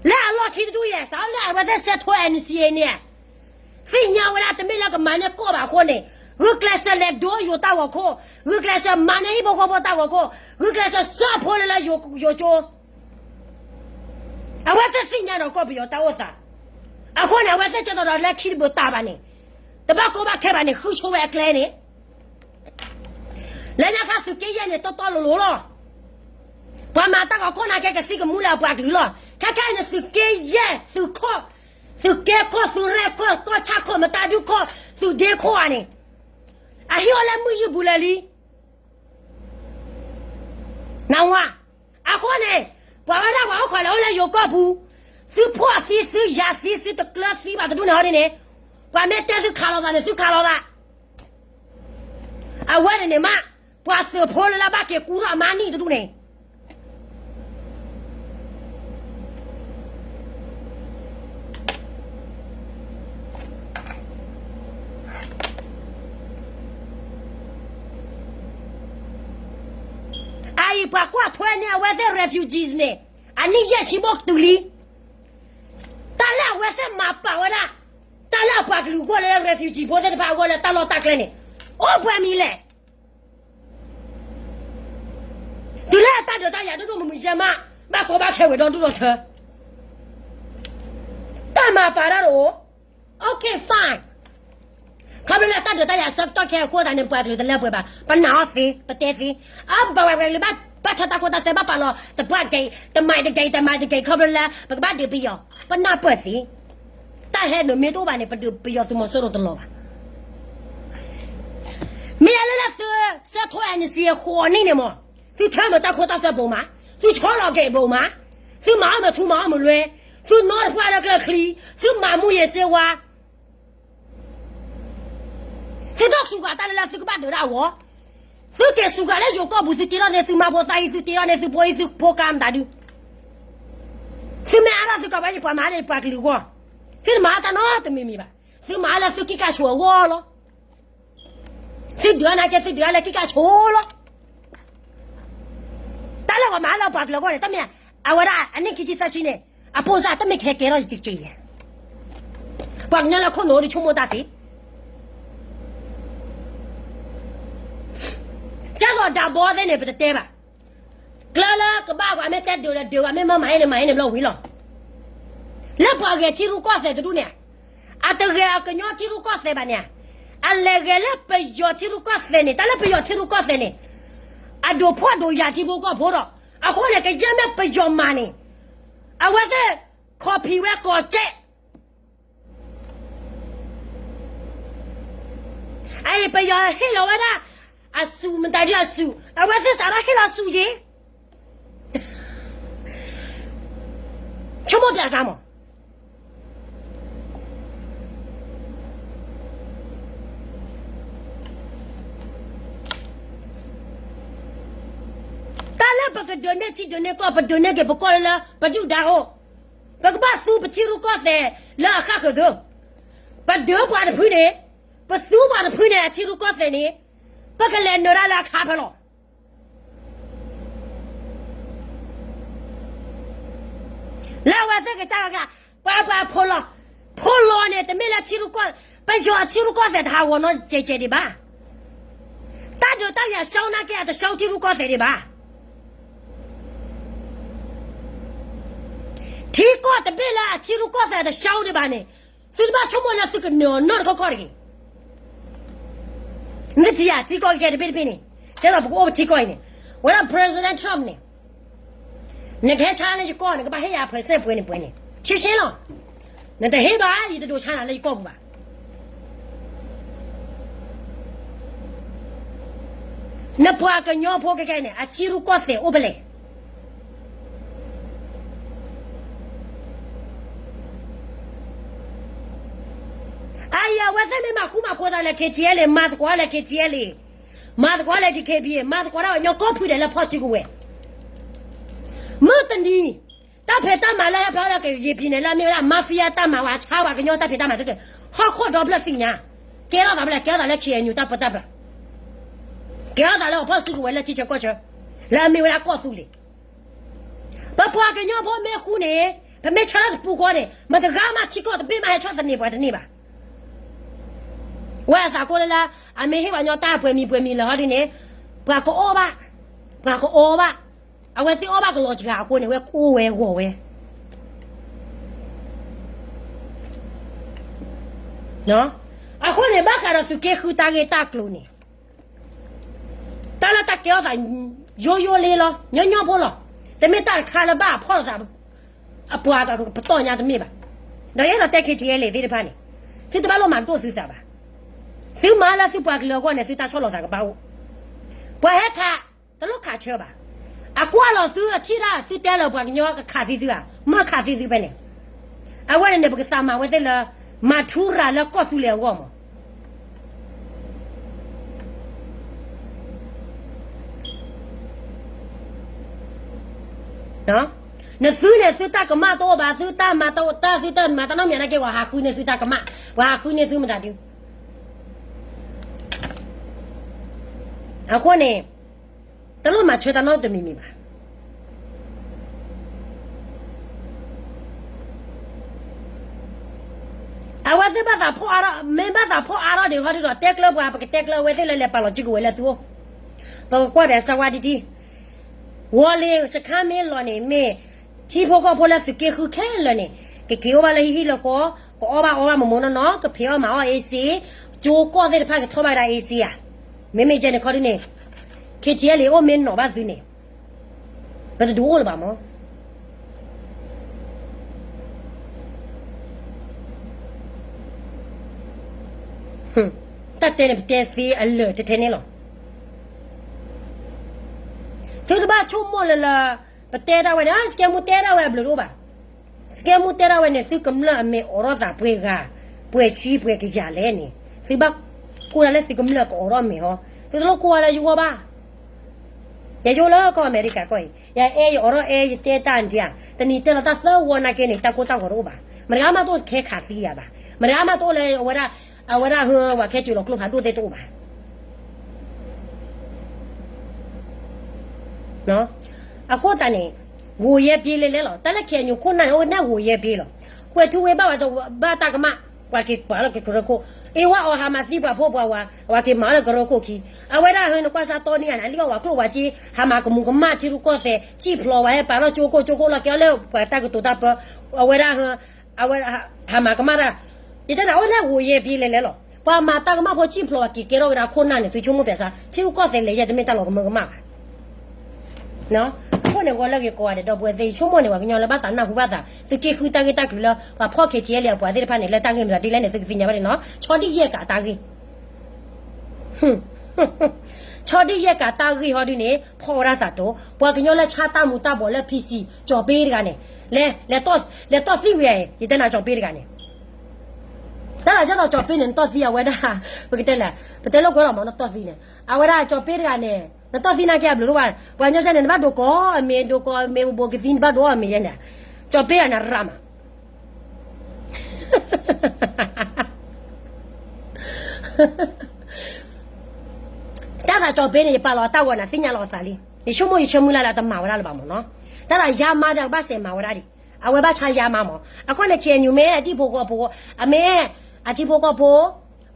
လၢအလီၢ်ခံတဒူၣ်ယဲၢ် စးလၢအဝဲသ့ၣ်စဲးထိ N C A န့ၣ်, သ့ၣ်ညါဝဲဒၣ်တမ့ၢ်လၢကမၤန့ၢ်ကီၢ်ဘၣ်အဃိန့ၣ်, ဂုာ်ကျဲးစၢးလဲၤဒိယိၤတၢ်ဂီၤခိၣ်, ဂုာ်ကျဲးစၢးမၤန့ၢ်ဟံၣ်ဖိဃီဖိတၢ်ဂီၤခိၣ်, ဂုာ်ကျဲးစၢးစၢဖှိလၢလၢယိၤကၠိ အဝဲသ့ၣ်သ့ၣ်ညါဒီးကီၢ်ပယီၤတၢ်အိၣ်သး, အဃိန့ၣ် အဝဲသ့ၣ်ကဲသိးဒီးလၢခံတဘၢတၢ်ဘၣ်န့ၣ်, တဘၣ်ကီဘၣ်ခဲဘၣ်န့ၣ် ဃုဆိဝဲအကျဲန့ၣ်, လၢညါခါသုးက့ယဲၢ်န့ၣ် တီတီလိၤလိၤလီၤ. ပှၤမၤတၢ်ဂီၤခိၣ်နာ်က့ ကသံကမူလၢအပှၤကလုာ်လီၤ. ခဲခဲအံၤန့ၣ် သုးက့ယဲၢ်, သုးခိၣ်, သုးက့ခိၣ်, သုးရဲၣ်ခိၣ်, ကီၢ်ဆၣ်ခိၣ်, မတၤဒုခိၣ်, သုးဒ့ခိၣ်ဧါန့ၣ်, အဟံၣ်အိၣ်လၢမုၢ်ယုၢ်ပူၤလၢာ်လံ နဝါ, အဃိန့ၣ်, ပှၤဝဲဒၣ်ပှၤအိၣ်ခိးလဲၤအိၣ်လၢယိၤကီၢ်ပူၤ, သုဖှီၣ်သံ, သုယာ်သံ, သုတကျၢၤသံဘၣ်တဒူၣ်န့ၣ်ဟီဒ်န့ၣ်, ပှၤမ့ၢ်တဲသုခးလိာ်သးန့ၣ် သုခးလိာ်သး, အဝဲန့ၣ်န့ၣ်မး, ပှၤသုးဖိလၢလၢဘၣ်က့ၤကူထီၣ်အမါနံၣ်တဒူၣ်န့ၣ် အအံၤပှၤကွၢ်ထွဲန့ၢ်အဝဲသ့ၣ် refugees န့ၣ်, အနံၣ်ယဲၢ်ဆံဘိတုၤလံ, တၢ်လၢအဝဲသ့ၣ်မၤပာ်ဝဲဒၣ်, တၢ်လၢအပှၤကလုာ်အဂီၢ်လၢ refugee ဖိသ့ၣ်တဖၣ်အဂီၢ်လၢတၢ်လီၢ်တၢ်ကျဲန့ၣ်, အိၣ်ပှဲၤမံၤလဲၣ်. တုၤလၢတၢ်ဒုးတၢ်ယၤဒိၣ်ဒိၣ်မုၢ်မုၢ်ယဲမး, ဘၣ်ကီဘၣ်ခဲဝဲဒီဒူၣ်ဒီထၢ, တၢ်မၤပာ်တၢ်တအိၣ်, okay fine. ခီဖျိလၢတၢ်ဒုးတၢ်ယၤဆၢကတီၢ်ခဲအံၤအဃိသတးန့ၣ် ပှၤကလုာ်တလၢပှဲၤဘၣ်, ပနာ်အီၤသ့, ပတဲသ့, အဘၣ်ဝဲပှၤကလုာ်ဘၣ်, ဘၣ်ထွဲတၢ်ခိတၢ်သွဲဘၣ်ပာ်လီၤ, သပှၢ်ကဲ, တမၤတကဲ, တမၤတကဲ, ခီဖျိလၢ ပကဘၣ်ဒုးပယီၤ, ပနၢ်ပၢၢ်သ့, တၢ်ဟဲနုာ်မ့ၢ်တအိၣ်ဘၣ်န့ၣ် ပဒုးပယီၤသုးမီၤစိရိၤတလီၤဘၣ်. မ့ၢ်လၢလၢသုဆဲးထီၣ် NCA ဃိးနံၣ်န့ၣ်မး, သုထၢမုာ်တၢ်ခိတၢ်သွဲဘိးမး, သုဆီလီၤကဲဘိးမး, သုမၤအီၣ်မုာ်ထူမၤအီၣ်မုာ်လွဲ, သုနီၣ်တပှၢ်လၢကျၢၢ်ချံ, သုမၤမူယ့ၤစ့ဝါ, သုတစူးကါတၢ်လၢလၢသုကဘၣ်ဒုးဒၣ်အဂီၢ်, သုက့ၤစူးကါလၢယိၤကီၢ်ပူၤ သုတ့ထီၣ်န့ၢ်သုမါဖိသၣ်အံၤ သုတ့ထီၣ်န့ၢ်သုဖိအံၤ သုဖိကါမတၤဒု, သုမ့ၢ်အါထီၣ်သုကီၢ်ပှၤယပှၤမၤန့ၣ်ပှၤကလုာ်အဂီၢ်, သုတမၤတၢ်နီတမံၤမံၤဘၣ်, သုမၤလၢသုကံၢ်ကၢ်ဆိးအဂီၢ်လီၤ. သုဒုးအါနာ်က့ သုဒုးအါလၢကံၢ်ကၢ်ဆိးလီၤ. တၢ်လၢပှၤမၤလၢပှၤကလုာ်အဂီၢ်န့ၣ် တမ့ၢ်, အဝဲဒၣ်အနံၣ်ခံဆံသၢဆံန့ၣ်, အပိစၢ်တမ့ၢ်ကဟဲကဲထီၣ်ယကက့ၤယဲ, ပှၤကညီလၢခိၣ်နူာ်အိၣ်ဒီးဆိကမိၣ်တၢ်သ့, ကၢ်သိးဒၣ်ဘီသ့ၣ်န့ၣ် ပတတဲဘၣ်, ကျဲလၢကဘၣ်ပှၤမ့ၢ်တဲဒုးဒီး ဒုးပှၤမ့ၢ်မၤမၤဟဲန့ၣ် မၤဟဲန့ၣ်ဘျီဝံၤလီၤ. လၢပှၤဂဲၤထံရူၢ်ကီၢ်သဲးတဒူၣ်န့ၣ်, အတဂဲၤအကညီထံရူၢ်ကီၢ်သဲးဘၣ်န့ၣ်, အလဲၤဂဲၤလၢပယီၤထံရူၢ်ကီၢ်သဲးန့ၣ်, တၢ်လၢပယီၤထံရူၢ်ကီၢ်သဲးန့ၣ်, အဒိးဖှီၣ်ဒိးယာ်ထံဖိကီၢ်ဖိဒီး, အဃိန့ၣ် ကယဲၢ်မ့ၢ်ပယီၤမၤန့ၣ်, အဝဲသ့ၣ် copy ဝဲကိးကဲး အအံၤပယီၤဟ့ၣ်လီၤဝဲဒၣ် အစူၣ်မတၤဒ်အစူၣ်, အဝဲသ့ၣ်စးထီၣ်ဟ့ၣ်လီၤစူၣ်က့ၤ, ဆိကမိၣ်ပျဲစးမး, တၢ်လၢပကဒုးန့ၢ်ထံဒုးန့ၢ်ကီၢ် ပဒုးန့ၢ်က့ၤပကီၢ်လၢ ပဒုၣ်ဒါအိၣ်, ပကဘၣ်သူပထံရူၢ်ကီၢ်သဲးလၢအဃၣ်ဃုာ်သ့, ပဒုးပှၤတဖုန့ၣ်, ပသူပှၤတဖုန့ၣ် အထံရူၢ်ကီၢ်သဲးန့ၣ်, ပကလဲၤနုာ်ဒၣ်လၢအခါဖဲလီၤ. လၢအဝဲသ့ၣ်ကစၢ်က, ပှၤပှၤဖိလီၤ, ဖိလီၤန့ၣ် တမ့ၢ်လၢထံရူၢ်ကီၢ်, ပယီၤအထံရူၢ်ကီၢ်သဲးတဟးဂီၤနီတစဲးစဲးဒံးဘၣ်. တၢ်ဒုးတၢ်ယၤဆှီနာ်က့ အတဆှီထံရူၢ်ကီၢ်သဲးဒံးဘၣ်. ထံကီၢ်တဘ့ၣ်လၢအထံရူၢ်ကီၢ်သဲးတဆှီဒံးဘၣ်န့ၣ်, သုတဘၣ်ဆိကမိၣ်လၢသုကနုာ်အီၤနီတခီခီတဂ့ၤ. နထံၣ်ဧါ ထံကီၢ်ကဲတဘ့ၣ်တဘ့ၣ်န့ၣ်, ကဲဒီးပကအိၣ်ပထံကီၢ်အံၤန့ၣ်, ဝဲဒၣ် President Trump န့ၣ်, နကဟဲဆါလၢယကီၢ် နကဘၣ်ဟ့ၣ်ယၤ percent ပှဲၤန့ၣ်ပှဲၤန့ၣ်, ရှင်းရှင်းလီၤ. နတဟ့ၣ်ဘၣ် ယတဒိးဆါနၤလၢယကီၢ်ပူၤဘၣ်. နပှၤကညီဖိခဲကဲန့ၣ် အထံရူၢ်ကီၢ်သဲးအိၣ်ဖဲလဲၣ်. အအံၤ အဝဲသ့ၣ်မ့ၢ်မၤဃူမၤဖိးသးလၢ KTLA, မၤသကိးလၢ KTLA, မၤသကိးလၢ DKBA, မၤသကိးဒၣ်ပှၤကညီကိးဖုဒဲးလၢဖီၣ်စုကဝဲၤ, မုၢ်တနံၤ တၢ်ဖံးတၢ်မၤလၢဟဲဖျါလၢကရင်ပြည်နယ် လၢအမ့ၢ်ဝဲဒၣ် mafia တၢ်မၤဝဲ ဆါပှၤကညီတၢ်ဖံးတၢ်မၤတက့ၢ်, ဟီၣ်ခိၣ်ဒီဖျၢၣ်သ့ၣ်ညါ, ကဲထီၣ်သးဖဲလဲၣ်, ကဲထီၣ်သးလၢ KNU တၢ်ပၢတၢ်ပြး, ကဲထီၣ်သးလၢအဖီၣ်စုကဝဲၤလၢထံဆၢကီၢ်ဆၢ, လၢအမ့ၢ်ဝဲဒၣ်ကီၢ်သူလ့ၤ. ပပှၤကညီဖိမ့ၢ်ဃူန့ၣ်, ပမ့ၢ်ဆၢထၢၣ်တပူၤဃီန့ၣ် မတဂၤမးထံကီၢ်တဘ့ၣ်မးဟဲဆီၣ်သန့ၤပှၤတန့ၢ်ဘၣ်. ဝဲအသးကိၢ်လၢလၢ အမ့ၢ်ဟ့ၣ်ပှၤကညီတၢ်ပှဲၤမံၤပှဲၤမံၤလၢာ်ဟီဒ်န့ၣ်, ပှၤကအီၣ်ဘၣ်, ပှၤကအီဘၣ်, အဝဲသ့ၣ်အီၣ်ဘၣ်ကလီၤစှၤအဃိန့ၣ် ဝဲကိၢ်ဝဲဂီၤဝဲ အဃိန့ၣ် ဘၣ်ဃးဒီးသုးက့ဃုတၢ်ဂ့ၢ်တၢ်ကျိၤန့ၣ်, တၢ်လၢတၢ်ကဲထီၣ်သး ယိယိလ့လီၤ, ညီညီဖိလီၤ, တမ့ၢ်တၢ်တခါလၢဘၣ်အဖီၣ်လိာ်သး အပှၤပတီၢ်ညါတမ့ၢ်ဘၣ်. ဒီးယအဲၣ်ဒိးတဲ KTLA သ့ၣ်တဖၣ်န့ၣ်, သုတဘၣ်လိၣ်မၤဒိၣ်သုသးဘၣ်. သုမၤလၢသုပှၤကလုာ်အဂီၢ်န့ၣ် သုတၢ်ဆီၣ်လီၤသးကဘၣ်အိၣ်, ပှၤဟဲခး တလိၣ်ခးဆၢဘၣ်. အကွၢ်လီၤသုအထံၣ်ဒၣ် သုတဲလၢပှၤကညီကခးသံသုဧါ, မ့ၢ်ခးသံသုဖဲန့ၣ်, အဝဲန့ၣ်န့ၣ် ပကသးမၤဝဲသ့ၣ်လၢ မၤထူရၤလၢကီၢ်သူလ့ၤအဂီၢ်မး. နသုန့ၣ် သုတၢ်ကမၣ်တအိၣ်ဘၣ်, သုတၢ်မၤတအိၣ်, တၢ်သုတၢ်မၤတၢ်နီတမံၤနာ်က့ ပှၤဟးဃုန့ၢ်သုတၢ်ကမၣ်, ပှၤဟးဃုန့ၢ်သုမတၤဒု. အဃိန့ၣ် တလိၣ်မၤဆၢတၢ်နီတမံၤမံၤဘၣ်. အဝဲသ့ၣ်ဘၣ်သးဖီၣ်အါထီၣ်, မ့ၢ်ဘၣ်သးဖီၣ်အါထီၣ်ဒံးဟီဒုဒီး တဲကျၢၤပှၤ ပကတဲကျၢၤအဝဲသ့ၣ်လၢလဲၤပာ်လီၤစုကဝဲၤလၢသုအိၣ်, ပကကွၢ်ဒီးစၢဝါတံၢ်တံၢ်, ဝီၤလ့ၤစခါမ့ၢ်လီၤန့ၣ် မ့ၢ်ထံဖိကီၢ်ဖိလၢသုးက့ဃုခဲလၢာ်န့ၣ် ကက့ၤအိၣ်ဘၣ်လၢဟံၣ်ဟံၣ်လၢဃီ, ကအီၣ်ဘၣ်အီဘၣ်မမိၢ်နီၢ်နီၢ်, ကဖံးအီၣ်မၤအီၣ်အ့စ့, ကၠိကီၢ်သ့ၣ်တဖၣ်ကထီၣ်ဘၣ်ဝဲဒၣ်အ့စ့ဧါ, မ့မ့ၢ်ကဲန့ၣ်ခီဒုန့ၣ် ခ့ထံအဲလ့ၤအိၣ်မ့ၢ်နီၢ်ဘၣ်သုန့ၣ် ပတဒုးအိၣ်လၢၤဘၣ်မၢ်. တၢ်တဲန့ၣ် ပတဲသ့အလၢာ်ထဲထဲန့ၣ်လီၤ. သုတဘၣ်ဆိကမိၣ်လၢလၢ ပတဲဒၣ်ဝဲန့ၣ် စကဲမူတဲဒၣ်ဝဲအဘျုးတအိၣ်ဘၣ်. စကဲမူတဲဒၣ်ဝဲန့ၣ် သုကမျၢၢ်အမဲာ်အိးထီၣ်သးပှဲၤဂၤ, ပှဲၤဆံပှဲၤကယၤလဲၣ်န့ၣ် သုဘၣ်ကိၢ်ဒၣ်လၢသုကမျၢၢ်ကအိးထီၣ်မဲာ်ဟီ, သုတလိၣ်ကိၢ်ဝဲလၢယဂီၢ်ဘၣ်. ယယိလၢကီၢ်အမဲရကၤကီၢ်အံၤ ယအဲၣ်ယအိးထီၣ်အဲၣ်ယတဲတၢ်ဒံးဧါ, တနံၤတဲလီၤတၢ်သၢဝီနာ်က့န့ၣ် တၢ်ကိၢ်တၢ်ဂီၤတအိၣ်ဘၣ်. မတၤဂၤမးတအိၣ်ခဲခးသံယၤဘၣ်. မတၤဂၤမးတအိၣ်လၢအဝဲဒၣ်, အဝဲဒၣ်ဟၢဝၤခဲစၢၤလီၤကျိဖးဒိၣ်သ့ၣ်တအိၣ်ဘၣ်. အဃိသတးန့ၣ် ဂိၢ်ယဲၢ်ပျ့လဲၤလဲၤလီၤ. တၢ်လၢ KNU ခိၣ်နၢ်န့ၣ် အိၣ်ဝဲဒၣ်ဂိၢ်ယဲၢ်ပျ့လီၤ. ကွဲၤထူဝ့ဘၣ်ဝဲတဘၣ်တၢ်ကမၣ်, ပှၤက့ၤပာ်လၢကရၢခိၣ်, အ့ဝဲအီၤဟးမၤသံပှၤဖိပှၤဝၤ, အဝဲက့ၤမၤလၢကရၢခိၣ်ခံ, အဝဲဒၣ်ဟၢနကွၢ်စၢ်တီနံၤဧါန့ၣ် အလံၣ်အီၣ်ဝဲကျိၣ်ဝဲစ့, ဟးမၤကမူၤကမၣ်ထံရူၢ်ကီၢ်သဲး, စံၣ်ဖျိးဝဲဟဲပာ်လၢကၠိခိၣ်ကၠိခိၣ်လီၤကဲအီၤလၢပှၤတၢ်ကတိၤတၢ်ပၢ, အဝဲဒၣ်ဟၢ အဝဲ ဟးမၤကမၣ်တၢ်, ယတဲန့ၣ် အိၣ်လၢဂိၢ်ယဲၢ်ပျ့လဲၤလဲၤလီၤ. ပှၤမၤတၢ်ကမၣ်ဖိစံၣ်ဖျိးဝဲက့ၤကဲထီၣ်ကဒါခိၣ်နၢ်န့ၣ် သုဆိကမိၣ်ပျဲစါ, ထံရူၢ်ကီၢ်သဲးလဲၤယဲၢ်တမ့ၢ်တၢ်လီၤကမၢကမၣ်ဘၣ်. အဃိန့ၣ် ဂီၤလၢဂ့ၤကိးဂၤဒဲးဒီပုၢ်ဝဲၢ်သ့ၣ်, ယဆိကမိၣ်န့ၣ် ပှၤကညီလၢဘၣ်သးနၢ်ဟူဘၣ်သး သုးက့ဃုတၢ်ဂ့ၢ်တၢ်ကျိၤလၢ ပှၤဖီၣ် KTLA အပှၤသ့ၣ်တဖၣ်န့ၣ် လၢတၢ်ဂ့ၢ်မတၤဒ်လဲၣ်န့ၣ် သုကသ့ၣ်ညါဘၣ်န့ၣ်နီၤ, ဆီဒံၣ်ယဲၢ်ကးတၢ်ဂ့ၢ် ဆီဒံၣ်ယဲၢ်ကးတၢ်ဂ့ၢ်ဟီဒုန့ၣ် ဖီၣ်ဝဲဒၣ်သးတိၤ, ပှၤကညီလၢဆါတၢ်မူၤတၢ်ဘှီးလၢ PC ကၠီၤပ့တဂၤန့ၣ်, လဲၤတီၢ်သံဝဲ, ယတဲနၤကၠီၤပ့တဂၤန့ၣ်, တၢ်လၢဆၢထီၣ်ကၠီၤပ့န့ၣ် နတီၢ်သံအဝဲဒၣ်, ပကတဲလဲၣ်, ပတဲလိာ်ကွဲလီၤမး နတီၢ်သံန့ၣ်, အဝဲဒၣ်ကၠီၤပ့တဂၤန့ၣ် နတီၢ်သံနာ်က့အဘျုးတအိၣ်ဘၣ်, ပှၤကညီစဲန့ၣ် နဘၣ်ဒိးကိးအမ့ၢ် ဒိးကိးအမ့ၢ်ဘိးကသံ နဘၣ်ဒိးအီၤအမ့ၢ်ယဲန့ၣ်, ကၠီၤပ့တဂၤန့ၣ်ရၣ်မး တၢ်သးကၠီၤပ့န့ၣ် ယပာ်လီၤအတၢ်ဂီၤန့ၣ် သ့ၣ်ညါလီၤအသးလံ, ယဆိကမိၣ်ယဆၢမုၢ်လၢ်လၢအတမၤဝဲဒၣ်လၢၤဘၣ်မၢ်နီၤ, တၢ်သးယါမါဒီးကဘၣ်စဲးမၤဝဲဒၣ်ဒံး, အဝဲဘၣ်ဆါယါမါမၢ်, အဃိန့ၣ် KNU မ့ၢ်အတံၤဖိဃီဖိ, အမ့ၢ်အတံၤဖိဃီဖိ,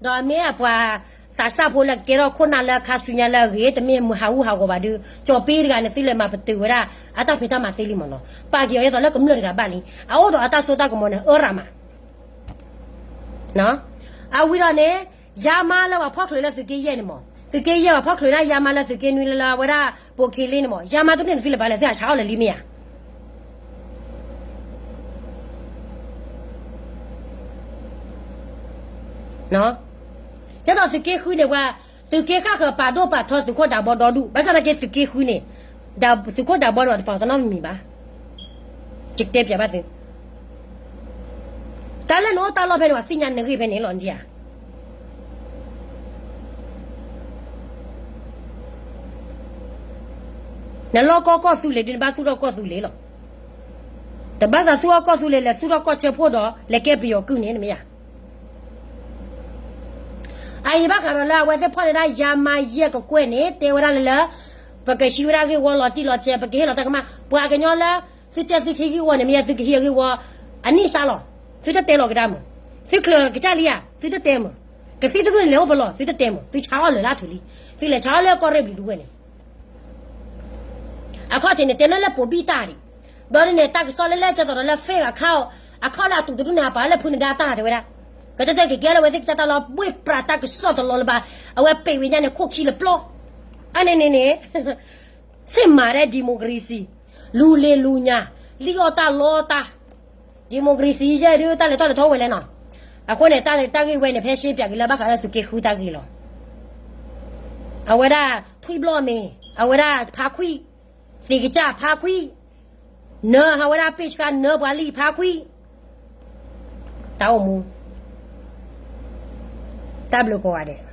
ဒီးအမ့ၢ်အပှၤသးစၢ်ဖိလၢကကဲထီၣ်ခိၣ်နၢ်လၢခါဆူညါလၢအဂ့ၤ တမ့ၢ်မုၢ်ဟးဂူာ်ဟးဂီၤဘၣ်ဒုး ကၠီၤပ့တဂၤန့ၣ် သုလဲၤမၤပတုာ်ဝဲဒၣ် အတၢ်ဖံးတၢ်မၤသ့လံမၢ်နီၤ, ပာ်က့ၤအီၤဒ်သိးလၢကမျၢၢ်တဂၤဘၣ်လံ, အအိၣ်ဒီးအတၢ်စိတၢ်ကမီၤန့ၣ် အၢရၣ်မး အဝံၤဒီးန့ၣ် ယါမါလၢပှၤဖီၣ်ချုးလၢသုးက့ယဲၢ်န့ၣ်မၢ်, သုးက့ယဲၢ်ပှၤဖီၣ်ချုးန့ၣ် ယါမါလၢသုးက့နွံလၢလၢအဝဲဒၣ် ပိာ်ခ့လ့န့ၣ်မၢ်, ယါမါတဒူၣ်န့ၣ် သုလဲၤပာ်လဲၣ် သုဟးဆါအီၣ်လၢာ်လံမ့ၢ်ဧါ. ကဲသိးသုးက့ဃုန့ၣ် ပှၤသုးက့ဃၣ်ဃၢၤပာ်ဒိၣ်ပာ်ထီသုးခိၣ်ဒးဘီဒီဒူၣ်, ဘၣ်ဆၣ်သနာ်က့သုးက့ဃုန့ၣ် သုးခိၣ်ဒးဘီန့ၣ် တပာ်အီၤတနီတမံၤဘၣ်. ယကတဲပျးဘၣ်သု, တၢ်လၢနအိၣ်တၢ်လီၢ်ဖဲန့ၣ် ပှၤသ့ၣ်ညါနဂ့ၢ်ဖဲန့ၣ်လီၤ နဒံဧါ. နလီၢ်ကီၢ်ကီၢ်သူလ့ၤဒ်နဘၣ်သူၣ်ထီၣ်ကီၢ်သူလ့ၤလီၤ. တဘၣ်သးသူၣ်ထီၣ်ကီၢ်သူလ့ၤ လဲၤသူၣ်ထီၣ်ကီၢ်ဆၢဖှိၣ်ဒီး လဲၤကဲပယီၤကုၢ်န့ၣ် နမ့ၢ်ယါ. အအံၤဘၣ်ဃးဒီးလၢအဝဲသ့ၣ်ဖီၣ်န့ၢ်ဒၣ်ယါမါယဲၢ်ကကွဲၢ်န့ၣ် တဲဝဲဒၣ်လၢလၢ ပကဟံးဝဲဒၣ်ဂ့ၢ်ဝီလီၤတံၢ်လီၤဆဲး ပကဟ့ၣ်လီၤတၢ်ကမၣ် ပှၤကညီလၢ သုတဲသုကဟံးဂ့ၢ်ဝီန့ၣ် မ့ၢ်ယါသုကဟံးအဂ့ၢ်ဝီ အနံၣ်စါလီၤ. သုတတဲလီၤကဒါမုၢ်, သုချုးကစၢ်လံဧါ သုတတဲမုၢ်, ကသံၣ်တဒူၣ်န့ၣ်လဲၤအိၣ်ပလီၢ် သုတတဲမုၢ်, သုဆါအီၣ်လၢာ်လၢအထူၣ်လံ, သုလဲၤဆါအီၣ်လၢကီၢ်ရ့ၣ်ဘျုးဒူဝဲန့ၣ် အခီၣ်ထံးန့ၣ် တဲလၢလၢပိာ်ဘံၣ်တၢ်ဒံး, ဘျီဒ်န့ၣ် တၢ်ကစီၣ်လၢလၢကဲသိးဒီးလၢ fake account အခီၣ်လၢအတူးတဒူၣ်န့ၣ် ဟးပာ်လၢဖုန့ၣ်ဒၣ်တၢ်တဲဝဲဒၣ်, ကတဲတဲက့ၤကဲလၢဝဲသ့ၣ်ကစၢ်တၢ်လီၤ ဘှ့ၣ်ပြးတၢ်ကစီၣ်တလီၤလၢၤဘၣ်, အဝဲပ့းဝဲညါန့ၣ် ခိၣ်ခံလၢပျီ, အန့ၣ်န့ၣ်န့ၣ် စ့ၢ်မၤဒ် democracy လူၤလ့ၤလူၤညါ, လံၣ်အီၣ်တၢ်လီတၢ်, democracy ယဲၢ်ဒုး တၢ်လဲၤထီၣ်လဲၤထီဝဲလဲၣ်နီၤ, အဃိန့ၣ် တၢ်ဂ့ၢ်ဝဲန့ၣ် ဖဲရှင်းပြက့ၤလၢဘၣ်ဃးလၢသုးက့ဃုတၢ်ဂ့ၢ်လီၤ. အဝဲဒၣ်ထွံၣ်ဘျီၣ်မ့ၤ, အဝဲဒၣ်ဖါခွံၣ်, သ့ၣ်ကစၢ်ဖါခွံၣ်, နၢဟးဝဲဒၣ်ပ့ၢ်ဆှါနၢပှၤလံၣ်ဖါခွံၣ်, တၢ်အိၣ်မူ, တၢ်ဘျုးကိးဂၤဒဲး